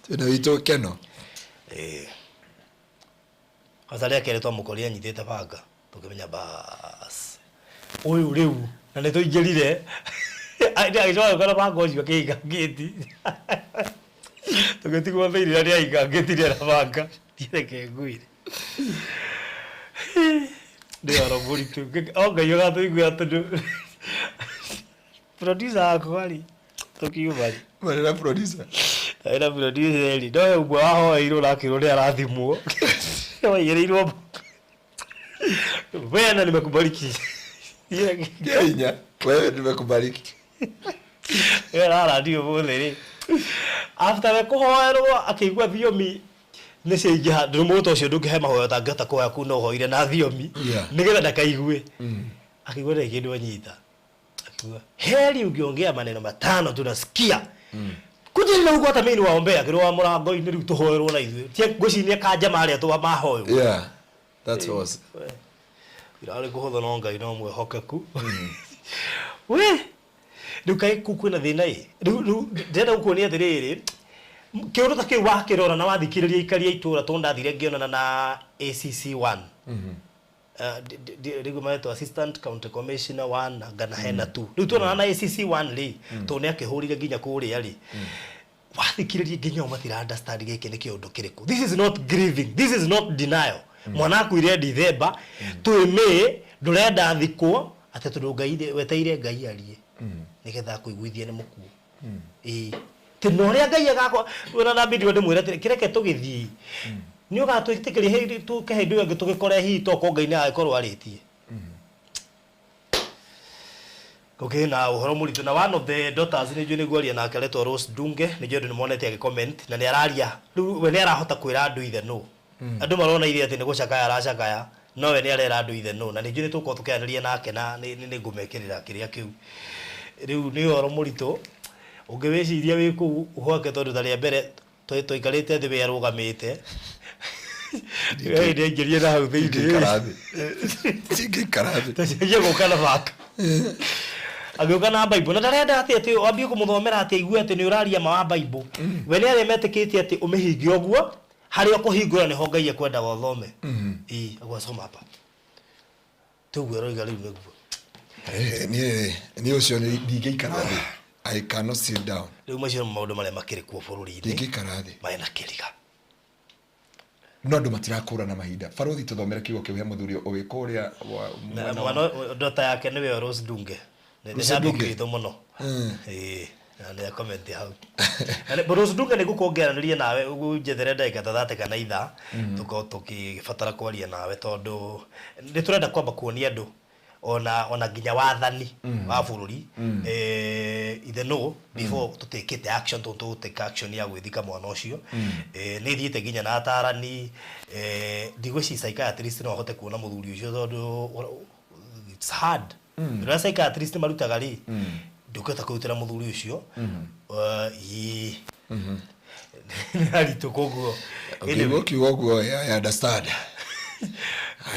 Twĩna witũ Keno. Ĩĩ. Kwanza rĩa kerĩ twamũkorire anyitĩte banga tũkĩmenya bas ũyũ rĩu na nĩ tũingĩrire agĩcoka gũkora banga ũcio akĩhinga ngĩti tũgĩtigwo thĩinĩ na nĩahinga ngĩti na banga reke ngwĩre nĩ ũhoro mũritũ o Ngai ũgatũiguĩra tondũ producer wakwa rĩ tũkiuma rĩ Marĩ na producer. na producer rĩ no he ũmwe wahoeirwo na akĩrwo nĩ arathimwo waigĩrĩirwo wewe nimekubariki. Kenya, wewe nimekubariki. Wewe rara ndio mũthĩ rĩ. After we kũhoerwo akĩigua thiomi nĩ ciaingĩha ndũ mũndũ ũcio ndũngĩhe mahoya ũtangĩhota kũhoya kuu no ũhoire na thiomi nĩgetha ndakaigue. Akĩigua ndarĩ kĩndũ anyita. Akiuga heri ũngĩongea maneno matano tunasikia. Kuja na huko hata mimi niwaombea akĩrũgama mũrango-inĩ rĩu tũhoerwo na ithuĩ. Tie ngwĩciria kanja marĩa twa mahoywo. Yeah. That was. Irarĩ kũhũthũ no Ngai no mwĩhokeku. We rĩu kaĩ kũu kwĩna thĩna ĩ rĩu ndĩrenda gũkuonia atĩrĩrĩ kĩũndũ ta kĩu wakĩrora na wathikĩrĩria aikari a itũũra tondũ ndathire ngĩonana na ACC1 rĩu maretwo Assistant County Commissioner 1 ngana hena 2 rĩu tuonana na ACC1 rĩ tondũ nĩ akĩhũrire nginya kũrĩa rĩ wathikĩrĩria nginya o matira understand gĩkĩ nĩ kĩũndũ kĩrĩkũ. This is not grieving, this is not denial. Mwana akuire Dithemba twĩ May ndũrenda thikwo atĩ tondũ Ngai weteire Ngai arie nĩgetha akũiguithie nĩ mũkuũ. Ĩĩ tĩ na ũrĩa Ngai agakwa wĩra na bidi ndĩmwĩre atĩrĩ kĩreke tũgĩthiĩ nĩ ũgatwĩtĩkĩria hĩndĩ tũke hĩndĩ ĩyo ĩngĩ tũgĩkore hihi tokorwo Ngai nĩ agĩkorwo arĩtie. Gũkĩrĩ na ũhoro mũritũ na one of the daughters nĩ njũĩ nĩguo aria nake aretwo Rose Ndunge nĩ njũĩ andũ nĩ monete agĩ-comment na nĩ araria rĩu we nĩ arahota kwĩra andũ ithe nũ. Andũ marona ithe atĩ nĩ gũcakaya aracakaya no we nĩ arera andũ ithe nũ na nĩ njũĩ nĩ tũgũkorwo tũkĩaranĩria nake na nĩ ngũmekĩrĩra kĩrĩa kĩu. Rĩu nĩ ũhoro mũritũ ũngĩwĩciria wĩ kũu gwake tondũ ta rĩa mbere twaikarĩte thĩ we arũgamĩte hĩndĩ aingĩrie na hau thĩinĩ Ndingĩikara thĩ. Ndingĩikara thĩ. tũcenjie gũka na banga agĩũka na Bible na ndarenda atĩ atĩ wambie kũmũthomera atĩ aigue atĩ nĩ ũraria ma wa Bible. We nĩ arĩa metĩkĩtie atĩ ũmĩhinge ũguo harĩa ũkũhingũra nĩho Ngai ekwendaga ũthome. Ĩĩ agwacoma hapa tũguo aroiga rĩu nĩguo. Niĩ ũcio ndingĩikara thĩ. I cannot sit down. Rĩu macio nĩ maũndũ marĩa makĩrĩ kuo bũrũri-inĩ. Ndingĩikara thĩ. Marĩ na kĩriga. No andũ matirakũra na mahinda. Barothi tũthomere kiugo kĩu he mũthuri ũĩ kũrĩa mwana ndota yake nĩwe Rose Ndunge. Nĩ Rose Ndunge? witũ mũno. Ĩĩ na nĩ comment hau. Na Rose Ndunge nĩ ngũkorwo ngĩaranĩria nawe ũnjethere ndagĩka ta 30 kana ithaa tũkorwo tũkĩbatara kwaria nawe tondũ nĩ tũrenda kwamba kuonia andũ ona nginya wathani wa bũrũri ithe no before tũtĩkĩte action tondũ tũgũtĩka action ya gwĩthika mwana ũcio. Nĩ thiĩte nginya na atarani ndigwĩciria psychiatrist no ahote kuona mũthuri ũcio tondũ it's hard. Rĩrĩa psychiatrist marutaga rĩ ndũngĩhota kũrutĩra mũthuri ũcio ĩĩ nĩ haritũ koguo. Ũkĩigua kiugo ũguo I understand.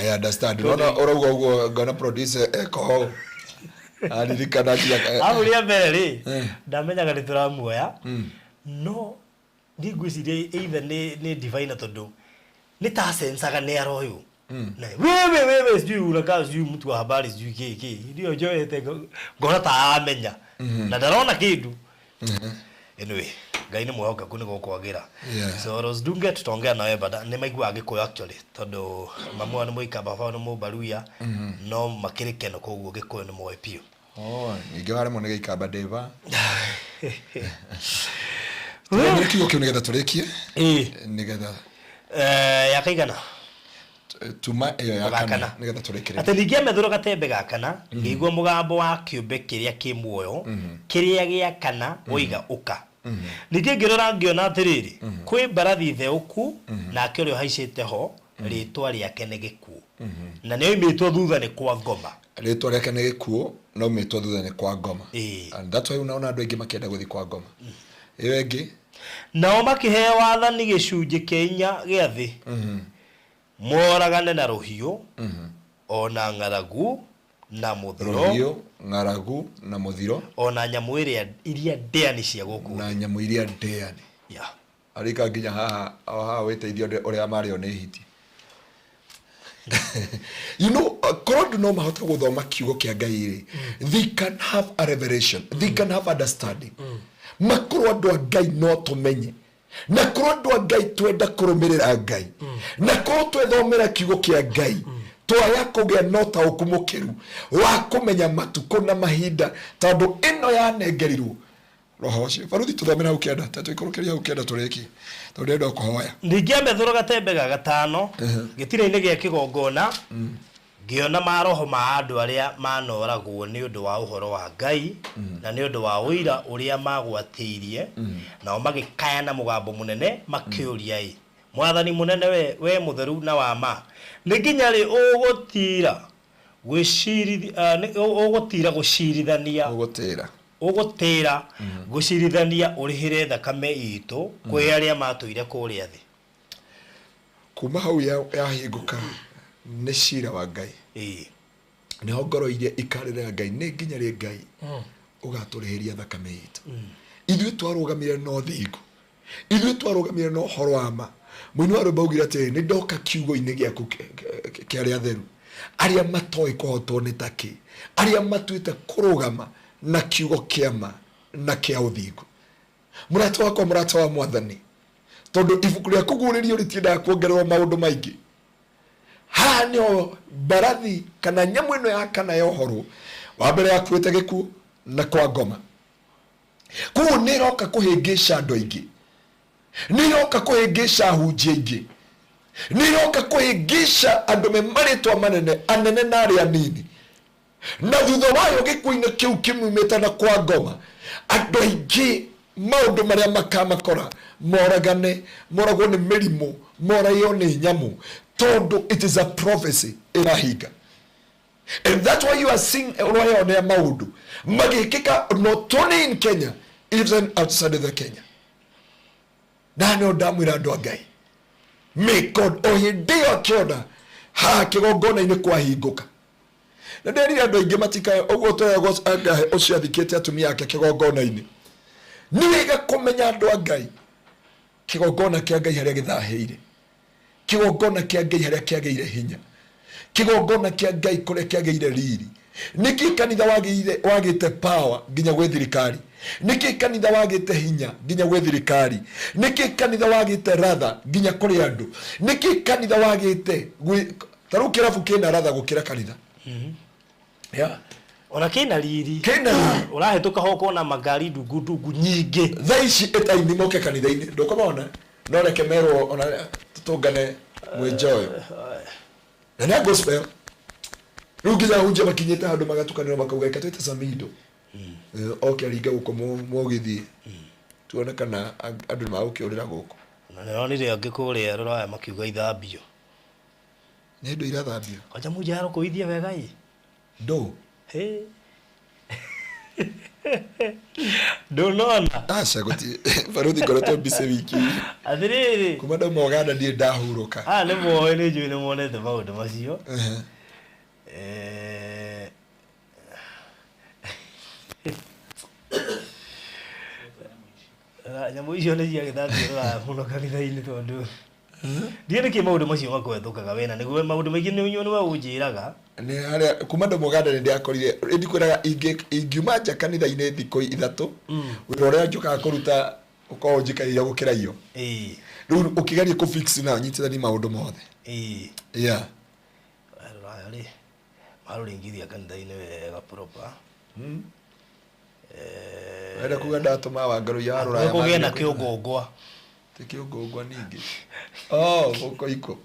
I understand. Nona ũrauga ũguo ngona producer eko aririkana nginya Hau rĩa mbere rĩ ndamenyaga nĩ tũramuoya no niĩ ngwĩciria either nĩ divine tondũ Nĩ ta sensaga nĩ aroyũ. Na wewe wewe sijui unakaa sijui mtu wa habari sijui kĩ kĩ. Ndio njoete ngona ta amenya. Na ndarona kĩndũ. Anyway, Ngai nĩ mwĩhokeku nĩ gũkwagĩra. So Rose Dunge tutaongea nawe baada nĩ maiguaga Gĩkũyũ actually tondũ mamu wao nĩ Mũikamba, baba wao nĩ Mũmbaruya no makĩrĩ keno koguo Gĩkũyũ nĩ moĩ biũ. Oh, ningĩ waremwo nĩ gĩikamba ndĩva. Tũthomere kiugo kĩu nĩgetha tũrĩkie. Nĩgetha Ya kaigana tuma ĩyo ya Ga kana kana. nĩgetha tũrĩkĩrĩrie. Atĩ ningĩ amethũra gatembe ga kana ngĩigua mũgambo wa kĩũmbe kĩrĩa kĩ muoyo kĩrĩa gĩa kana woiga ũka. Ningĩ ngĩrora ngĩona atĩrĩrĩ kwĩ mbarathi theũku nake ũrĩa ũhaicĩte ho rĩtwa rĩake nĩ gĩkuũ na nĩ oimĩtwo thutha nĩ kwa ngoma. Rĩtwa rĩake nĩ gĩkuũ no mĩtwo thutha nĩ kwa ngoma. And that's why unaona andũ aingĩ makĩenda gũthiĩ kwa ngoma. Ĩyo ĩngĩ Nao makĩheo wathani gĩcunjĩ kĩa inya gĩa thĩ moragane na rũhiũ ona ng'aragu na mũthiro rũhiũ, ng'aragu na mũthiro ona nyamũ ĩrĩa iria ndĩani cia gũkũ na nyamũ iria ndĩani. Arika nginya haha o haha wĩteithie ũrĩa marĩo nĩ hiti. You know, korwo andũ no mahote gũthoma kiugo kĩa Ngai rĩ, they can have a revelation, they can have understanding. Makorwo andũ a Ngai no tũmenye na korwo andũ a Ngai twenda kũrũmĩrĩra Ngai na korwo twethomera kiugo kĩa Ngai twaya kũgĩa na ũtaũku mũkĩru wa kũmenya matukũ na mahinda tondũ ĩno yanengerirwo roho ũcio. Baruthi tũthomere hau kĩanda ta tũikũrũkĩrie hau kĩanda tũrĩkie tondũ ndĩrenda kũhoya. Ningĩ amethũra gatembe ga gatano gĩtina-inĩ gĩa kĩgongona ngĩona maroho ma andũ arĩa manoragwo nĩ ũndũ wa ũhoro wa Ngai na nĩ ũndũ wa ũira ũrĩa magwatĩirie nao magĩkaya na mũgambo mũnene makĩũria ĩ Mwathani mũnene we mũtheru na wa ma nĩ nginya rĩ ũgũtira ũgũtira gũcirithania ũgũtĩra gũcirithania ũrĩhĩre thakame itũ kwĩ arĩa matũire kũrĩa thĩ. Kuma hau yahingũka nĩ cira wa Ngai. Nĩho ngoro iria ikarĩrĩra Ngai nĩ nginya rĩ Ngai ũgatũrĩhĩria thakame itũ. Ithuĩ twarũgamire na ũthingu, ithuĩ twarũgamire na ũhoro wa ma. Mũini wa rwĩmbo augire atĩrĩrĩ, nĩ ndoka kiugo-inĩ gĩaku kĩa arĩa atheru, arĩa matoĩ kũhotwo nĩ takĩ, arĩa matuĩte kũrũgama na kiugo kĩa ma na kĩa ũthingu. Mũrata wakwa, mũrata wa Mwathani, tondũ ibuku rĩa kũguũrĩrio rĩtiendaga kuongererwo maũndũ maingĩ. Haha nĩho mbarathi kana nyamũ ĩno ya kana yohorwo wa mbere yakuĩte gĩkuũ na kwa ngoma. Koguo nĩ ĩroka kũhĩngĩca andũ aingĩ, nĩ ĩroka kũhĩngĩca ahunjia aingĩ, nĩ ĩroka kũhĩngĩca andũ me marĩtwa manene anene na arĩa anini. Na thutha wayo gĩkuũ-inĩ kĩu kĩmumĩte na kwa ngoma, andũ aingĩ maũndũ marĩa makamakora moragane, moragwo nĩ mĩrimũ, moragwo nĩ nyamũ, tondũ it is a prophecy ĩrahinga. And that's why you are seeing ũrayonea maũndũ magĩkĩka not only in Kenya, even outside the Kenya. Na no ndamwĩra andũ a Ngai, may God o hĩndĩ ĩyo akĩona haha kĩgongona-inĩ kwahingũka. Na nderire andũ aingĩ matikae ũguo tweragwo ũcio athikĩte atumia ake kĩgongona-inĩ. Nĩ wega kũmenya andũ a Ngai kĩgongona kĩa Ngai harĩa gĩthahĩire, kĩgongona kĩa Ngai harĩa kĩagĩire hinya, kĩgongona kĩa Ngai kũrĩa kĩagĩire riri. Nĩkĩ kanitha wagĩte power nginya gwĩ thirikari? Nĩkĩ kanitha wagĩte hinya nginya gwĩ thirikari? Nĩkĩ kanitha wagĩte ratha nginya kũrĩ andũ? Nĩkĩ kanitha wagĩte gwĩ ta rĩu kĩrabu kĩna ratha gũkĩra kanitha? Yeah. Ona kĩna riri. Kĩna riri. Ũrahĩtũka ho ũkona magari ndungu ndungu nyingĩ. Thaa ici ĩtaini moke kanitha-inĩ ndũkũmona, no reke merwo ona tũtũngane mwĩnjoyo. Na nĩ a gospel. Rĩu nginya ahunjia makinyĩte handũ magatukanĩrwo makauga reke twĩte Samido. Oke aringe gũkũ mũgithi. Tuone kana andũ nĩ magũkĩũrĩra gũkũ. Na nĩronire angĩ kũrĩa Rũraya makiuga ithambio. Nĩ indo irathambio. Kwanja munja arokũithia wega ĩ. Ndũ. Hĩ. Ndũnona. Aca gũtirĩ. Baruthi ngoretwo busy wiki. Atĩrĩrĩ. Kuma ndauma Uganda ndirĩ ndahurũka. Aya nĩ moĩ, nĩ njũĩ nĩ monete maũndũ macio. Nyamũ icio nĩ ciagĩthambio Rũraya mũno kanitha-inĩ tondũ Ndiĩ nĩkĩ maũndũ macio makwethũkaga wena nĩguo maũndũ maingĩ nĩ nĩwe ũnjĩraga. Nĩ harĩa kuma ndå mũganda nĩ ndĩakorire ndikwĩraga ingiuma nja kanitha-inĩ thikũ 3 wĩra ũrĩa njũkaga kũruta ũkorwo njikaire gũkĩra iyo. Ĩĩ. Rĩu ũkĩgeria kũ fix na nyitithani maũndũ mothe. Ĩĩ. Yeah. Rũraya rĩ marũringithia kanitha-inĩ wega proper. Wenda kuga ndatũma wangarũ ya rũraya. Kũgĩe na kĩũngũngwa. Ti kĩũngũngwa ningĩ. Oh, gũkũ iko.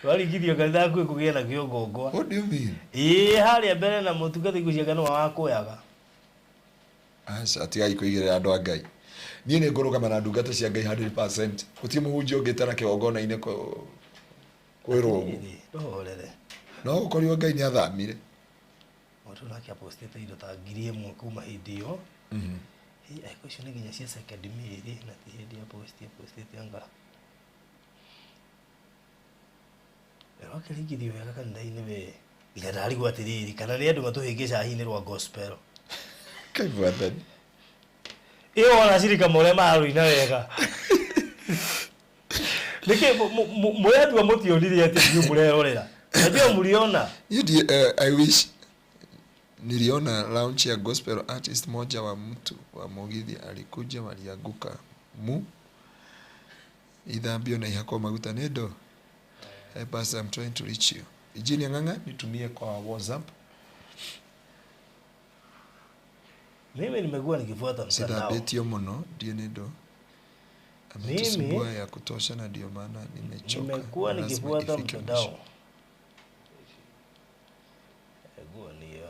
Waringithio kanitha hakuhĩ kũgĩe na kĩũngũngwa. What do you mean? Ĩĩ harĩa mbere na mũtungatĩri ngwĩciria nĩwe wakũyaga. Aca tigai kũigĩrĩra andũ a Ngai. Niĩ nĩ ngũrũgama na ndungata cia Ngai 100%. Gũtirĩ mũhunjia ũngĩtana kĩgongona-inĩ kwĩrwo ũguo. Ĩĩ, ndũhorere. No gũkorirwo Ngai nĩ athamire. Mũndũ nake apostĩte indo ta 1000 kuma hĩndĩ ĩyo. Ĩĩ, angĩkorwo icio nĩ nginya cia second Mary na ti hĩndĩ aposti apostĩte anga. Wakĩringithio wega kanitha-inĩ we. Nginya ndarigwo atĩrĩrĩ kana nĩ andũ matũhĩngĩcaga hihi nĩ rwa gospel. Kai mwathani. Ĩyo wona cirika mũrĩa marũina wega. Nĩkĩ mũretua mũtionire atĩ inyuĩ mũrerorera? Najua mliona. I wish niliona launch ya gospel artist moja wa mtu wa Mugithi alikuja walianguka mu ithambio na ihakwo maguta nĩ ndo. Hey pastor, I'm trying to reach you. Eugene Ng'ang'a nitumie kwa WhatsApp. Mimi nimekuwa nikifuata mtandao. Sithambĩtio mũno ndiĩ nĩ ndo. Ametusumbua ya kutosha na ndio maana nimechoka. Nimekuwa Lazima nikifuata ifike mtandao. mwisho. Nguo ni ya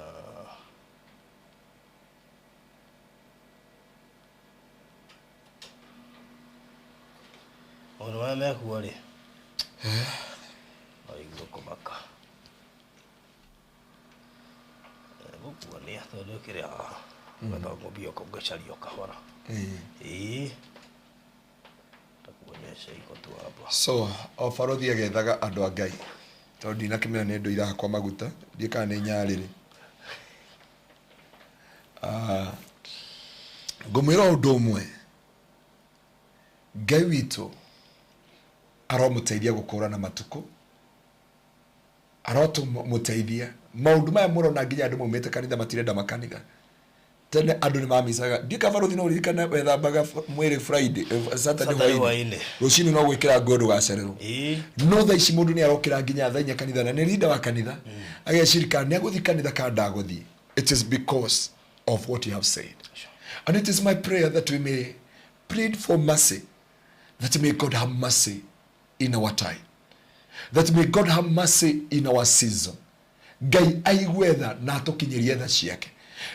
maũndũ marĩa mekuo rĩ waigua kũmaka gũkuonia tondũ ũkĩrĩ haha ũgathongobia ũgacaria o kahora. Ĩĩ takuonyesha iko tu hapa. So o barothi agethaga andũ a Ngai tondũ ndinakĩmenya nĩ ndũ irahakwo maguta ndiĩ kana nĩ nyarĩrĩ. Ngũmwĩra ũndũ ũmwe, Ngai witũ aromũteithia gũkũrana matukũ, arotũmũteithia maũndũ maya mũrona nginya andũ maumĩte kanitha matirenda makanitha. Tene andũ nĩ mamicaga ndiĩ ka barothi no ũririkane wethambaga mwĩrĩ Friday, Saturday Saturday hwaĩ-inĩ hwaĩ-inĩ. rũcinĩ no gwĩkĩra nguo ndũgacererwo. Ĩĩ. No thaa ici mũndũ nĩ arokĩra nginya thaa 4 kanitha na nĩ leader wa kanitha ageciria kana nĩ agũthiĩ kanitha kana ndagũthiĩ. It is because of what you have said. And it is my prayer that we may plead for mercy, that may God have mercy in our time, that may God have mercy in our season. Ngai aigue tha na atũkinyĩrie tha ciake.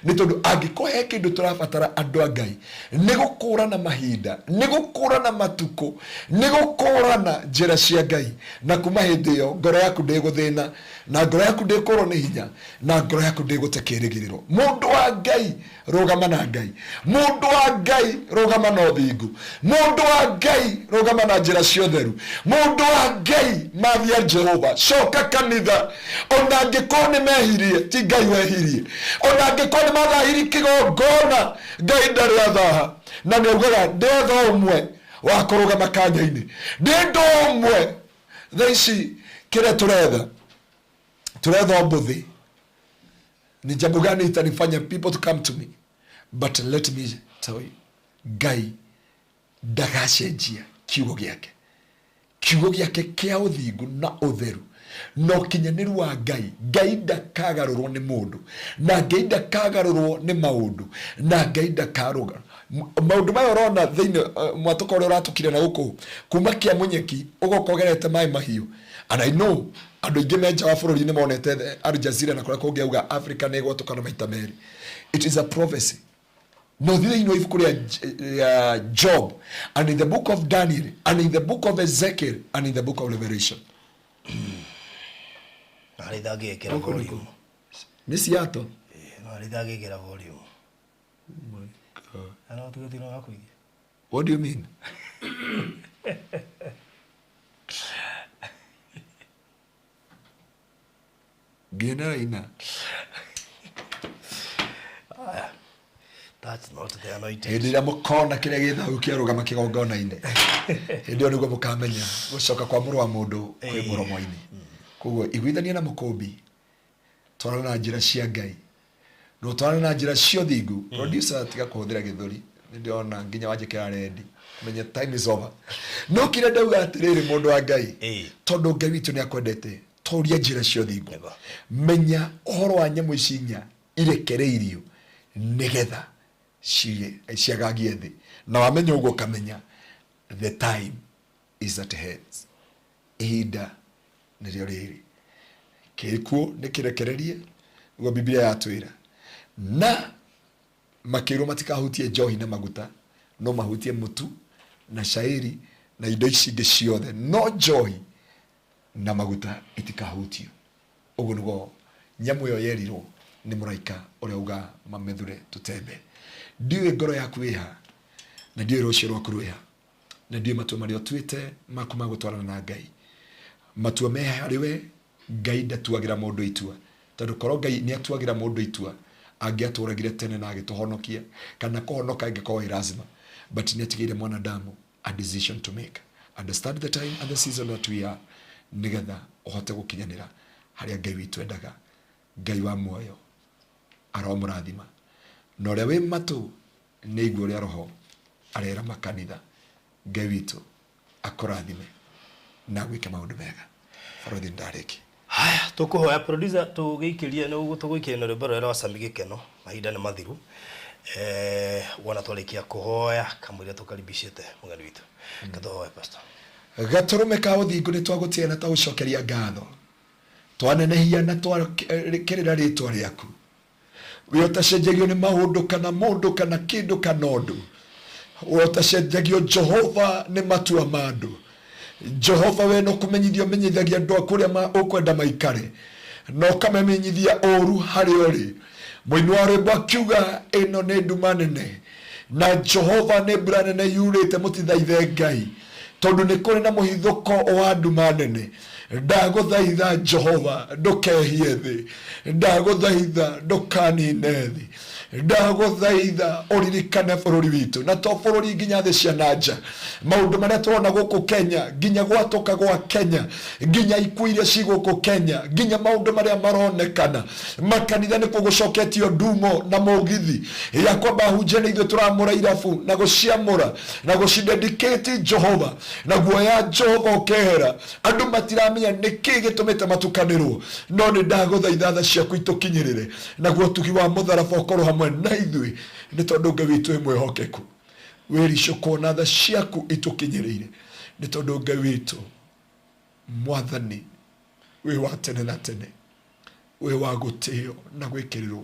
Nĩ tondũ angĩkorwo he kĩndũ tũrabatara andũ a Ngai nĩ gũkũrana mahinda, nĩ gũkũrana matukũ, nĩ gũkũrana njĩra cia Ngai. Na kuma hĩndĩ ĩyo ngoro yaku ndĩgũthĩna, na ngoro yaku ndĩkũrwo nĩ hinya, na ngoro yaku ndĩgũte kĩĩrĩgĩrĩro. Mũndũ wa Ngai rũgama na Ngai, mũndũ wa Ngai rũgama na ũthingu, mũndũ wa Ngai rũgama na njĩra cia ũtheru, mũndũ wa Ngai mathia Jehova coka kanitha. Ona angĩkorwo nĩ mehirie, ti Ngai wehirie. Ona angĩkorwo nĩ mathahirie kĩgongona, Ngai ndarĩ athaha. Na nĩ augaga ndetha ũmwe wa kũrũgama kanya-inĩ, ndĩndũ ũmwe. Thaa ici kĩrĩa tũretha, tũretha ũmbũthĩ. Ni jambo gani itanifanya people to come to me? But let me tell you, Ngai ndagacenjia kiugo gĩake. Kiugo gĩake kĩa ũthingu na ũtheru na ũkinyanĩru wa Ngai. Ngai ndakagarũrwo nĩ mũndũ, na Ngai ndakagarũrwo nĩ maũndũ, na Ngai ndakarũga maũndũ maya ũrona thĩinĩ mwatũka ũrĩa ũratũkire na gũkũ kuma kĩa mũnyeki ũgoka ũgerete maĩ mahiũ. And I know andũ aingĩ me nja wa bũrũri nĩ monete Al Jazeera na kũrĩa kũngĩ auga Africa nĩ ĩgwatũkana maita merĩ. It is a prophecy. No thĩinĩ wa ibuku rĩa Job and in the book of Daniel and in the book of Ezekiel and in the book of Revelation. Harĩ ndangĩkĩra volume. Nĩ Seattle. Harĩ ndangĩkĩra volume. Oh my God. Ana ũtuge no wakũiria. What do you mean? Nginya ina. That's not the anointed. Hĩndĩ ĩrĩa mũkona kĩrĩa gĩthagu kĩarũgama kĩgongona-inĩ. Hĩndĩ ĩyo nĩguo mũkamenya gũcoka kwa mũrũ wa mũndũ kwĩ mũromo-inĩ. Koguo iguithania na mũkũmbi, twarana na njĩra cia Ngai na ũtwarane na njĩra cia ũthingu. Producer, tiga kũhũthĩra gĩthũri, nĩ ndĩrona nginya wanjĩkĩra rendi, menye time is over. No kĩrĩa ndauga atĩrĩrĩ, mũndũ wa Ngai, tondũ Ngai witũ nĩ akwendete, toria njĩra cia ũthingu. Menya ũhoro wa nyamũ ici inya irekereirio nĩgetha ciagagie thĩ, na wamenya ũguo ũkamenya the time is at hands, ihinda nĩrĩo rĩrĩ, kĩkuũ nĩ kĩrekererie, nĩguo Biblia yatwĩra. Na makĩrwo matikahutie njohi na maguta, no mahutie mũtu na cairi na indo ici ingĩ ciothe, no njohi na maguta itikahutio. Ũguo nĩguo nyamũ ĩyo yerirwo nĩ mũraika ũrĩa uga mamethure tũtembe. Ndiũĩ ngoro yaku ĩha, na ndiũĩ rũciũ rwaku rwĩha, na ndiũĩ matua marĩa ũtuĩte maku ma gũtwarana na Ngai. Matua me harĩ we. Ngai ndatuagĩra mũndũ itua, tondũ korwo Ngai nĩ atuagĩra mũndũ itua, angĩatũragire tene na agĩtũhonokia, kana kũhonoka ĩngĩkorwo ĩ lazima. But nĩ atigĩire mwanadamu a decision to make. Understand the time and the season that we are, nĩgetha ũhote gũkinyanĩra harĩa Ngai witũ endaga. Ngai wa muoyo aromũrathima, na ũrĩa wĩ matũ nĩ aigua ũrĩa Roho arera makanitha. Ngai witũ akũrathime na agwĩke maũndũ mega. Barothi, ndarĩki. Haya, tũkũhoya producer tũgĩikĩrie, nĩguo tũgũikĩria na rwĩmbo rũrĩa rwa Sami Gĩkeno. Mahinda nĩ mathiru. Wona twarĩkia kũhoya kamũira tũkaribicĩte mũgeni witũ, katũhoe, pastor. Gatũrũme ka ũthingu, nĩ twagũtĩa na twagũcokeria ngatho, twanenehia na twakĩrĩra rĩtwa rĩaku. We ũtacenjagio nĩ maũndũ kana mũndũ kana kĩndũ kana ũndũ, we ũtacenjagio, Jehova, nĩ matua ma andũ. Jehova, we no kũmenyithia ũmenyithagia andũ aku ũrĩa ũkwenda maikare, na ũkamamenyithia ũru harĩa ũrĩ. Mũini wa rwĩmbo akiuga ĩno nĩ nduma nene, na Jehova, nĩ mbura nene yurĩte, mũtithaithe Ngai tondũ nĩ kũrĩ na mũhithũko wa nduma nene. Ndagũthaitha, Jehova, ndũkehie thĩ. Ndagũthaitha, ndũkanine thĩ. Ndagũthaitha ũririkane bũrũri witũ, na to bũrũri, nginya thĩ cia na nja. Maũndũ marĩa tũrona gũkũ Kenya, nginya gwatũka gwa Kenya, nginya ikuũ iria ci gũkũ Kenya, nginya maũndũ marĩa maronekana makanitha nĩ gũcoketio ndumo na mũgithi ya kwamba hunjia, nĩ ithuĩ tũramũra irabu na gũciamũra na gũcidedicate Jehova, na guoya Jehova ũkehera. Andũ matiramenya nĩ kĩ gĩtũmĩte matukanĩrwo, no nĩ ndagũthaitha tha ciaku itũkinyĩrĩre, naguo ũtugi wa mũtharaba ũkorwo hamwe na ithuĩ, nĩ tondũ Ngai witũ wĩ mwĩhokeku. Wĩricũkwo na tha ciaku itũkinyĩrĩire, nĩ tondũ Ngai witũ Mwathani wĩ wa tene na tene, wĩ wa gũtĩo na gwĩkĩrĩrwo.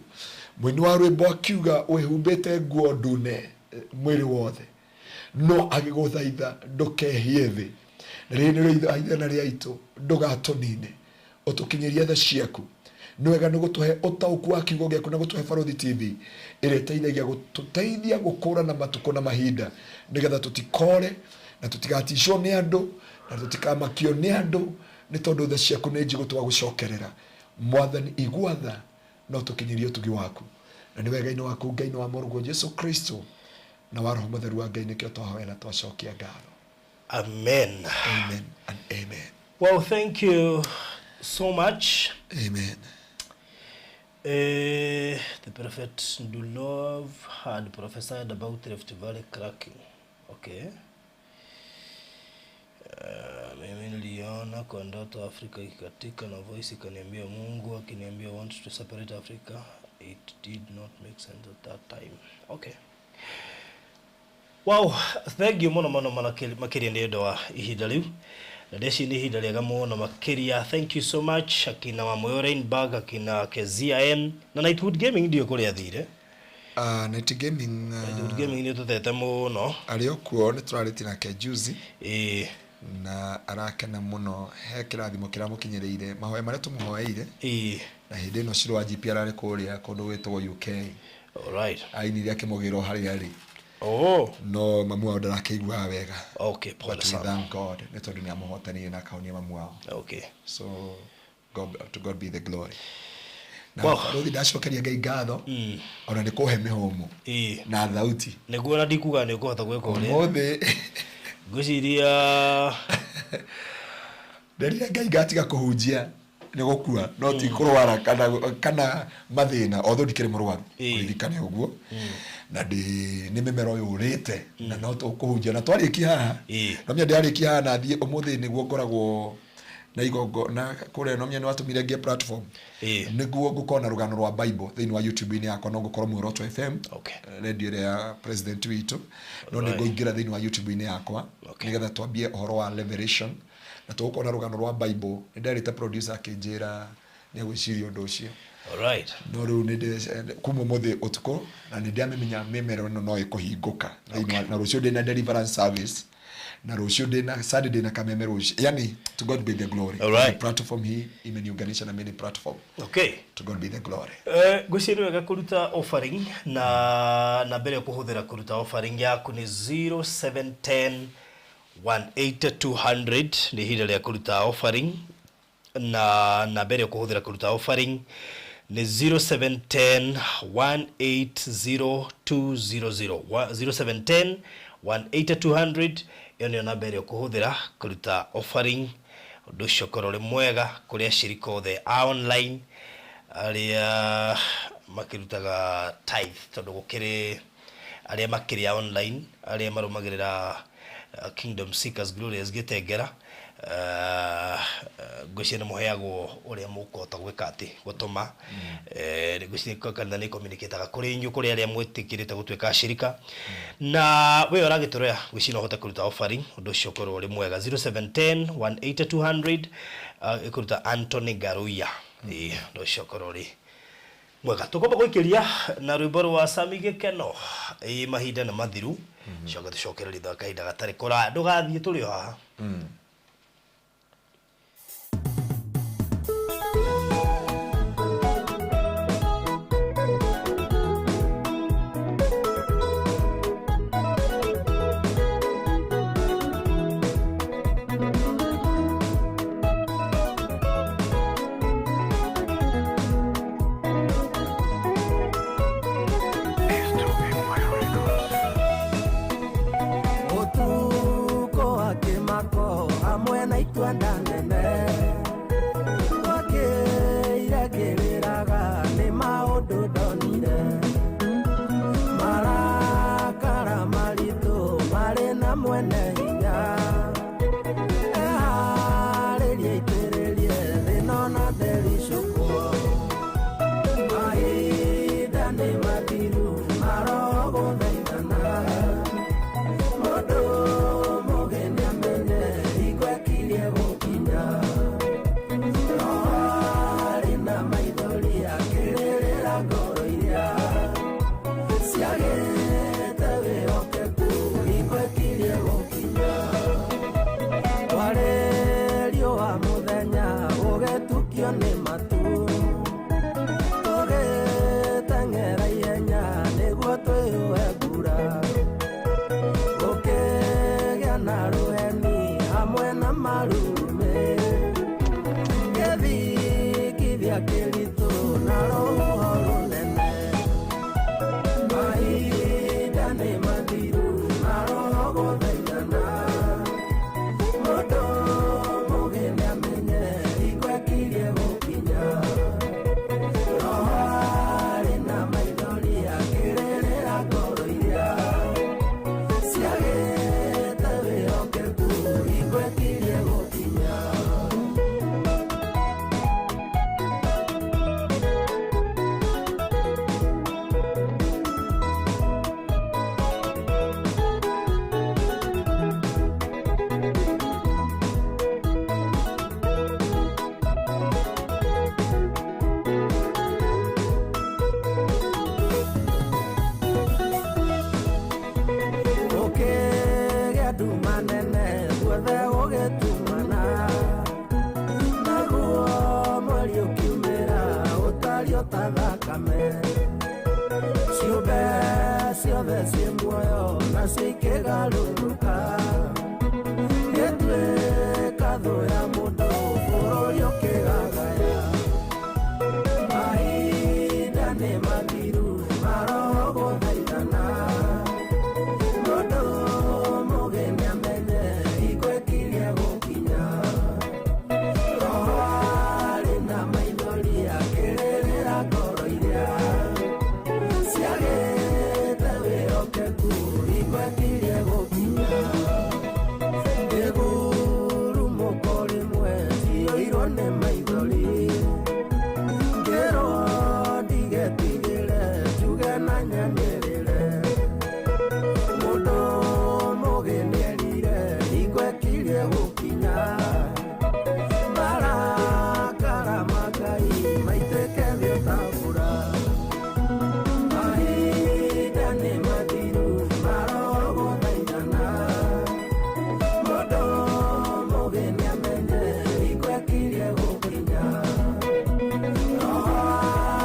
Mũini wa rwĩmbo akiuga wĩhumbĩte nguo ndune mwĩrĩ wothe, no agĩgũthaitha ndũkehie thĩ, na rĩrĩ nĩrĩo ithana rĩa itũ, ndũgatũnine, ũtũkinyĩrie tha ciaku. Nĩ wega nĩ gũtũhe ũtaũku wa kiugo gĩaku na gũtũhe Barothi TV ĩrĩa ĩteithagia gũtũteithia gũkũrana matukũ na mahinda, nĩgetha tũtikore na tũtigaticwo nĩ andũ na tũtikamakio nĩ andũ, nĩ tondũ tha ciaku nĩ njigũ twagũcokerera. Mwathani, igua tha no tũkinyĩrie ũtugi waku, na nĩ wega-inĩ waku Ngai, nĩ wa Mũrũguo Jesu Kristo na wa Roho Mũtheru wa Ngai, nĩkĩo twahoya na twacokia ngatho. Amen. Amen and amen. Well, thank you so much. Amen. The prophet Ndulov had prophesied about Rift Valley cracking. Okay. Mimi niliona kwa ndoto Afrika ikikatika na voice ikaniambia, Mungu akiniambia want to separate Africa. It did not make sense at that time. Okay. Wow, thank you mũno mũno mũno makĩria nĩ ũndũ wa ihinda rĩu, na ndeci nĩ ihinda rĩega mũno makĩria. Thank you so much, akina wa Moyo Rainbag, akina Kezia M na Nightwood Gaming, ndiũ kũrĩa athire. Night Gaming. Nightwood Gaming nĩ tũtete mũno. Arĩ o kuo, nĩ tũrarĩtie nake juzi na arakena mũno, he kĩrathimo kĩramũkinyĩrĩire, mahoya marĩa tũmũhoeire. Na hĩndĩ ĩno Shiro wa GP ararĩ kũrĩa kũndũ gwĩtagwo UK. Ainire akĩmũgĩra o harĩa arĩ. No mamu wao ndarakĩiguaga wega. Pole But we sana. thank God nĩ tondũ nĩ amũhotanire na akahonia mamu wao. So God, to God be the glory. Na barothi, ndacokeria Ngai ngatho ona nĩ kũhe mĩhũmũ na thauti. Nĩguo, na ndikuga nĩ ũkũhota gwĩka ũrĩa Ũmũthĩ. Ngwĩciria Nderire Ngai ngatiga kũhunjia nĩ gũkua, no ti kũrwara kana mathĩna, although ndikĩrĩ mũrwaru. Kũririkane ũguo na ndĩ nĩ mĩmera ũyũ ũrĩte na no tũkũhunjia na twarĩkia haha. No menya ndĩrarĩkia haha na thiĩ ũmũthĩ nĩguo ngoragwo na igongo na kũrĩa, no menya nĩ watũmire ngĩe platform. Nĩguo ngũkorwo na rũgano rwa Bible thĩinĩ wa YouTube-inĩ yakwa, no ngũkorwo Muoroto FM, radio ĩrĩa ya president witũ, no nĩ ngũingĩra thĩinĩ wa YouTube-inĩ yakwa nĩgetha twambie ũhoro wa revelation na tũgũkorwo na rũgano rwa Bible. Nĩ nderĩte producer akĩnjĩra nĩ egwĩciria ũndũ ũcio. No rĩu nĩ kuma ũmũthĩ ũtukũ na nĩ ndĩramĩmenya mĩmero ĩno no ĩkũhingũka na rũciũ ndĩna deliverance service na rũciũ ndĩna Sunday ndĩna kameme rũciũ, yani to God be the glory. Platform hii imeniunganisha na many platform. To God be the glory. Ngwĩciria nĩ wega kũruta offering na mbere kũhũthĩra kũruta offering yaku nĩ 0710 18200. Nĩ ihinda rĩa kũruta offering na mbere kũhũthĩra kũruta offering nĩ 0710 180200. 0710 18200, ĩyo nĩyo namba ĩrĩa ũkũhũthĩra kũruta offering. Ũndũ ũcio ũkorwo ũrĩ mwega kũrĩ acirika othe a online arĩa makĩrutaga tithe, tondũ gũkĩrĩ arĩa makĩrĩ a online arĩa marũmagĩrĩra Kingdom Seekers Glorious Gĩtengera. Ngwĩciria nĩ mũheagwo ũrĩa mũkũhota gwĩka atĩ gũtũma. Ngwĩciria kanitha nĩ communicataga kũrĩ inyuĩ, kũrĩ arĩa mwĩtĩkĩrĩte gũtuĩka acirika na we ũragĩtũroya. Ngwĩciria no ũhote kũruta offering, ũndũ ũcio ũkorwo ũrĩ mwega. 0710 18200, ĩkũruta Anthony Garuya. Ĩĩ, ũndũ ũcio ũkorwo ũrĩ mwega. Tũkwamba gũikĩria na rwĩmbo rwa Sami Gĩkeno. Ĩĩ, mahinda nĩ mathiru, coka tũcokererie thutha wa kahinda gatarĩ kũraya. Ndũgathiĩ, tũrĩ o haha. Ũtukũ wa kĩmako hamwe na itua nene, twakĩire ngĩrĩraga nĩ maũndũ ndonire, marakara maritũ marĩ na mwene hinya, eharĩrie itĩrĩrie thĩno na ndericũkwo. Mahinda nĩ mathiru maroho gũthaithana, mũndũ mũgeni amenye hingo ĩkirie gũkinya. Roho arĩ na maithori akĩrĩrĩra ngoro iria ciagĩte wĩhokeku, hingo ĩkirie gũkinya. Kwarĩ riũa mũthenya gũgĩtukio nĩ matu, tũgĩteng'era ihenya nĩguo twĩyũe mbura, gũkĩgĩa na rũheni hamwe na marurumĩ, gĩthingithia kĩritũ na rũhuho rũnene. Mahinda nĩ mathiru maroho gũthaithana, mũndũ mũgeni amenye hingo ĩkirie gũkinya. Roho arĩ na maithori akĩrĩrĩra ngoro iria ciagĩte wĩhokeku, hingo ĩkirie gũkinya. Gũkĩgĩa nduma nene guothe gũgĩtumana, naguo mweri ũkiumĩra ũtariĩ o ta thakame, ciũmbe ciothe ciĩ muoyo nacio ikĩgarũrũka, gĩtuĩka thũ ya mũndũ bũrũri ũkĩgagaya. Mahinda nĩ mathiru maroho gũthaithana, mũndũ mũgeni amenye Maithori ngĩrwo ndigetigĩre njuge na nyanĩrĩre mũndũ mũgĩ nĩerire hingo ĩkirie gũkinya marakara ma Ngai maitĩke thĩ ta mbura mahinda nĩ mathiru marogũthaithana mũndũ mũgĩ nĩamenye hingo ĩkirie gũkinya roho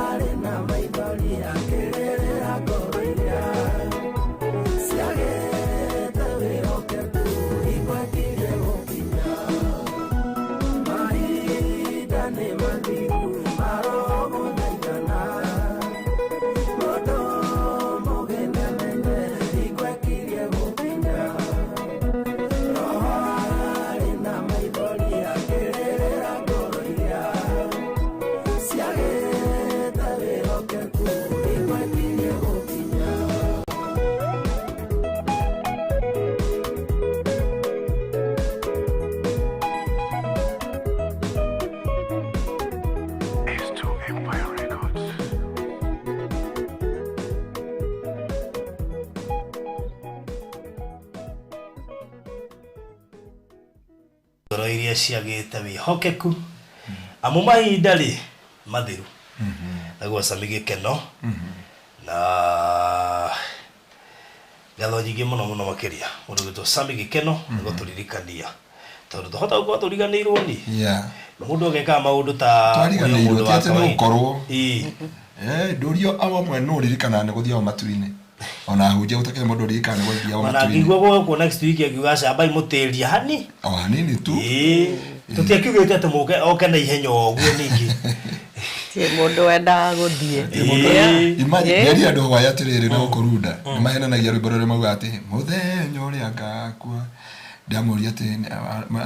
arĩ na maithori akĩrĩrĩra ngoro iria ciagĩte wĩhokeku hingo ĩkirie gũkinya mahinda nĩ mathiru marogũthaithana mũndũ mũgĩ nĩamenye hingo ĩkirie gũkinya roho arĩ na maithori akĩrĩrĩra ngoro iria ciagĩte wĩhokeku hingo ĩkirie gũkinya. Ngoro iria ciagĩte wĩhokeku amu mahinda rĩ mathiru naguo Sami Gĩkeno na ngatho nyingĩ mũno mũno makĩria mũndũ gwĩtwo Sami Gĩkeno nĩ gũtũririkania tondũ tũhota gũkorwo tũriganĩirwo ni Yeah. mũndũ agekaga maũndũ ta Twariganĩirwo, ũyũ mũndũ ti wa atĩ nĩ kawaida. gũkorwo. Ĩĩ. Eh, ndũrio amwe nũ ũririkanaga nĩ gũthiĩ matu-inĩ ona ahunjia gũtakĩrĩ mũndũ ũririkanaga nĩ gũthiĩ ona matu-inĩ ngĩigua gũgũkwo next week angiuga cambai mũtĩria hani o hanini tu ĩĩ tũtiakiugĩte atĩ mũke oke na ihenya o ũguo ningĩ Ti mũndũ wendaga gũthiĩ. Ĩĩ. Imagine, Ĩĩ. mĩario ya andũ hwaĩ atĩrĩrĩ na gũkũ runda nĩ mahenanagia rwĩmbo rũrĩa maugaga atĩ mũthenya ũrĩa ngakua ndamũria atĩ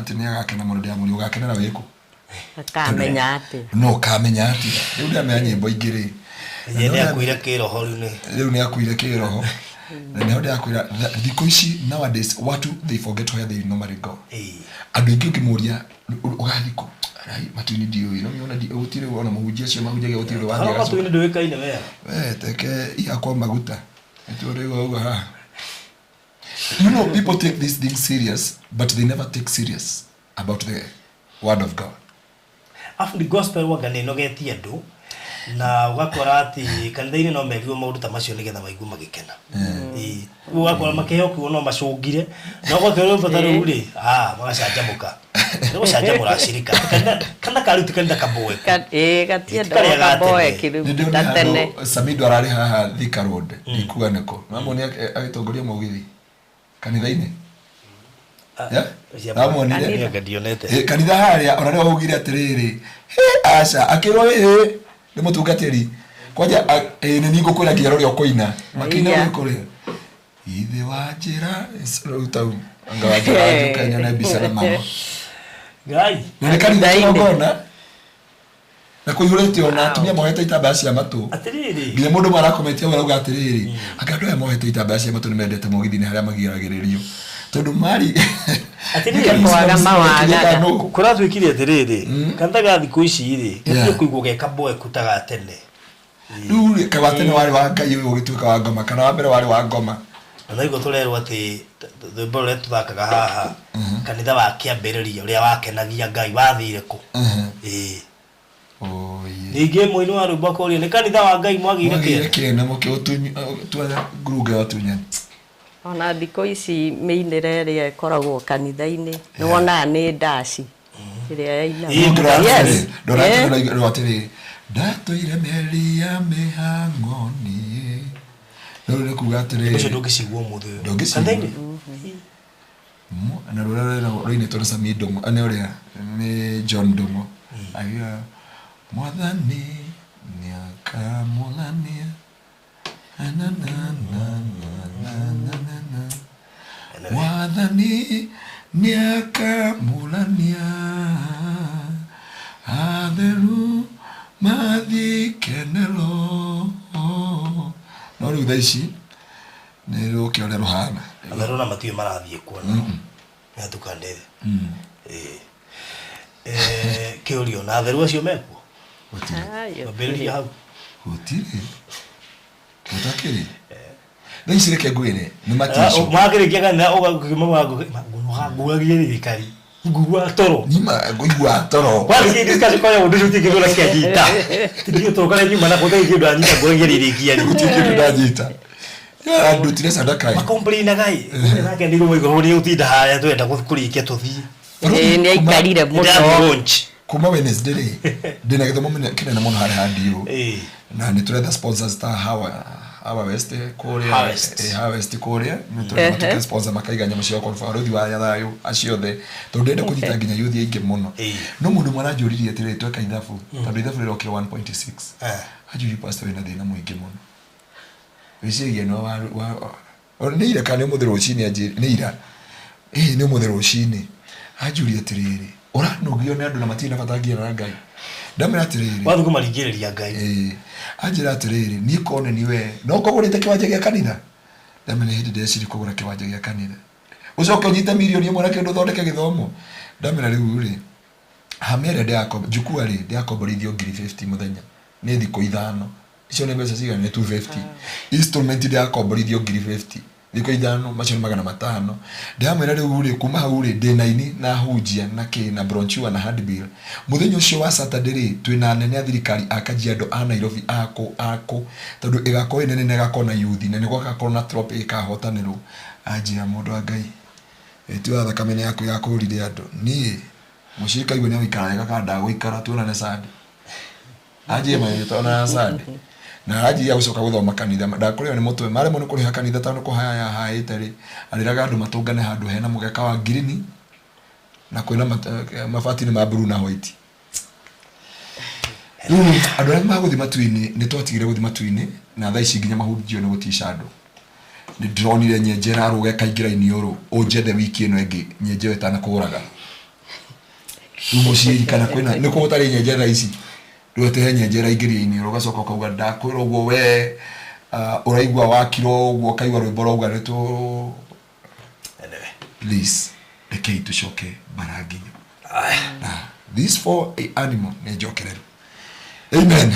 atĩ nĩ agakena mũno ndamũria ũgakenera wĩkũ Akamenya atĩ. no ũkamenya atĩa rĩu ndamenya nyĩmbo ingĩ rĩ ye nĩ akuire kĩroho rĩu nĩ rĩu nĩ akuire kĩroho na nĩho ndĩrakwĩra thikũ ici nowadays watu they forget where they normally go Ĩĩ. andũ aingĩ ũngĩmũria ũgathiĩ kũ Ai, matu-inĩ ndiũĩ no miona gũtirĩ ona mũhunjia acio mahunjagia gũtirĩ ũrĩ wathiĩ Haro agacoka. matu-inĩ ndũĩkaine wega We, teke ihakwo maguta nĩtũrĩgwo ũguo haha you know people take these things serious but they never take serious about the word of god afu ni gospel wanga nĩ ĩnogetie andũ na ũgakora atĩ kanitha-inĩ no merirwo maũndũ ta macio nĩgetha maigue magĩkena Ĩĩ. Rĩu ũgakora makĩheo kiugo no macũngire no gwakĩrwo rwĩmbo ta rũu rĩ ah magacanjamũka nĩ gũcanjamũra acirika kanitha ka rĩu ti kanitha kaboeku Ĩĩ Ti gatienda karĩa ga gaboe tene. kĩrĩu nĩ ta ndĩrona tene. handũ samido ararĩ haha Thika Road ndikuga nĩkũ mamuonia agĩtongoria mũgithi kanitha-inĩ Yeah? Ndamuonire. Anga ndionete Eh, kanitha harĩa ona nĩwe waugire atĩrĩrĩ "Hĩ, aca akĩrwo ĩ nĩ mũtungatĩri kwanja nĩ niĩ ngũkwĩra nginya rũrĩa ũkũina makĩina Iya. ũrĩa ũkũrĩa ithe wa njĩra rĩu tau anga wa njĩra njũke nyone mbica na mama ngai na nĩ kanitha Kanitha-inĩ. kĩgongona na kũihũrĩte ona atumia mohete itambaya cia matũ atĩrĩrĩ nginya mũndũ marakometia arauga atĩrĩrĩ anga andũ aya mohete itambaya cia matũ nĩ mendete mũgithi-inĩ harĩa magiragĩrĩrio tondũ mari Atĩrĩrĩ. Kwaga mawagaga. kũratuĩkire atĩrĩrĩ kanitha ga thikũ ici rĩ Yeah. gũtirĩ kũigwo ge kaboeku ta ga tene rĩu rĩ kaĩ wa tene warĩ wa ngai ũyũ ũgĩtuĩka wa ngoma kana wa mbere warĩ wa ngoma na naigua tũrerwo atĩ rwĩmbo rũrĩa tũthakaga haha kanitha wa kĩambĩrĩria ũrĩa wakenagia ngai wathire kũ ĩĩ Oye. ningĩ mũini wa rwĩmbo akoria nĩ kanitha wa ngai mwagĩire mwagĩire kĩene kĩene mũkĩũtua ngurunga ya ũtunyani Ona thikũ ici mĩinĩre ĩrĩa ĩkoragwo kanitha-inĩ nĩ wonaga nĩ ndaci ĩrĩa Ĩĩ, yainagwo. Yes. ndora Eh. atĩrĩ ndatũire meri ya mĩhang'o niĩ rĩu nĩ kuga ũcio atĩrĩrĩ ndũngĩcigua ũmũthĩ ũyũ. Ndũngĩcigua. Kanitha-inĩ Na rũrĩa rũinĩtwo nĩ Sami Ndũng'ũ nĩ ũrĩa nĩ John Ndũng'ũ akiuga mwathani nĩakamũrania na na na na na na na na mwathani nĩakamũrania atheru mathikenero no rĩu thaa ici nĩ rũke ũrĩa rũhana atherũ na matiũĩ marathiĩ kuona nĩ hatukanĩre. Ĩĩ. Eh, Kĩũrio na atheru acio mekuo. Gũtirĩ. Ayo. Ambĩrĩria hau. Gũtirĩ. Gũtakĩrĩ. Thaa ici reke ngwĩre nĩ matico. Makĩrĩkia kanitha ũgakiuma nguragie thirikari ngua toro. Nima ngũigua toro. Kwanza discuss kwa undu ucio kĩndũ na kĩanyita. Tindio tũkare nyuma na gũtarĩ kĩndũ anyita nguragie rĩrĩkia. Gũtirĩ kĩndũ ndanyita. Ya ndutire sadaka. ĩ. Makomplainaga ĩ. Nake ndirwo igũrũ nĩ ũtinda harĩa twenda kũrĩkia tũthiĩ. Ĩĩ, nĩ aikarire Ndĩrathiĩ mũno. launch. Kuma Wednesday rĩ ndĩna gĩthomo kĩnene mũno harĩa handirũ. Ĩĩ. Na nĩ tũretha sponsors ta hawa hawa West kũrĩa Harvest. eh, Harvest kũrĩa nĩ tũrenda matuĩke sponsor makaiga nyamũ ciao kwa barũthi wa thayũ acio othe tondũ ndĩrenda kũnyita nginya youth aingĩ mũno. Ĩĩ. No mũndũ ũmwe aranjũririe atĩrĩrĩ tweka ithabu tondũ ithabu rĩrokire 1.6. Eh. Anjũririe pastor wĩna thĩna mũingĩ mũno. Wĩciragia no wa wa o nĩ ira kana nĩ ũmũthĩ rũcinĩ anjĩ nĩ ira. Ĩĩ nĩ ũmũthĩ rũcinĩ. Anjũria atĩrĩrĩ ũranogio nĩ andũ na matirĩ na bata nginya na Ngai. Ndamwĩra atĩrĩrĩ Wathiĩ kũmaringĩrĩria Ngai. ĩĩ anjĩra atĩrĩrĩ niĩ kone ni we no kũgũrĩte kĩwanja gĩa kanitha ndamenya hĩndĩ ndeciri kũgũra kĩwanja gĩa kanitha ũcoke ũnyite mirioni ĩmwe na kĩndũ ũthondeke gĩthomo ndamera rĩu rĩ hame ĩrĩa ndĩrakomba njukua rĩ ndĩrakomborithio ngiri 50 mũthenya nĩ thikũ ithano icio nĩ mbeca cigana nĩ 250 instrument ndĩrakomborithio ngiri 50 thikũ ithano macio nĩ 500 ndĩramwĩra rĩu rĩ kuma hau rĩ ndĩ na ini na hunjia na kĩ na brochure na handbill mũthenya ũcio wa Saturday rĩ twĩna anene a thirikari a Kajiado a Nairobi akũ akũ tondũ ĩgakorwo ĩ nene na ĩgakorwo na youth na nĩ gũgakorwo na trophy ĩkahotanĩrwo anjĩra mũndũ wa Ngai ĩti wa thakame nĩ yaku yakũrire andũ niĩ mũcirika igua nĩ gũikara wega kana ndagũikara tuonane Sunday anjie magĩtona Sunday na anjia gũcoka gũthoma kanitha ndakũrĩo nĩ mũtwe maremwo nĩ kũrĩha kanitha tondũ kũhaya haĩte rĩ arĩraga andũ matũngane handũ hena mũgeka wa ngirini na kwĩna mabati nĩ ma blue na white rĩu andũ arĩa magũthiĩ matu-inĩ nĩ twatigire gũthiĩ matu-inĩ na thaa ici nginya mahunjio nĩ gũtica andũ nĩ ndĩronire nyenje ĩrarũga ĩkaingĩra iniũrũ ũnjethe wiki ĩno ĩngĩ nyenje ĩyo ĩtanakũraga rĩu mũciĩ kana kwĩna nĩ kũ gũtarĩ nyenje thaa ici rĩu atĩ he nyenje ĩraingĩria iniũrũ ũgacoka ũkauga ndakwĩra ũguo we ũraigua wakira ũguo ũkaigua rwĩmbo rwauga nĩ tũ Anyway. Please rekei tũcoke bara nginyo na these four animal nĩ njokereru amen.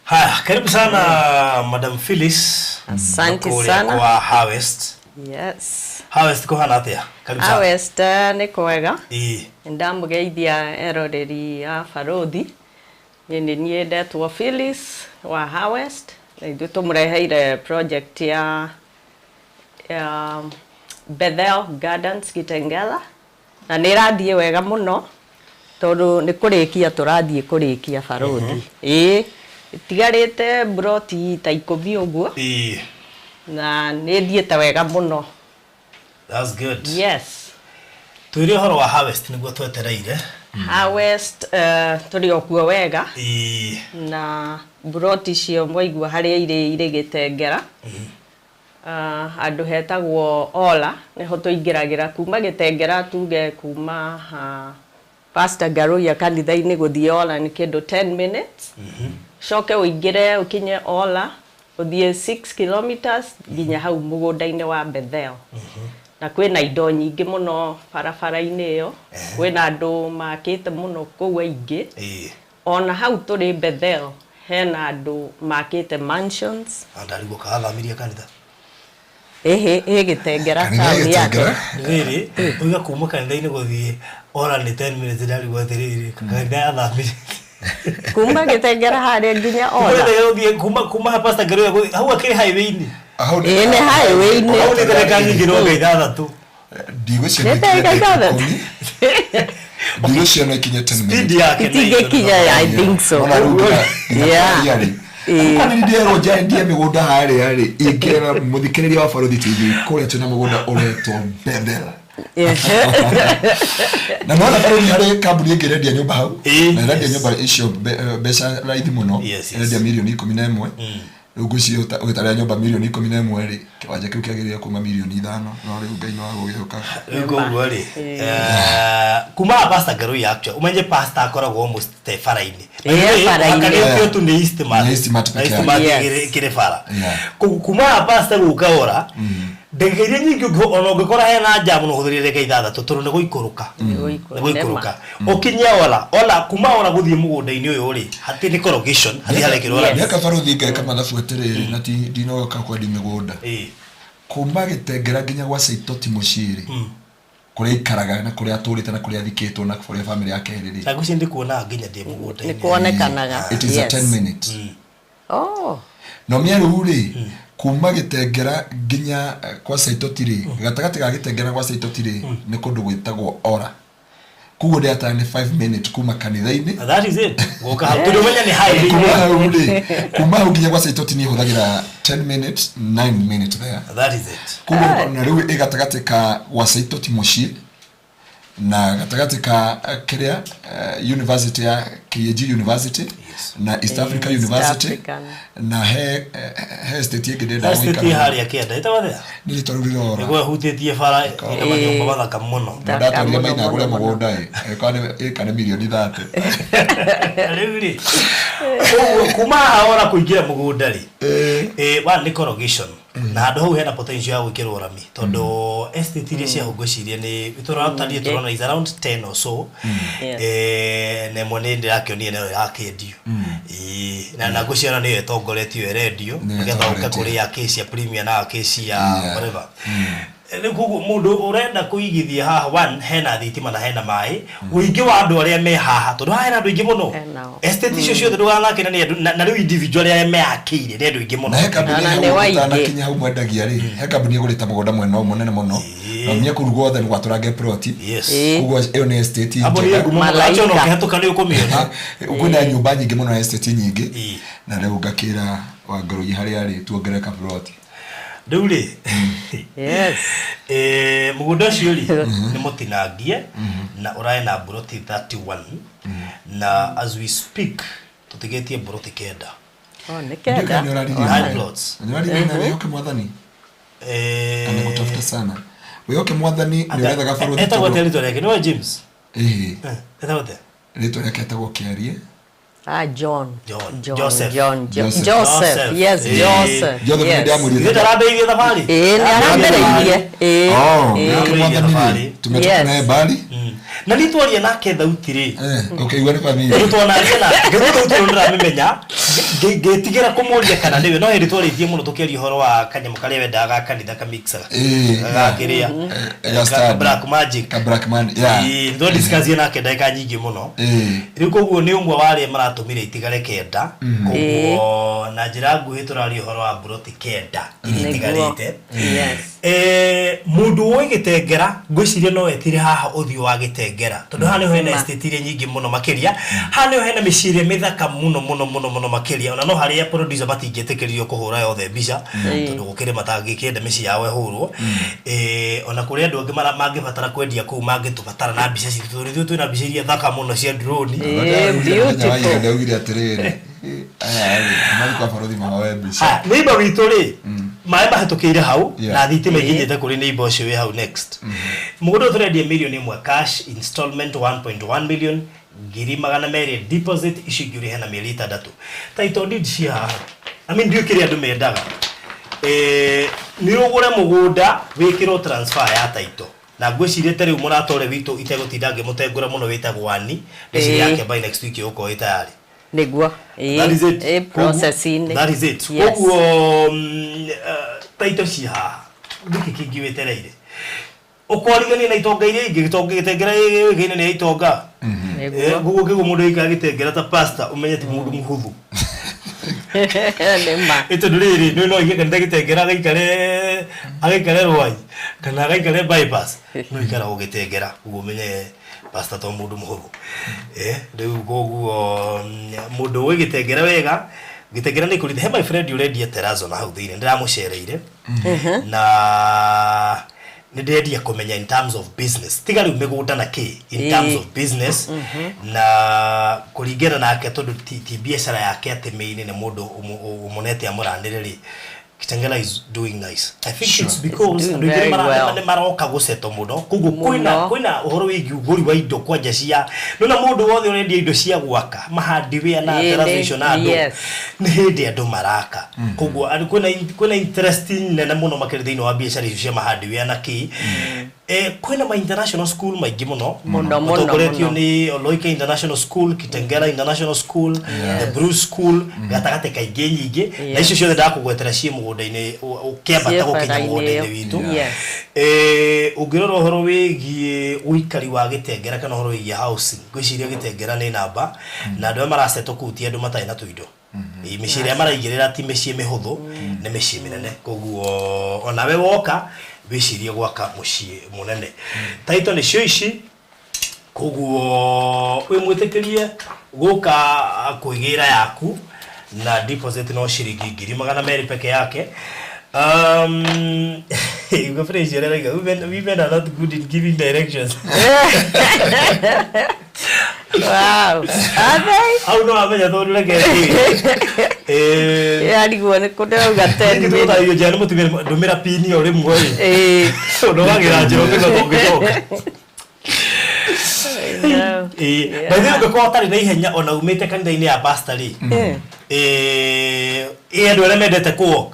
Haya, karibu sana Madam Phyllis. Asante Kũrĩa sana. kwa Harvest. Yes. Harvest kũhana atĩa? Karibu sana. Harvest nĩ kwega. Ĩĩ. Ndamũgeithia eroreri a Barũthi. Niĩ nĩ niĩ ndetwo Phyllis wa Harvest na ithuĩ tũmũreheire project ya ya Bethel Gardens Kitengela na nĩ ĩrathiĩ wega mũno tondũ nĩ kũrĩkia tũrathiĩ kũrĩkia Barũthi. Ĩĩ ĩtigarĩte mburoti ta 10 ũguo Ĩĩ. na nĩ ĩthiĩte wega mũno. That's good. Yes. Twĩre ũhoro wa Harvest nĩguo twetereire. Harvest tũrĩ o kuo wega. Ĩĩ. Na mburoti icio mwaigua harĩa irĩ irĩ Gĩtengera. Handũ hetagwo Ola nĩho tũingĩragĩra kuma Gĩtengera tuge kuma Pastor Ngaruiya kanitha-inĩ gũthiĩ Ola nĩ kĩndũ 10 minutes. Coke ũingĩre ũkinye Ola ũthiĩ 6 kilometers nginya hau mũgũnda-inĩ wa Bethel. Na kwĩna indo nyingĩ mũno barabara-inĩ ĩyo kwĩna andũ makĩte mũno kũu aingĩ. Ĩĩ. Ona hau tũrĩ Bethel hena andũ makĩte mansions. Ndarigwo kathamirie kanitha. Ĩhĩ ĩ Gĩtengera Kanitha taũni yake. Gĩtengera? Rĩrĩ, uiga kuma kanitha-inĩ gũthiĩ Ola nĩ 10 minutes ndarigwo atĩrĩrĩ kanitha yathamirie. Kuma Gĩtengera harĩa nginya Kuma Ola. Gĩtengera gũthiĩ kuma Pastor Ngaruiya gũthiĩ hau akĩrĩ highway-inĩ. Hau Ĩĩ nĩ highway-inĩ. Hau nĩ ndagĩka nyingĩ no 6. Ndigwĩciria Nĩ ndagĩka ithathatũ? Ndigwĩciria no ikinye 10 Speed minutes. yake nĩ Itingĩkinya, I think so. Ona rĩu nginya Yeah. kũrĩa rĩ. Ĩĩ. Kwani nĩ ndĩrerwo nja ndie mĩgũnda harĩa rĩ ingĩra mũthikĩrĩria wa Barũthi TV kũrĩa twĩna mũgũnda ũretwo Bethel. Na nona Barũthi harĩ kambuni ĩngĩ ĩrendia nyũmba hau Ĩĩ. na ĩrendia nyũmba icio mbeca raithi mũno Yes, yes. ĩrendia mirioni 11 rĩu ngwĩciria ũgĩtarĩra nyũmba mirioni 11 rĩ kĩwanja kĩu kĩagĩrĩire kuma mirioni 5 no rĩu Ngai no agũgĩũka. Rĩu koguo rĩ kuma Pastor Ngaruiya actually umenye pastor akoragwo almost te bara-inĩ. Ĩĩ, bara-inĩ. Kanitha ũcio tu nĩ Eastmart. Nĩ Eastmart Na peke Eastmart yake. Yes. ĩkĩrĩ bara. Yeah. Koguo kuma Pastor gũka Ola Ndagĩka iria nyingĩ ona ũngĩkora hena jamu no ũhũthĩre ndagĩka 6 tondũ nĩ gũikũrũka. Nĩ gũikũrũka. Ũkinye Ola, Ola kuma Ola gũthiĩ mũgũnda-inĩ ũyũ rĩ, hatirĩ nĩ corrugation, hatirĩ harekĩrwo rami. Nĩeka barothi ngeka mathabu atĩrĩrĩ na ti ndinoka kwendia mĩgũnda. Kuma Gĩtengera nginya gwa Saitoti mũciĩ rĩ, kũrĩa aikaraga na kũrĩa atũrĩte na kũrĩa athikĩtwo na kũrĩa famĩlĩ yake ĩrĩ rĩ. Na ngwĩciria ndikuonaga nginya ndĩ mũgũnda-inĩ. Nĩ kuonekanaga. It is a 10 minute. Oh. Na ũmenye rĩu rĩ, kuma Gĩtengera nginya kwa Saitoti rĩ, gatagatĩ ga Gĩtengera na gwa Saitoti rĩ, nĩ kũndũ gwĩtagwo Ora. Koguo ndĩratara nĩ 5 minute kuma kanitha-inĩ. That is it. Gũka hau. Tondũ ũmenye nĩ highway. Kuma hau rĩ, kuma hau nginya gwa Saitoti niĩ hũthagĩra 10 minutes, 9 minutes there. That is it. Koguo na rĩu ĩ gatagatĩ ka gwa Saitoti mũciĩ na gatagatĩ ka kĩrĩa university ya KAG University na East Africa East University African. na he estate ĩngĩ ndĩrenda Estate gũikara. harĩa kĩanda ĩtagwo atĩa? Nĩ rĩtwa rĩu rĩrora. Nĩguo ĩhutĩtie bara ĩna manyũmba mathaka mũno. Na ndatwarire Mũno, Maina agũre mũno, mũno. mũgũnda ĩ, ĩka nĩ mirioni 30. Rĩu rĩ, koguo kuma haha ora kũingĩra mũgũnda rĩ, one nĩ corrugation na handũ hau hena potential ya gwĩkĩrwo rami tondũ estate iria cia hau ngwĩciria nĩ tũratarire tũrona is around 10 or so. Na ĩmwe nĩ ndĩrakĩonire nayo ĩrakĩendio. Ĩĩ, na ngwĩciria ona nĩyo ĩtongoretio ĩrendio Nĩyo nĩgetha ũke ĩtongoretie. kũrĩ Acacia Premier na Acacia whatever. Rĩu koguo mũndũ ũrenda kũigithia haha, one, hena thitima na hena maĩ, ũingĩ wa andũ arĩa me haha, tondũ haha hena andũ aingĩ mũno. Henao. Estate icio ciothe ndũganake na nĩ andũ na rĩu individual arĩa meakĩire nĩ andũ aingĩ mũno. Na he kambuni Na hau nĩ waingĩ. ũtanakinya hau mwendagia rĩ, he kambuni ĩgũrĩte mũgũnda mwena ũyũ mũnene mũno. Na ũmenye kũu guothe nĩ gwatũrange ploti. Yes. Koguo ĩyo nĩ estate Kambuni njega. ĩ ngumo mũno. Malaika. Acio ona ũkĩhetũka nĩ ũkũmĩona. Kwĩna nyũmba nyingĩ mũno na estate nyingĩ. Na rĩu ngakĩra Wangũrũi harĩa arĩ tuongerere kaploti. Rĩu rĩ, Yes. Mũgũnda ũcio rĩ nĩ mũtinangie na ũrae na mburoti 31 na as we speak tũtigĩtie mburoti 9. Oh, nĩ Ndiũĩ kenda. kana nĩ ũraririe. Nine plots. Nĩ ũraririe na wĩhoke mwathani. Amekutafuta sana. Wĩhoke mwathani nĩ ũrethaga barũthi Etagwo tondũ- atĩa rĩtwa rĩake? Nĩwe James? Ĩhĩ. Etagwo atĩa? Rĩtwa rĩake etagwo Kĩarie. Ah, John. John. John. Joseph. John. Joseph. Joseph. Yes, Joseph. Joseph Yes. nĩ ndamwĩrire. Ithuĩ ndarambĩrĩirie thabarĩ? Ĩĩ, nĩ arambĩrĩirie. Ĩĩ. Oh, Ĩĩ. wĩhoke mwathani rĩ, tumetoka Yes. naye mbali. Na nĩ twaria nake thauti rĩ. Ũkĩigua nĩ familia. Rĩu twanaria nake, ngĩigua thauti ĩno ndĩramĩmenya, ngĩtigĩra kũmũria kana nĩwe, no hĩndĩ twarĩtie mũno tũkĩaria ũhoro wa kanyamũ karĩa wendaga ga kanitha ka mixer. Gakĩrĩa. Ga stand. Black magic. Ka black man, yeah. Ĩĩ, nĩ twadiscussire nake ndagĩka nyingĩ mũno. Rĩu koguo nĩ ũmwe wa arĩa maratũmire itigare 9. Koguo na njĩra nguhĩ tũraria ũhoro wa mburoti 9 iria itigarĩte. Yes. Mũndũ ũĩ Gĩtengera ngwĩciria no etire haha ũthiũ wa Gĩtengera tondũ haha nĩho hena estate iria nyingĩ mũno makĩria, haha nĩho hena mĩciĩ ĩrĩa mĩthaka mũno mũno mũno mũno makĩria, ona no harĩa producer matingĩtĩkĩririo kũhũra yothe mbica tondũ gũkĩrĩ matangĩkĩenda mĩciĩ yao ĩhũrwo. Ona kũrĩ andũ angĩ mangĩbatara kwendia kũu mangĩtũbatara na mbica citũ tondũ ithuĩ twĩna mbica iria thaka mũno cia drone. Beautiful. Ndaugire atĩrĩrĩ, aya rĩ, mathiĩ kwa barũthi mahoe mbica. Neighbor witũ rĩ, maĩ mahĩtũkĩire hau na thitima ikinyĩte kũrĩ neighbor ũcio wĩ hau next. Mũgũnda ũyũ tũrendia mirioni 1 cash, installment 1.1 million, 200,000 deposit, icio ingĩ ũrĩhe na mĩeri 6. Title deed ci haha. I mean, ndiũĩ kĩrĩa andũ mendaga. Nĩ ũgũre mũgũnda wĩkĩrwo transfer ya title. Na ngwĩciria ta rĩu mũrata ũrĩa witũ itegũtinda ngĩmũtengũra mũno wĩtagwo Ani, ngwĩciria yake by next week ĩgũkorwo ĩ tayari. Nĩguo. That is it. Ĩ process-inĩ. That is it. Yes. Koguo title ci haha. Nĩkĩ kĩngĩ wetereire? Ũkwarigania na itonga iria ingĩ, gĩtonga Gĩtengera gĩũĩkaine nĩ itonga. Nĩguo. Koguo kĩguo mũndũ aikara Gĩtengera ta pastor ũmenye ti mũndũ mũhũthũ. Nĩ ma. Ĩ tondũ rĩrĩ, nĩ no aige kanitha Gĩtengera agaikare Rwai kana agaikare bypass, no ikaragwo Gĩtengera, koguo ũmenye pastor to mũndũ mũhũthũ. Rĩu koguo mũndũ ũĩ Gĩtengera wega, Gĩtengera nĩ kũrĩ, he my friend ũrendia terrazzo na hau thĩinĩ, ndĩramũcereire. Na nĩ ndĩrendia kũmenya in terms of business, tiga rĩu mĩgũnda na kĩ, in terms of business, na kũringana nake tondũ ti biacara yake atĩ mĩinĩ nĩ mũndũ ũmonete amũranĩre rĩ, Kitengela is doing nice. I think Sure. it's because It's doing andũ aingĩ very well. nĩ maroka gũceto mũno, koguo kwĩna Mũno. kwĩna ũhoro wĩgiĩ ũgũri wa indo kwanja cia nona mũndũ wothe ũrendia indo cia gwaka mahandiwĩa na Ĩĩ, teraco icio na andũ yes. nĩ hĩndĩ andũ maraka, koguo kwĩna interest nene mũno makĩria thĩinĩ wa biacara icio cia mahandiwĩa na kĩ. Kwĩna ma international school maingĩ mũno Mũno, mũno, matongoretio mũno. nĩ Oloika International School, Kitengela International School, The Bruce School, gatagatĩ kaingĩ nyingĩ na icio ciothe ndakũgwetera ciĩ mũgũnda-inĩ ũkĩambata Ciĩ gũkinya bara-inĩ mũgũnda-inĩ ĩyo. witũ. Yes. Ũngĩrora ũhoro wĩgiĩ ũikari wa Gĩtengera kana ũhoro wĩgiĩ housing, ngwĩciria Gĩtengera nĩ namba na andũ arĩa maracetwo kũu ti andũ matarĩ na tũindo. Mĩciĩ ĩrĩa maraigĩrĩra ti mĩciĩ mĩhũthũ, nĩ mĩciĩ mĩnene, koguo onawe woka wĩcirie gwaka mũciĩ mũnene. Taito nĩcio ici, koguo wĩ mwĩtĩkĩrie gũka kwĩgĩra yaku na deposit no ciringi 200,000 peke yake. Igua phrase ĩrĩa ĩrauga, women are not good in giving directions. Wow. Are they? Hau no amenya tondũ reke Yarigwo nĩ kũ ndĩrauga 10 minutes. tũtarĩrio njĩra nĩ mũtumia ndũmĩra pini o rĩmwe ĩ Ĩĩ. ũndũ wagĩra njĩra ũngĩcoka ũngĩcoka. No. Ĩĩ, by the way, ũngĩkorwo ũtarĩ na ihenya ona umĩte kanitha-inĩ ya pastor rĩ, ĩ andũ arĩa mendete kũ-walk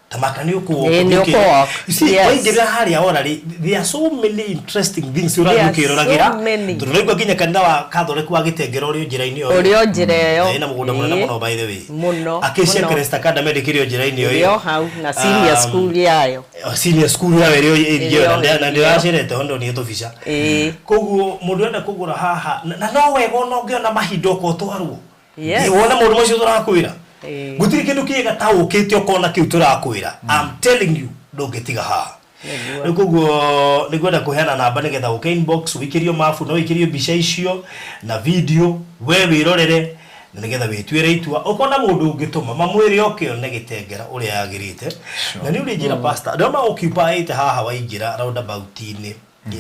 ta maka nĩ ũkũ-walk Ĩĩ, nĩ ũthiĩ ũkũ-walk. You see, Yes. waingĩrĩra harĩa ora rĩ, there are so many interesting things There ũrathiĩ are ũkĩroragĩra so many. tondũ naigua nginya kanitha wa Catholic wa Gĩtengera ũrĩ o njĩra-inĩ o ĩyo. Ũrĩ o njĩra ĩyo. Na ĩna mũgũnda mũnene Ĩĩ. mũno by the way. Mũno, Acacia mũno. Crest Academy ndĩkĩrĩ o njĩra-inĩ o Ĩrĩ ĩyo. o hau na senior school yayo. Senior school yayo ĩrĩ o Ĩrĩ o na ĩyo. ndĩracerete ho ndonire tũbica. Ĩĩ. Koguo mũndũ enda kũgũra haha na no wega ona ũngĩona mahinda ũka ũtwarwo. Yes. Ĩ, wone maũndũ macio tũrakwĩra. Ĩĩ. Gũtirĩ kĩndũ kĩega ta ũkĩte ũkona kĩu tũrakwĩra. I'm telling you ndũngĩtiga haha. Nĩguo. Rĩu koguo nĩngwenda kũheana namba nĩgetha ũke inbox ũikĩrio mabu na ũikĩrio mbica icio na video we wĩrorere na nĩgetha wĩtuĩre itua ũkona mũndũ ũngĩtũma mamwĩre oke one Gĩtengera ũrĩa yagĩrĩte. Na nĩ ũrĩ njĩra pastor andũ arĩa ma-occupy-ĩte haha waingĩra roundabout-inĩ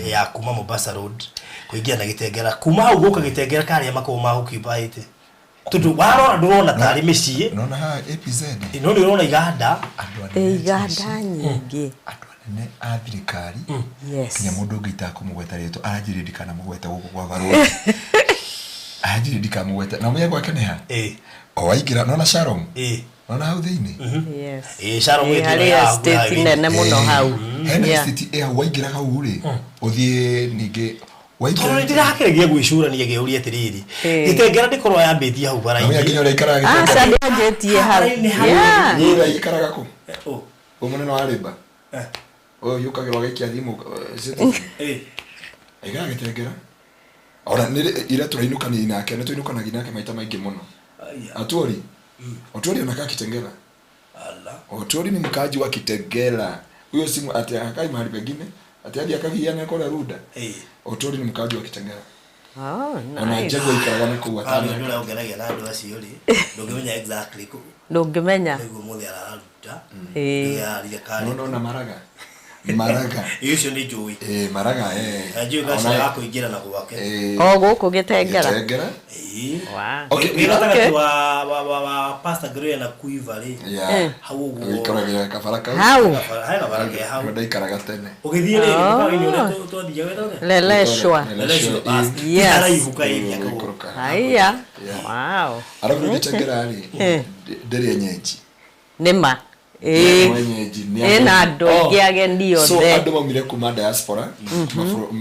ya kuma Mombasa Road kũingĩra na Gĩtengera, kuma hau gũka Gĩtengera karĩa makoragwo ma-occupy-ĩte tondũ warora ndũrona tarĩ mĩciĩ Nona haha APZ no nĩ ũrona iganda. Andũ Ĩ, anene iganda nyingĩ. Andũ anene a thirikari Yes. nginya mũndũ ũngĩ itakũmũgweta rĩtwa aranjĩrĩ ndikanamũgwete gũkũ kwa barũthi, aranjĩrĩ ndikamũgwete na ũmenye gwake nĩ ha. Ĩ. O waingĩra nona Sharon Ĩ. nona hau thĩinĩ. Yes. Ĩ, Sharon Ĩ, ĩtũra harĩ ya estate hakuhĩ. nene mũno hau. Hena Yeah. estate ĩ hau waingĩra hau rĩ ũthiĩ ningĩ Tondũ waingĩra nĩndĩrakĩgeria gwĩcũrania ngĩũria atĩrĩrĩ, Ĩ. Gĩtengera ndĩkorwo yambĩtie hau na ũmenye bara-inĩ nginya ũrĩa aikaraga Aca Gĩtengera. ndĩanjĩtie hau. Bara-inĩ hau. Yeah. Wĩra aikaraga kũ Oh, ũyũ mũnene wa rĩmba ũyũ yũkagĩrwo agaikia thimũ Citizen. Ĩ. Aikaraga Gĩtengera ona nĩ ira tũrainũkania nake nĩ tũinũkanagia nake maita maingĩ mũno. Aya. Atuori Otuori anakaa Kitengela. Ala. Otuori ni mkaaji wa Kitengela. Huyo simu ati hakai mahali pengine, ati hadi akagiana kule Ruda. Ĩ. Otuori ni mkaaji wa Kitengela. Oh, Ona nice. Jaguar ikaraga na kũu Andũ atani. ũrĩa ũngenagia na andũ acio rĩ, ndũngĩmenya exactly kũ Ndũngĩmenya. nĩguo mũthĩ araruta. Ĩ. Ararire karĩ. Nona ona Maraga. Maraga. Ĩ, ũcio nĩ njũĩ. Eh, Maraga eh. Na njũĩ gacĩra ga kũingĩra na gwake. Eh. O gũkũ Gĩtengera. Gĩtengera. Ĩ. Wow. Okay. Wĩ gatagatĩ Okay. wa Pastor Gloria na Kuiva rĩ. Yeah. Hau ũguo. Gũikaragĩra kabara kau. Hau. He gabara ke hau. Nĩho ndaikaraga tene. Ũgĩthiĩ rĩ, Oh. mũkawa-inĩ ũrĩa twathiaga wĩtagwo atĩa? Leleshwa. Leleshwa, bas. Yes. Haraihu kaĩria kau. Gũikũrũka. Haiya. Yeah. Wow. Arabu rĩu Gĩtengera rĩ ndĩrĩ enyenji. Nĩma. Ĩ. Nĩ enyenji nĩ Ĩna ageni. andũ aingĩ ageni So othe. andũ maumire kuma diaspora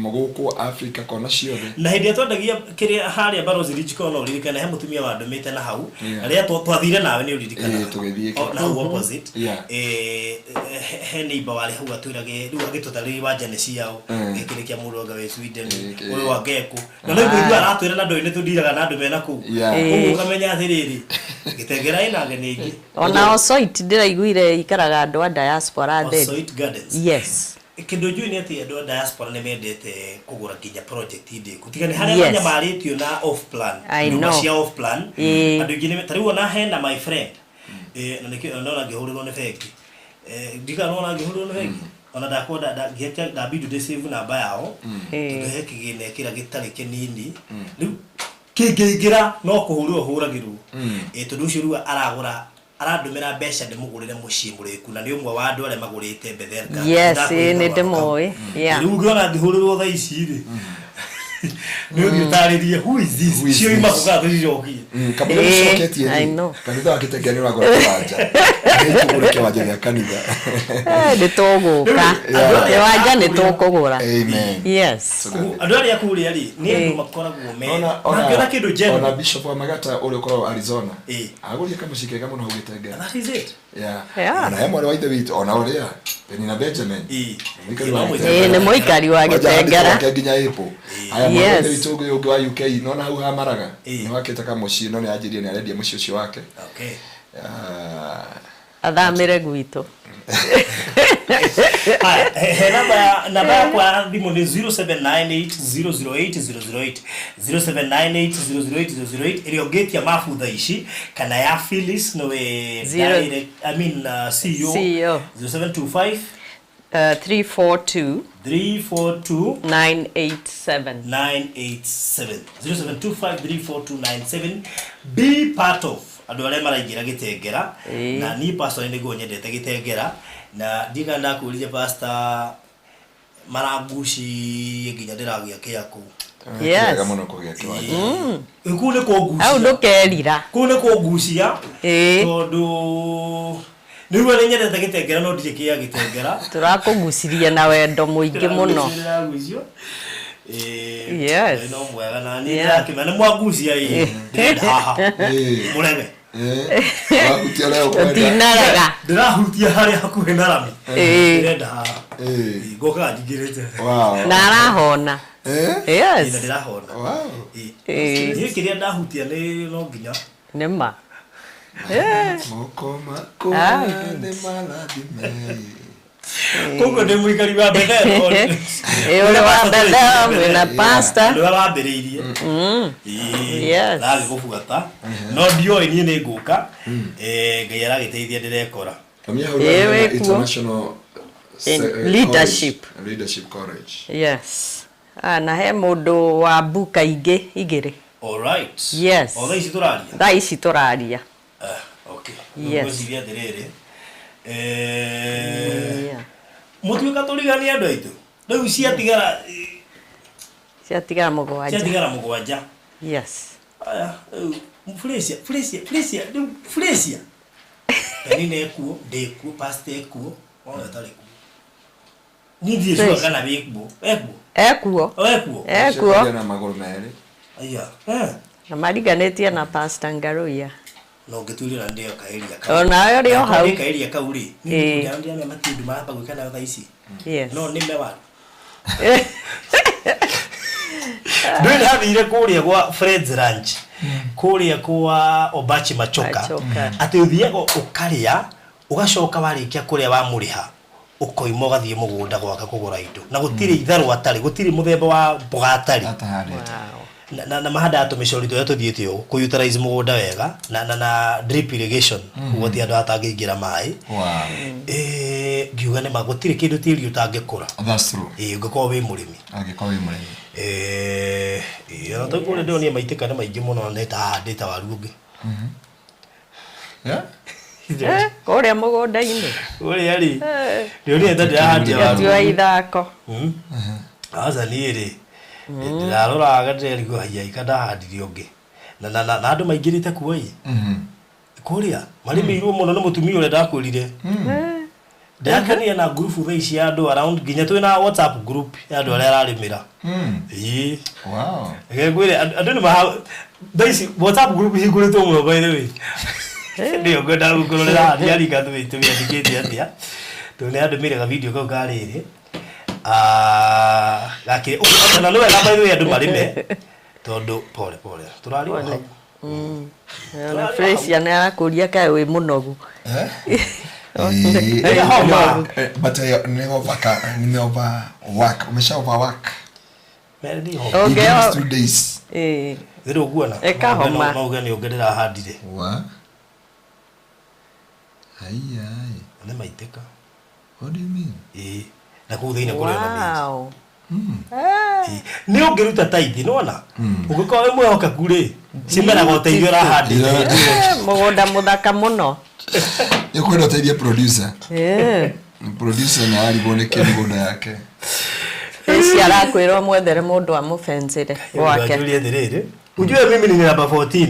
gũkũ Africa kona ciothe. Na hĩndĩ ĩrĩa twendagia kĩrĩa harĩa Barozi Ridge Corner ũririkane he mũtumia wandũmĩte na hau Yeah. na rĩrĩa twathire nawe nĩ ũririkanaga. Ĩĩ, tũgĩthiĩ O, na hau opposite. Yeah. He neighbor warĩ hau atwĩrage rĩu agĩtũtarĩria wanja nĩ ciao, gĩkĩ nĩ kĩa mũndũ anga wĩ Sweden, ũyũ anga ekũ na no kũigua aratwĩra na ndũĩ nĩ tũndiraga na andũ mena kũu. Yeah. Koguo ũkamenya atĩrĩrĩ, Gĩtengera ĩna ageni aingĩ. Ona Osoit ndĩraiguire ikaraga andũ a diaspora atheri. Osoit Gardens. Yes. Kĩndũ njũĩ nĩ atĩ andũ a diaspora nĩ mendete kũgũra nginya project ndĩku tiga nĩ harĩa Yes. manyamarĩtio na off plan, I nyũmba know. cia off plan. Ĩĩ. Andũ aingĩ ta rĩu ona hena my friend na nĩkĩo ndona ngĩhũrĩrwo nĩ bengi, ndikana nona ngĩhũrĩrwo nĩ bengi ona ndakwa ndambindu ndĩ save namba yao tondũ he kĩgĩna kĩrĩa gĩtarĩ kĩnini rĩu kĩngĩingĩra no kũhũrĩrwo hũragĩrwo. Tondũ ũcio rĩu aragũra Arandũmĩra mbeca ndĩmũgũrĩre mũciĩ mũrĩku, na nĩ ũmwe wa andũ arĩa magũrĩte Bethel Garden. Yes, Ndakwĩra ĩĩ, nĩ ũhoro kau. ndĩmũĩ. Yeah. Rĩu ũngĩona ngĩhũrĩrwo thaa ici rĩ, nĩ ũthiĩ ũtarĩrie who is this? Who is Cioima this? kũ kana tũcicokie? Kabla Ĩĩ, mũcoketie I rĩ, know. kanitha wa Gĩtengera nĩ ũragũra kĩwanja. Nĩ tũgũre kĩwanja gĩa kanitha. Eh, nĩ tũgũka. Yeah. Kĩwanja nĩ tũkũgũra. Amen. Yes. Andũ arĩa kũrĩa rĩ, nĩ andũ Ĩĩ. makoragwo me Ona ona mangĩona kĩndũ ona njega. Bishop wa Magata ũrĩa ũkoragwo Arizona. Ĩĩ. Agũrire kamũciĩ kega mũno hau Gĩtengera. That is it. Yeah. Yeah. Ona he mwarĩ wa ithe witũ ona ũrĩa Penina Benjamin. Ĩĩ. Mũikari wa Ĩĩ, no Gĩtengera. Ĩĩ, nĩ mũikari wa Wanja handĩtwo Gĩtengera. gwake nginya Apple. Haya mwarĩ wa ithe Yes. witũ ũngĩ ũngĩ wa UK nona hau ha Maraga. Ĩĩ. Nĩ wakĩte kamũciĩ no nĩ anjirie nĩ arendia mũciĩ ũcio wake. Okay. Ah, Athamĩre gwitũ. Haya, he namba yakwa ya thimũ nĩ 0798008008, 0798008008, ĩrĩa ũngĩtia mabu thaa ici, kana ya Phyllis nĩwe Zero- I mean, CEO. CEO. 0725 342 342 987. 987, 0725342997. Be part of andũ arĩa maraingĩra Gĩtengera. Ĩĩ. Na niĩ personally nĩguo nyendete Gĩtengera, na ndika ndakũririe pastor marangucirie nginya ndĩragĩa kĩa kũu. Yes. Kĩega mũno kũgĩa kĩwanja. Kũu nĩ Hau kũngucia, ndũkerira. kũu nĩ kũngucia, Ĩĩ. tondũ nĩguo nĩ nyendete Gĩtengera no ndirĩ kĩa Gĩtengera. Tũrakũguciria na wendo mũingĩ mũno. Ndĩragucio. Ĩĩ, Yes. no mwega na niĩ Yeah. ndĩrakĩmenya nĩ mwangucia ĩĩ, ndĩrenda haha Ĩĩ. mũreme. Eh, wahutia ũrĩa ũkwenda. Tũtinarega. Ndĩrahutia harĩa hakuhĩ na rami. Ĩĩ. Ndĩrenda haha. Ĩĩ. Ngokaga njingĩrĩte. Wow. Na arahona. Eh? Ĩĩ, na Yes. ndĩrahona. Wow. Ĩĩ. Ĩĩ. Niĩ kĩrĩa ndahutia nĩ no nginya Nĩ ma. Moko makwa Ah, nĩ marathime. Koguo ndĩ mũikari wa Bethel. Ĩĩ, ũrĩ wa Bethel, wĩna pastor. Ũrĩa wambĩrĩirie. Ĩĩ, Yes. ndagĩgũbuata no ndioĩ niĩ nĩ ngũka. Eh, Ngai aragĩteithia ndĩrekora. Kamia hau Ĩĩ, nĩ wĩ kuo. International In leadership. College, Leadership College. Yes. Ah, na he mũndũ wa mbuka ingĩ igĩrĩ. All right. Yes. O thaa ici tũraria. Thaa ici tũraria. Ah, okay. Yes. Ngwĩciria atĩrĩrĩ, eh, Yeah. mũtuĩka tũriganie andũ aitũ rĩu ciatigara Ciatigara mũgwanja. Ciatigara mũgwanja. Yes. Aya, rĩu Fresia, Fresia, Fresia, rĩu Fresia. Penina ekuo, ndĩkuo, pastor ekuo, ona ĩtarĩ kuo. Niĩ ndirĩ sure Fresia. kana wĩkuo. Ekuo. Ekuo. O ekuo. Ekuo. Ciakorire na magũrũ merĩ. Aya. Eh. Na mariganĩtie na Pastor Ngaruiya. No ngĩtuire na ndĩyo kaeria kau. Ona ũrĩ o hau. Ndĩ kaeria kau rĩ. Ĩĩ. Niĩ ndĩramenya matindu maramba gwĩka nayo thaa ici. Yes. No nĩme waru. Ndũĩ ndathire kũrĩa gwa Fred's Ranch, kũrĩa kwa Obachi Machoka, Machoka. atĩ ũthiaga ũkarĩa, ũgacoka warĩkia kũrĩa wamũrĩha ũkoima ũgathiĩ mũgũnda gwake kũgũra indo, na gũtirĩ itharũ atarĩ, gũtirĩ mũthemba wa mboga atarĩ. Atahandĩte. Wow. Na mahandaga tũmĩcori tũrĩa tũthiĩte ũũ kũ-utilize mũgũnda wega na drip irrigation, ũguo ti andũ atangĩingĩra maĩ. Wow. Eh, ngiuga nĩma gũtirĩ kĩndũ tĩri ũtangĩkũra. That's true. Ĩĩ, ũngĩkorwo wĩ mũrĩmi. Angĩkorwo wĩ mũrĩmi. Eh, ĩĩ, ona tondũ kũrĩa ndĩronire maitĩka nĩ maingĩ mũno na nĩtahandĩte waru ũngĩ. Yeah? Eh, kũrĩa mũgũnda-inĩ. Ũrĩa rĩ, ndĩronire ta ndĩrahandia waru. Gatua ithako. Aca niĩ rĩ, ndĩraroraga ndĩrerigwo haiya ika ndahandire ũngĩ. Na andũ maingĩrĩte kuo ĩ. Kũrĩa marĩmĩirwo mũno nĩ mũtumia ũrĩa ndakwĩrire. Ndĩrakenia na ngurubu thaa ici ya andũ around, nginya twĩna WhatsApp group ya andũ arĩa ararĩmĩra. Ĩĩ. Wow. Reke ngwĩre andũ nĩ maha thaa ici WhatsApp group ihingũrĩtwo mũno, by the way. Nĩyo ngwendaga gũkũrorera haha ndiarika tũmĩandĩkĩte atĩa. Tondũ nĩ andũmĩire ga video kau ka rĩrĩ. Ah, gakĩ ona nĩ wega by the way andũ marĩme tondũ pole pole tũrarĩ o hau. Ona Fresia nĩ arakũria kaĩ wĩ mũnogu. Eh? Nĩ homa. Eh, but ni over ni over work. Umesha overwork. Mere nĩ homa. Okay, In these o- 2 days. Ĩĩ. Thĩrĩ ũguona. Ĩka homa. No uge nĩ ũngĩ ndĩrahandire. Wa. Ai ai. Nĩ maitĩka. What do you mean? Ĩĩ. Na kũu thĩinĩ kũrĩ ona mĩnji. Wow. Nĩ ũngĩruta taithi nĩwona ũngĩkorwo wĩ mwĩhokeku rĩ, cimeraga o ta iria ũrahandĩte. Eh, mũgũnda mũthaka mũno. Nĩ ũkwenda ũteithie producer. Eh. Producer nĩ ararigwo nĩ kĩ mĩgũnda yake. Eci arakwĩra ũmwethere mũndũ amũbenzere gwake. Julia atĩrĩrĩ, ujue mimi ni namba 14.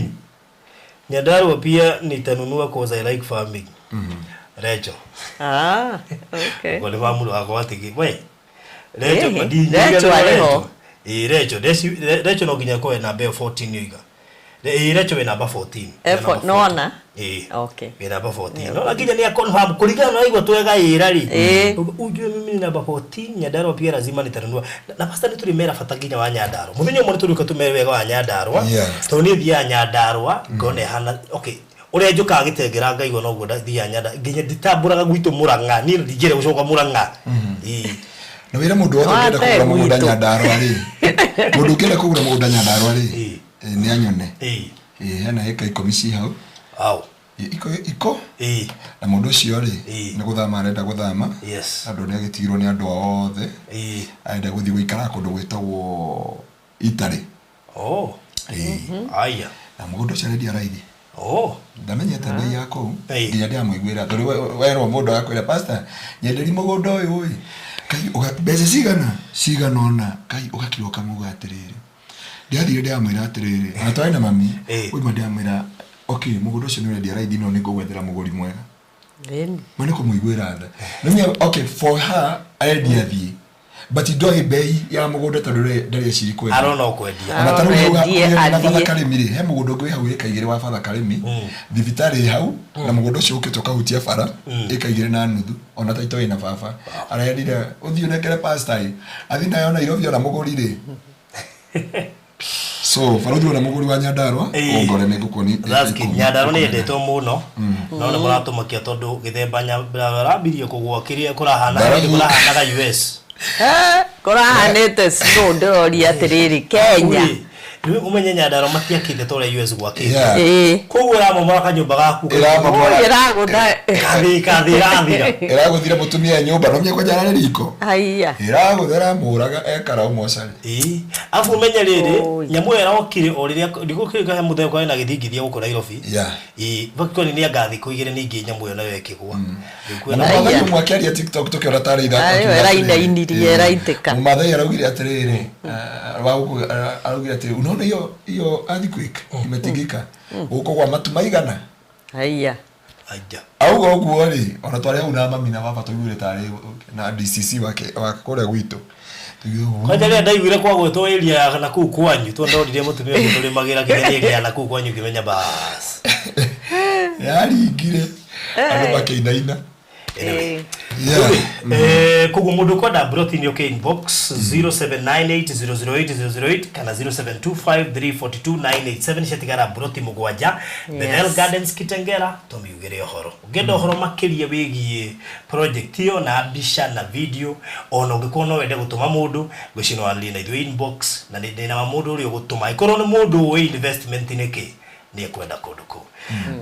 Nyandarua pia nitanunua cause I like farming. Recho. Ah, okay. Kwa nĩ famũrũ wakwa atĩ we. Recho Ĩhĩ, ndingiuga Recho nĩ arĩ ho. Recho. Ĩĩ Recho, Recho no nginya akorwo namba ĩyo 14 yoiga. Ĩĩ Recho wĩ namba 14. Eh, Wĩ namba nona? 14. Ĩĩ. Okay. Wĩ namba 14. No nginya nĩ confirm kũringana na igwa twega ĩra rĩ. Ĩĩ. Ujue mimi ni namba 14 Nyandarua pia lazima nitanunua. Na pastor nĩ tũrĩ bata nginya wa Nyandarua. Mũthenya ũmwe nĩ tũrĩũka tũmere wega wa Nyandarua. Yeah. Tondũ niĩ thiaga Nyandarua ngona ĩhana okay ũrĩa njũkaga gĩtengera ngaigua noguo ndathiaga Nyandarua nginya nditambũraga gwitũ Mũrang'a niĩ ndingĩenda gũcoka Mũrang'a. Ĩĩ. Na wĩre mũndũ wothe ũngĩenda Wate kũgũra mũgũnda gwitũ. Nyandarua rĩ. Mũndũ ũngĩenda kũgũra mũgũnda Nyandarua rĩ. Ĩĩ. Nĩ anyone. Ĩĩ. Ĩĩ hena ĩka 10 ci hau. Au. Ĩ, Iko Ĩĩ. na mũndũ ũcio rĩ Ĩĩ. nĩ gũthama arenda gũthama. Yes. Andũ nĩ agĩtigirwo nĩ andũ ao othe. Ĩĩ. Arenda gũthiĩ gũikara kũndũ gwĩtagwo Italy. Oh. Ĩĩ. Aya. Na mũgũnda ũcio arendia raithi. Oh. Ndamenyete bei ya kũu Ĩĩ. nginya ndĩramũiguĩra tondũ werwo mũndũ agakwĩra pastor nyenderi mũgũnda ũyũ ĩ kai mbeca cigana cigana ũna kai ũgakirwo ũkamuga atĩrĩrĩ ndĩrathire ndĩramwĩra atĩrĩrĩ ona twarĩ na mami Ĩĩ. oima ndĩramwĩra okay mũgũnda ũcio nĩ ũrendia raithi no nĩngũgwethera mũgũri mwega Ĩni. ma nĩ kũmũiguĩra tha Nĩmenya, okay for her arendia thiĩ but ndoĩ bei ya mũgũnda tondũ ndarĩ eciri kwendia Arona ũkwendia. ona ta rĩu Arendie na batha athiĩ. karĩmi rĩ he mũgũnda ũngĩ wĩ hau ĩka igĩrĩ wa batha karĩmi thibitarĩ ĩ hau na mũgũnda ũcio ũkĩte ũkahutia bara ĩka igĩrĩ na nuthu ona taito ĩna baba arerire ũthiĩ ũnengere pastor ĩ athiĩ nayo Nairobi ona mũgũri rĩ so barũthi ona mũgũri wa Nyandarua Ĩĩ. ũngore nĩ ngũkuoni That's good. Nyandarua nĩ yendetwo mũno no nĩ mũratũmakia tondũ gĩthemba arambirie kũgũa kĩrĩa kũrahana Ndaragu- kũrahanaga US Eh, kũrahanĩte snow ndĩroria atĩrĩrĩ Kenya. Ĩ, rĩu ũmenye Nyandarua matiakĩte ta ũrĩa US gwakĩte Yeah. Ĩĩ. koguo ĩramomora kanyũmba gaku Ĩramomora. Ĩragũtha. kathĩ kathĩ ĩrathira ĩragũthire mũtumia nyũmba no mĩkwanja ararĩ riko Haiya. ĩragũtha ĩramũraga ekara ũmocarĩ Ĩĩ. Alafu ũmenye rĩrĩ Oi. nyamũ ĩyo ĩrokire o rĩrĩa ndikũkĩrĩka he mũthenya kwarĩ na gĩthingithia gũkũ Nairobi Yeah. Ĩĩ, kwani nĩ anga thikũ igĩrĩ ningĩ nyamũ ĩyo nayo ĩkĩgũa Rĩu kwĩna- na Aya. mũmathai ũmwe akĩaria tiktok tũkĩona tarĩ ithako Arĩ akiuga we atĩrĩrĩ, ĩrainainirie, ĩĩ, ĩraitĩka. mũmathai araugire atĩrĩrĩ wa gũkũ araugire atĩrĩrĩ unaona hiyo hiyo earthquake imetingika gũkũ gwa matu maigana Haiya. Aja. auga ũguo rĩ ona twarĩ hau na mami na baba tũiguire tarĩ na DCC wake wa kũrĩa gwitũ Tũiguire ũguo. Kwanja rĩrĩa ndaiguire kwa gwĩtwo area ya na kũu kwanyu tondũ ndonire mũtumia ũcio tũrĩmagĩra nginya nĩ area ya na kũu kwanyu ngĩmenya bas yaringire andũ makĩinaina Ĩĩ. Yeah. Eh, koguo mũndũ ũkwenda broti nĩ ũke inbox 0798008008 kana 0725342987 ciatigara broti mũgwanja Bethel Gardens Kitengela tũmiugĩre ũhoro ũngĩenda ũhoro makĩria wĩgiĩ project ĩyo na mbica na video ona ũngĩkorwo no wende gũtũma mũndũ ngwĩciria no warie na ithuĩ inbox na ndĩ na mũndũ ũrĩa ũgũtũma ĩkorwo nĩ mũndũ ũĩ investment nĩ kĩ nĩ ekwenda kũndũ kũu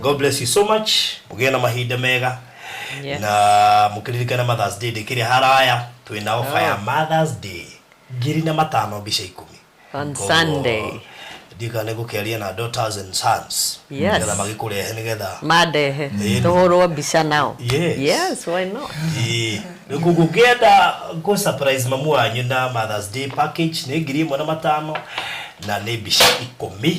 God bless you so much mũgĩe na mahinda mega Yes. na mũkĩririkana Mother's Day ndĩkĩrĩ haraya twĩna ofa ya Mother's Day 5,000 mbica 10 On Koguo, Sunday. ndiũĩ kana nĩ ngũkĩaria na daughters and sons Yes. nĩgetha magĩkũrehe nĩgetha Mandehe. Ĩĩ. Tũhũrwo mbica nao. Yes. Yes, why not? Ĩĩ. Rĩu koguo ũngĩenda kũ surprise mamu wanyu na Mother's Day package nĩ 1,500 na nĩ mbica 10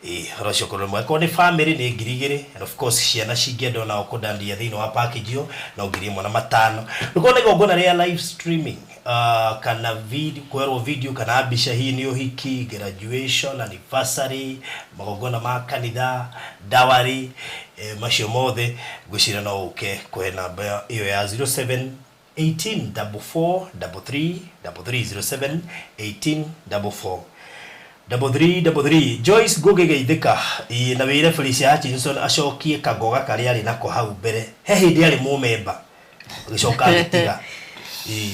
Ĩĩ, ũhoro ũcio ũkorwo nĩ mwega. Akorwo nĩ family nĩ 2,000 and of course ciana cingĩenda onao kũndandia thĩinĩ wa package ĩyo no 1,500. Rĩkorwo nĩ igongona rĩa live streaming kana video, kwerwo video kana mbica hihi nĩ ũhiki, graduation, anniversary, magongona ma kanitha, dowry, macio mothe ngwĩciria no ũke kũhe namba ĩyo ya 07 18 44 33 33 07 18 44 33 33 Joyce Ngugi geithĩka ĩĩ na wĩre Felicia Hutchinson acokie kagoga karĩa arĩ nako hau mbere he hĩndĩ arĩ mũmemba agĩcoka agĩtiga ĩĩ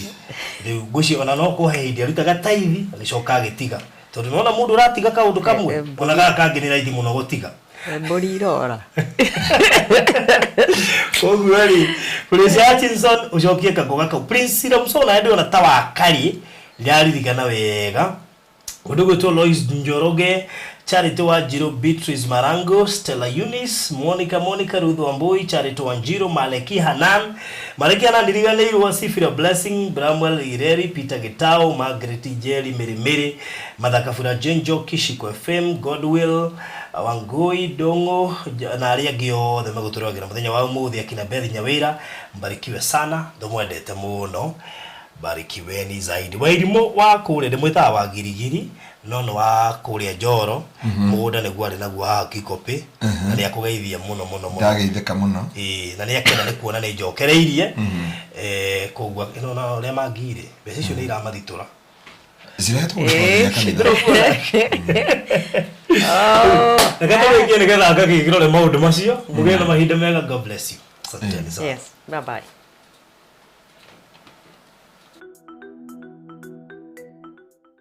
rĩu ngwĩciria ona no kũhe hĩndĩ arutaga taithi agĩcoka agĩtiga tondũ nona mũndũ ũratiga kaũndũ kamwe Eh, eh, ona gaka kangĩ nĩ raithi mũno gũtiga Mbũri irora. koguo rĩ Felicia Hutchinson ũcokie kagoga kau Prince Romsona ndĩrona ta wakari ndĩraririkana wega ũndũ gwĩtwo Lois Njoroge Charity Wanjiru, Beatrice Marango, Stella Eunice, Monica Monica, Ruth Wambui, Charity Wanjiru, Maleki Hanan, Maleki Hanan ndiriganĩirwo, Sifira Blessing, Bramwell Ireri, Peter Gitau, Margaret Njeri Mirimiri, Mathakabura Jenjo, Kishiko FM, Godwill Wangui Dongo na arĩa angĩ othe megũtũrogera mũthenya wa ũmũthĩ, akina Beth Nyawĩra, mbarikiwe sana, ndũmwendete mũno, barikiweni zaidi. Wairimũ wa kũrĩa ndĩmwĩtaga wa girigiri no nĩ wa kũrĩa Njoro, mũgũnda nĩguo arĩ naguo haha Kikopĩ, na nĩ akũgeithia mũno mũno mũno. Ndageithĩka mũno. Ĩĩ, na nĩ akena nĩ kuona nĩ njokereirie. Koguo ĩno na ũrĩa mangirĩ mbeca icio nĩ iramathitũra. Cirehetwo gũcokeria kanitha. Reke tũrĩkie nĩgetha ngagĩkĩrore maũndũ macio. Mũgĩe na mahinda mega. God bless you. Asanteni sana. Yes, bye bye.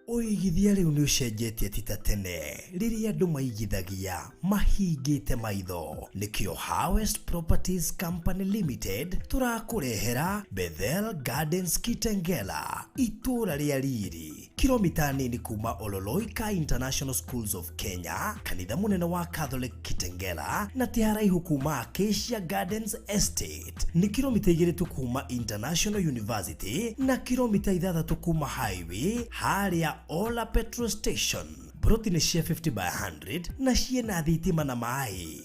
Ũigithia rĩu nĩ ũcenjetie ti ta tene rĩrĩa andũ maigithagia mahingĩte maitho. Nĩkĩo Harvest Properties Company Limited tũrakũrehera Bethel Gardens Kitengela, itũũra rĩa riri, kilomita nini kuma Ololoika International Schools of Kenya, kanitha mũnene wa Catholic Kitengela, na ti haraihu kuma Acacia Gardens Estate. Nĩ kilomita 2 tu kuma International University na kilomita 6 kuma highway harĩa Ola Petrol Station. Broti nĩ cia 50 by 100 na ciĩna thitima na maĩ.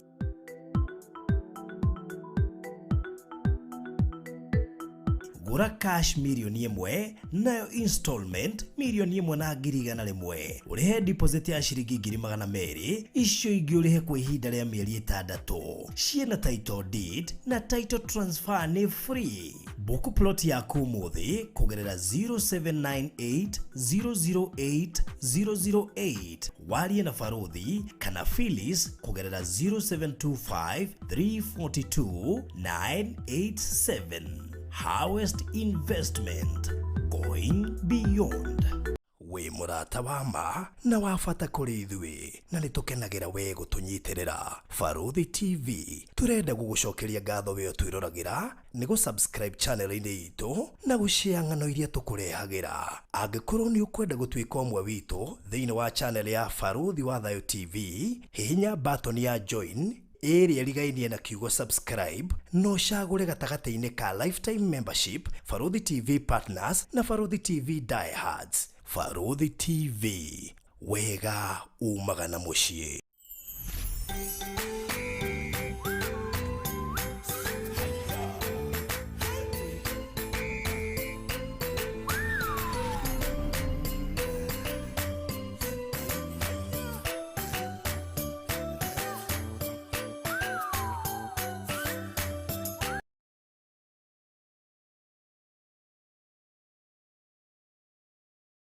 Gũra cash 1 mirioni nayo installment 1,100,000, ũrĩhe deposit ya ciringi 200,000, icio ingĩ ũrĩhe kwa ihinda rĩa mĩeri 6. Ciĩna title deed na title transfer nĩ free. Book plot yaku ũmũthĩ kũgerera 0798 008 008, warie na Baruthi kana Phyllis kũgerera 0725 342 987. Harvest Investment, going beyond. Wĩ mũrata wa ma na wa bata kũrĩ ithuĩ, na nĩ tũkenagĩra we gũtũnyitĩrĩra. Baruthi TV tũrenda gũgũcokeria ngatho we ũtwĩroragĩra nĩ gũ-subscribe channel-inĩ itũ na gũshare ng'ano iria tũkũrehagĩra. Angĩkorwo nĩ ũkwenda gũtuĩka ũmwe witũ thĩinĩ wa channel ya Baruthi wa Thayo TV, hihinya button ya join ĩrĩa ĩrigainie na kiugo subscribe, no ũcagũre gatagatĩ-inĩ ka lifetime membership, Baruthi TV partners na Baruthi TV diehards. Baruthi TV, wega umaga na mũciĩ.